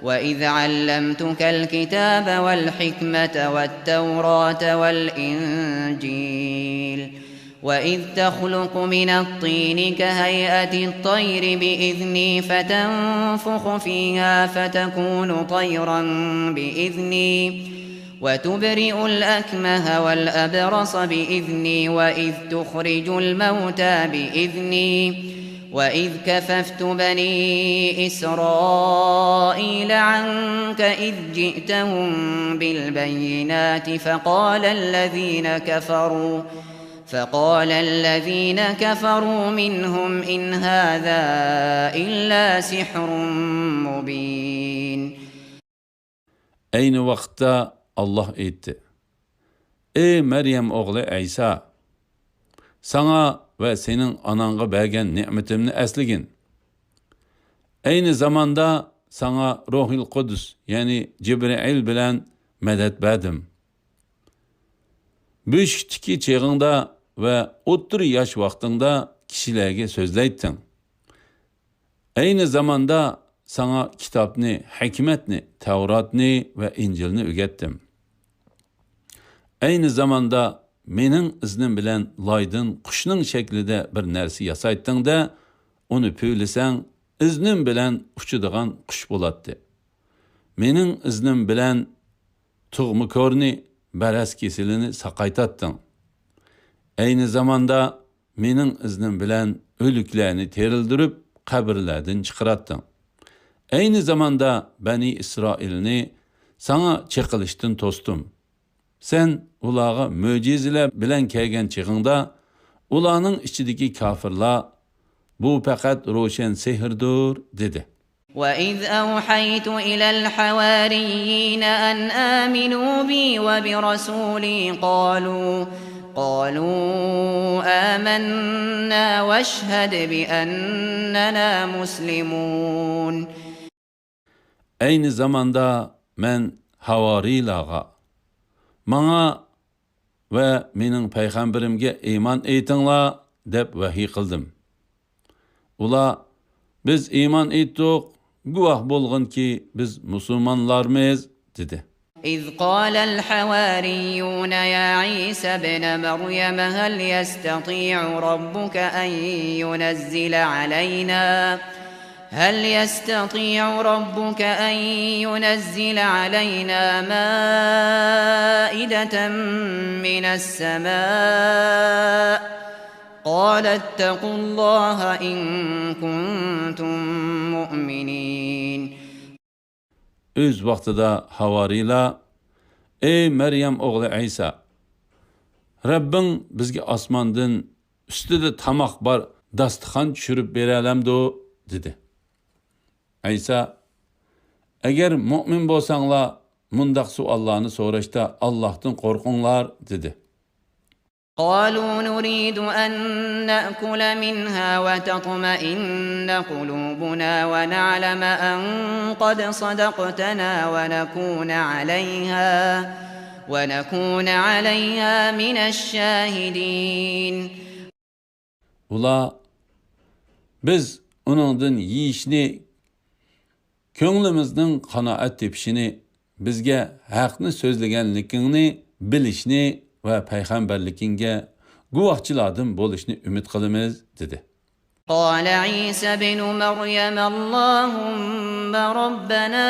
وإذ علمتك الكتاب والحكمة والتوراة والإنجيل، وإذ تخلق من الطين كهيئة الطير بإذني فتنفخ فيها فتكون طيرا بإذني، وتبرئ الأكمه والأبرص بإذني، وإذ تخرج الموتى بإذني، وإذ كففت بني إسرائيل عنك إذ جئتهم بالبينات فقال الذين كفروا، فقال الذين كفروا منهم إن هذا إلا سحر مبين. ئەينى ۋاقىتتا ئاللاھ ئېيتتى: ئەي مەريەم ئوغلى ئەيسا! ساڭا ۋە سېنىڭ ئاناڭغا بەرگەن نېمىتىمنى ئەسلىگىن. ئەينى زاماندا ساڭا روھىل قۇدس، يەنى جىبرىئىل بىلەن مەدەت بەردىم. بۆشۈكتىكى چېغىڭدا ۋە ئوتتۇرا ياش ۋاقتىڭدا كىشىلەرگە سۆزلەيتتىڭ. ئەينى زاماندا ساڭا كىتابنى، ھېكمەتنى، تەۋراتنى ۋە ئىنجىلنى ئۆگەتتىم. ئەينى زاماندا مېنىڭ ئىزنىم بىلەن لايدىن قۇشنىڭ شەكلىدە بىر نەرسە ياسايتتىڭ-دە، ئۇنى پۈۋلىسەڭ، ئىزنىم بىلەن ئۇچىدىغان قۇش بولاتتى. مېنىڭ ئىزنىم بىلەن تۇغما كورنى، بەرەس كېسىلىنى ساقايتاتتىڭ. ئەينى زاماندا مېنىڭ ئىزنىم بىلەن ئۆلۈكلەرنى تىرىلدۈرۈپ، قەبرىلەردىن چىقىراتتىڭ. ئەينى زاماندا بەنى ئىسرائىلنى ساڭا چېقىلىشتىن توستۇم. سەن ئۇلارغا مۆجىزىلەر بىلەن كەلگەن چېغىڭدا، ئۇلارنىڭ ئىچىدىكى كاپىرلار، بۇ پەقەت روشەن سېھىردۇر، دېدى. وإذ أوحيت إلى الحواريين أن آمنوا بي وبرسولي قالوا، قالوا آمنا واشهد بأننا مسلمون. ئەينى زاماندا مەن ھاۋارىيلارغا، ماڭا ۋە مېنىڭ پەيغەمبىرىمگە ئىمان ئېيتىڭلار، دەپ ۋەھىي قىلدىم. ئۇلار، بىز ئىمان ئېيتتۇق، گۇۋاھ بولغىنكى، بىز مۇسۇلمانلارمىز، دېدى. إذ قال الحواريون يا عيسى ابن مريم هل يستطيع ربك أن ينزل علينا هل يستطيع ربك أن ينزل علينا مائدة من السماء؟ قال اتقوا الله إن كنتم مؤمنين. ئۆز ۋاقتىدا ھاۋارىيلار: «ئەي مەريەم ئوغلى ئەيسا، رەببىڭ بىزگە ئاسماندىن ئۈستىدە تاماق بار داستىخان چۈشۈرۈپ بېرەلەمدۇ؟» دېدى. ئەيسا: «ئەگەر مۇئمىن بولساڭلار، مۇنداق سوئاللارنى سوراشتا ئاللاھتىن قورقۇڭلار» دېدى. قالوا نريد أن نأكل منها وتطمئن قلوبنا ونعلم أن قد صدقتنا ونكون عليها، ونكون عليها من الشاهدين. ئۇلار: «بىز ئۇنىڭدىن يېيىشنى، كۆڭلىمىزنىڭ قانائەت تېپىشىنى، بىزگە ھەقنى سۆزلىگەنلىكىڭنى بىلىشنى ۋە پەيغەمبەرلىكىڭگە گۇۋاھچىلاردىن بولۇشنى ئۈمىد قىلىمىز» دېدى. قال عيسى ابن مريم اللهم ربنا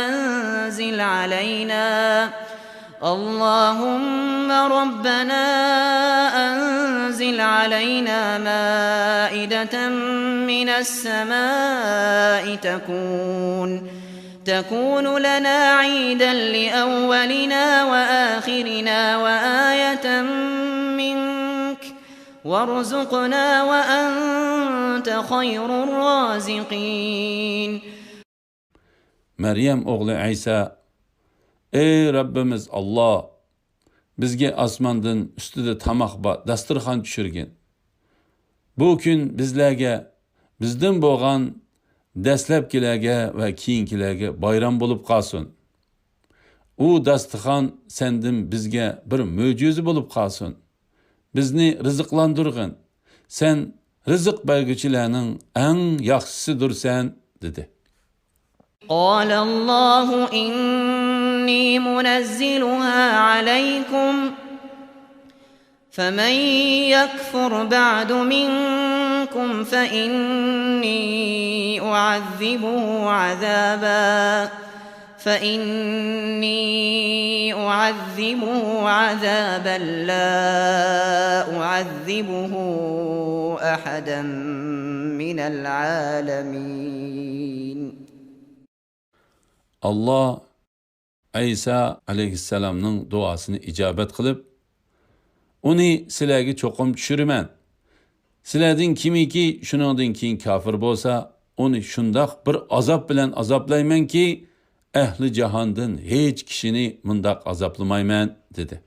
أنزل علينا، اللهم ربنا أنزل علينا مائدة من السماء تكون، تكون لنا عيدا لأولنا وآخرنا وآية منك، وارزقنا وأنت خير الرازقين. مەريەم ئوغلى ئەيسا: «ئەي رەببىمىز ئاللا، بىزگە ئاسماندىن ئۈستىدە تاماق بار داستىرخان چۈشۈرگىن. بۇ كۈن بىزلەرگە، بىزدىن بولغان دەسلەپكىلەرگە ۋە كېيىنكىلەرگە بايرام بولۇپ قالسۇن. ئۇ داستىخان سەندىن بىزگە بىر مۆجىزە بولۇپ قالسۇن. بىزنى رىزىقلاندۇرغىن. سەن رىزىق بەرگۈچىلەرنىڭ ئەڭ ياخشىسىدۇرسەن» دېدى. قال الله إني منزلها عليكم، فمن يكفر بعد منكم فإني أعذبه عذابا، فإني أعذبه عذابا لا أعذبه أحدا من العالمين. ئاللا ئەيسا ئەلەيھىسسالامنىڭ دۇئاسىنى ئىجابەت قىلىپ، ئۇنى سىلەرگە چوقۇم چۈشۈرىمەن. سىلەردىن كىمكى شۇنىڭدىن كېيىن كاپىر بولسا، ئۇنى شۇنداق بىر ئازاب بىلەن ئازابلايمەنكى، ئەھلى جاھاندىن ھېچ كىشىنى مۇنداق ئازابلىمايمەن، دېدى.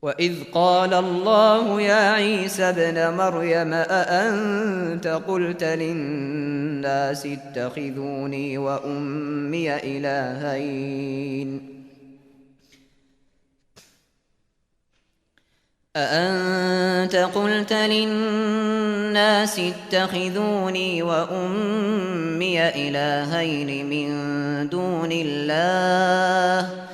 وإذ قال الله يا عيسى ابن مريم أأنت قلت للناس اتخذوني وأمي إلهين، أأنت قلت للناس اتخذوني وأمي إلهين من دون الله،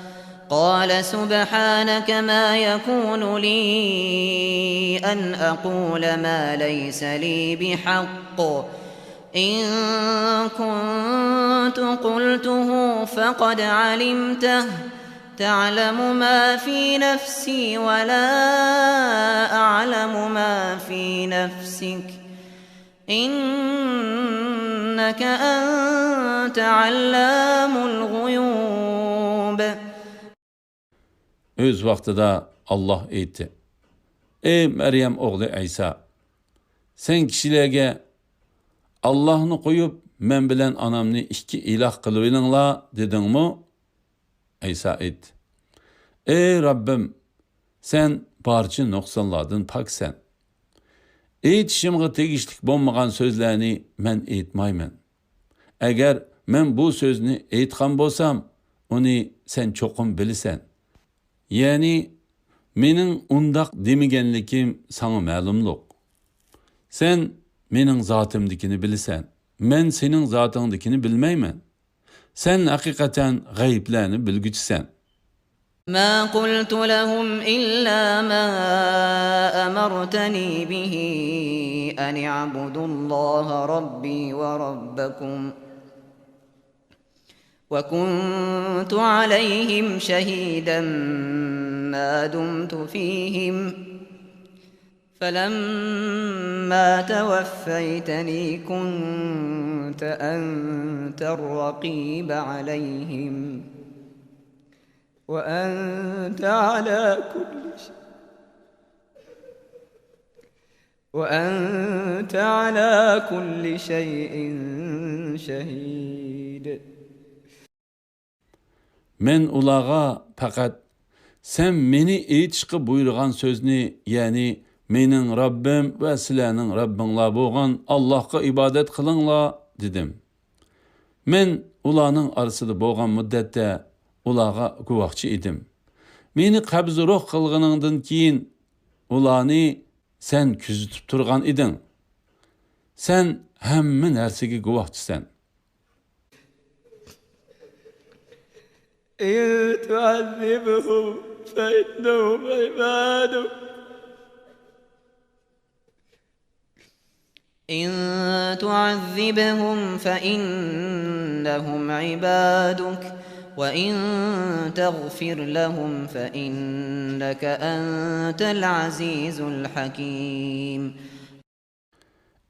قال سبحانك ما يكون لي أن أقول ما ليس لي بحق، إن كنت قلته فقد علمته، تعلم ما في نفسي ولا أعلم ما في نفسك، إنك أنت علام الغيوب. ئۆز ۋاقتىدا ئاللاھ ئېيتتى: «ئەي مەريەم ئوغلى ئەيسا، سەن كىشىلەرگە، ئاللاھنى قويۇپ، مەن بىلەن ئانامنى ئىككى ئىلاھ قىلىۋېلىڭلار دېدىڭمۇ؟» ئەيسا ئېيتتى: «ئەي رەببىم، سەن بارچە نۇقسانلاردىن پاكسەن. ئېيتىشىمغا تېگىشلىك بولمىغان سۆزلەرنى مەن ئېيتمايمەن. ئەگەر مەن بۇ سۆزنى ئېيتقان بولسام، ئۇنى سەن چوقۇم بىلىسەن. يەنى مېنىڭ ئۇنداق دېمىگەنلىكىم ساڭا مەلۇملۇق. سەن مېنىڭ زاتىمدىكىنى بىلىسەن، مەن سېنىڭ زاتىڭدىكىنى بىلمەيمەن. سەن ھەقىقەتەن غەيىبلەرنى بىلگۈچىسەن.» ما قلت لهم إلا ما أمرتني به أن اعبدوا الله ربي وربكم، وكنت عليهم شهيدا ما دمت فيهم، فلما توفيتني كنت أنت أنت الرقيب عليهم وأنت على كل شيء وأنت على كل شيء شهيد. مەن ئۇلارغا پەقەت، سەن مېنى ئېيتىشقا بۇيرۇغان سۆزنى، يەنى، مېنىڭ رەببىم ۋە سىلەرنىڭ رەببىڭلار بولغان ئاللاھقا ئىبادەت قىلىڭلار، دېدىم. مەن ئۇلارنىڭ ئارىسىدا بولغان مۇددەتتە ئۇلارغا گۇۋاھچى ئىدىم. مېنى قەبزى روھ قىلغىنىڭدىن كېيىن ئۇلارنى سەن كۆزىتىپ تۇرغان ئىدىڭ. سەن ھەممە نەرسىگە گۇۋاھچىسەن. إن تعذبهم فإنهم عبادك إن تعذبهم فإنهم عبادك وإن تغفر لهم فإنك أنت العزيز الحكيم.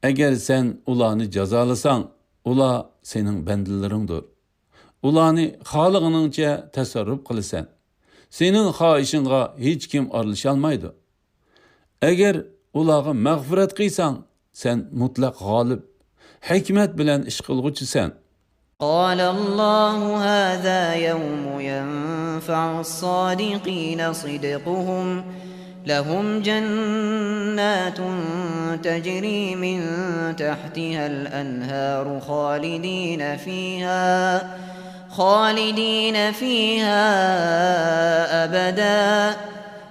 ئەگەر سەن ئۇلارنى جازالىساڭ، ئۇلار سېنىڭ بەندىلىرىڭدۇر. ئۇلارنى خالىغىنىڭچە تەسەررۇپ قىلىسەن. سېنىڭ خاھىشىڭغا ھېچكىم ئارىلىشالمايدۇ. ئەگەر ئۇلارغا مەغپىرەت قىلساڭ، سەن مۇتلەق غالىب، ھېكمەت بىلەن ئىش قىلغۇچىسەن. قال الله هذا يوم ينفع الصادقين صدقهم لهم جنات تجري من تحتها الأنهار خالدين فيها خالدين فيها أبدا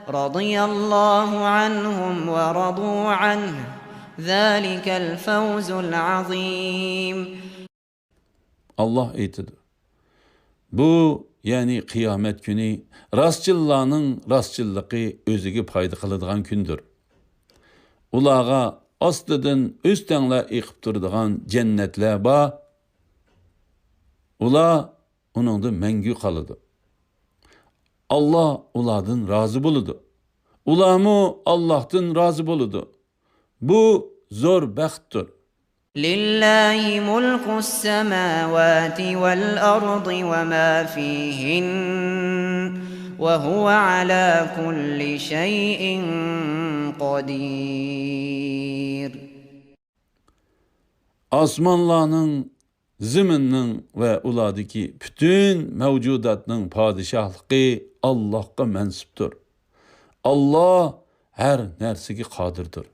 رضي الله عنهم ورضوا عنه ذلك الفوز العظيم. ئاللاھ ئېيتىدۇ، بۇ، يەنى قىيامەت كۈنى راستچىللارنىڭ راستچىللىقى ئۆزىگە پايدا قىلىدىغان كۈندۇر. ئۇلارغا ئاستىدىن ئۆستەڭلەر ئېقىپ تۇرىدىغان جەننەتلەر بار. ئۇلار ئۇنىڭدا مەڭگۈ قالىدۇ. ئاللاھ ئۇلاردىن رازى بولىدۇ. ئۇلارمۇ ئاللاھتىن رازى بولىدۇ. بۇ زور بەختتۇر. لله ملك السماوات والأرض وما فيهن وهو على كل شيء قدير. ئاسمانلارنىڭ، زېمىننىڭ ۋە ئۇلاردىكى پۈتۈن مەۋجۇداتنىڭ پادىشاھلىقى ئاللاھقا مەنسۇپتۇر. ئاللاھ ھەر نەرسىگە قادىردۇر.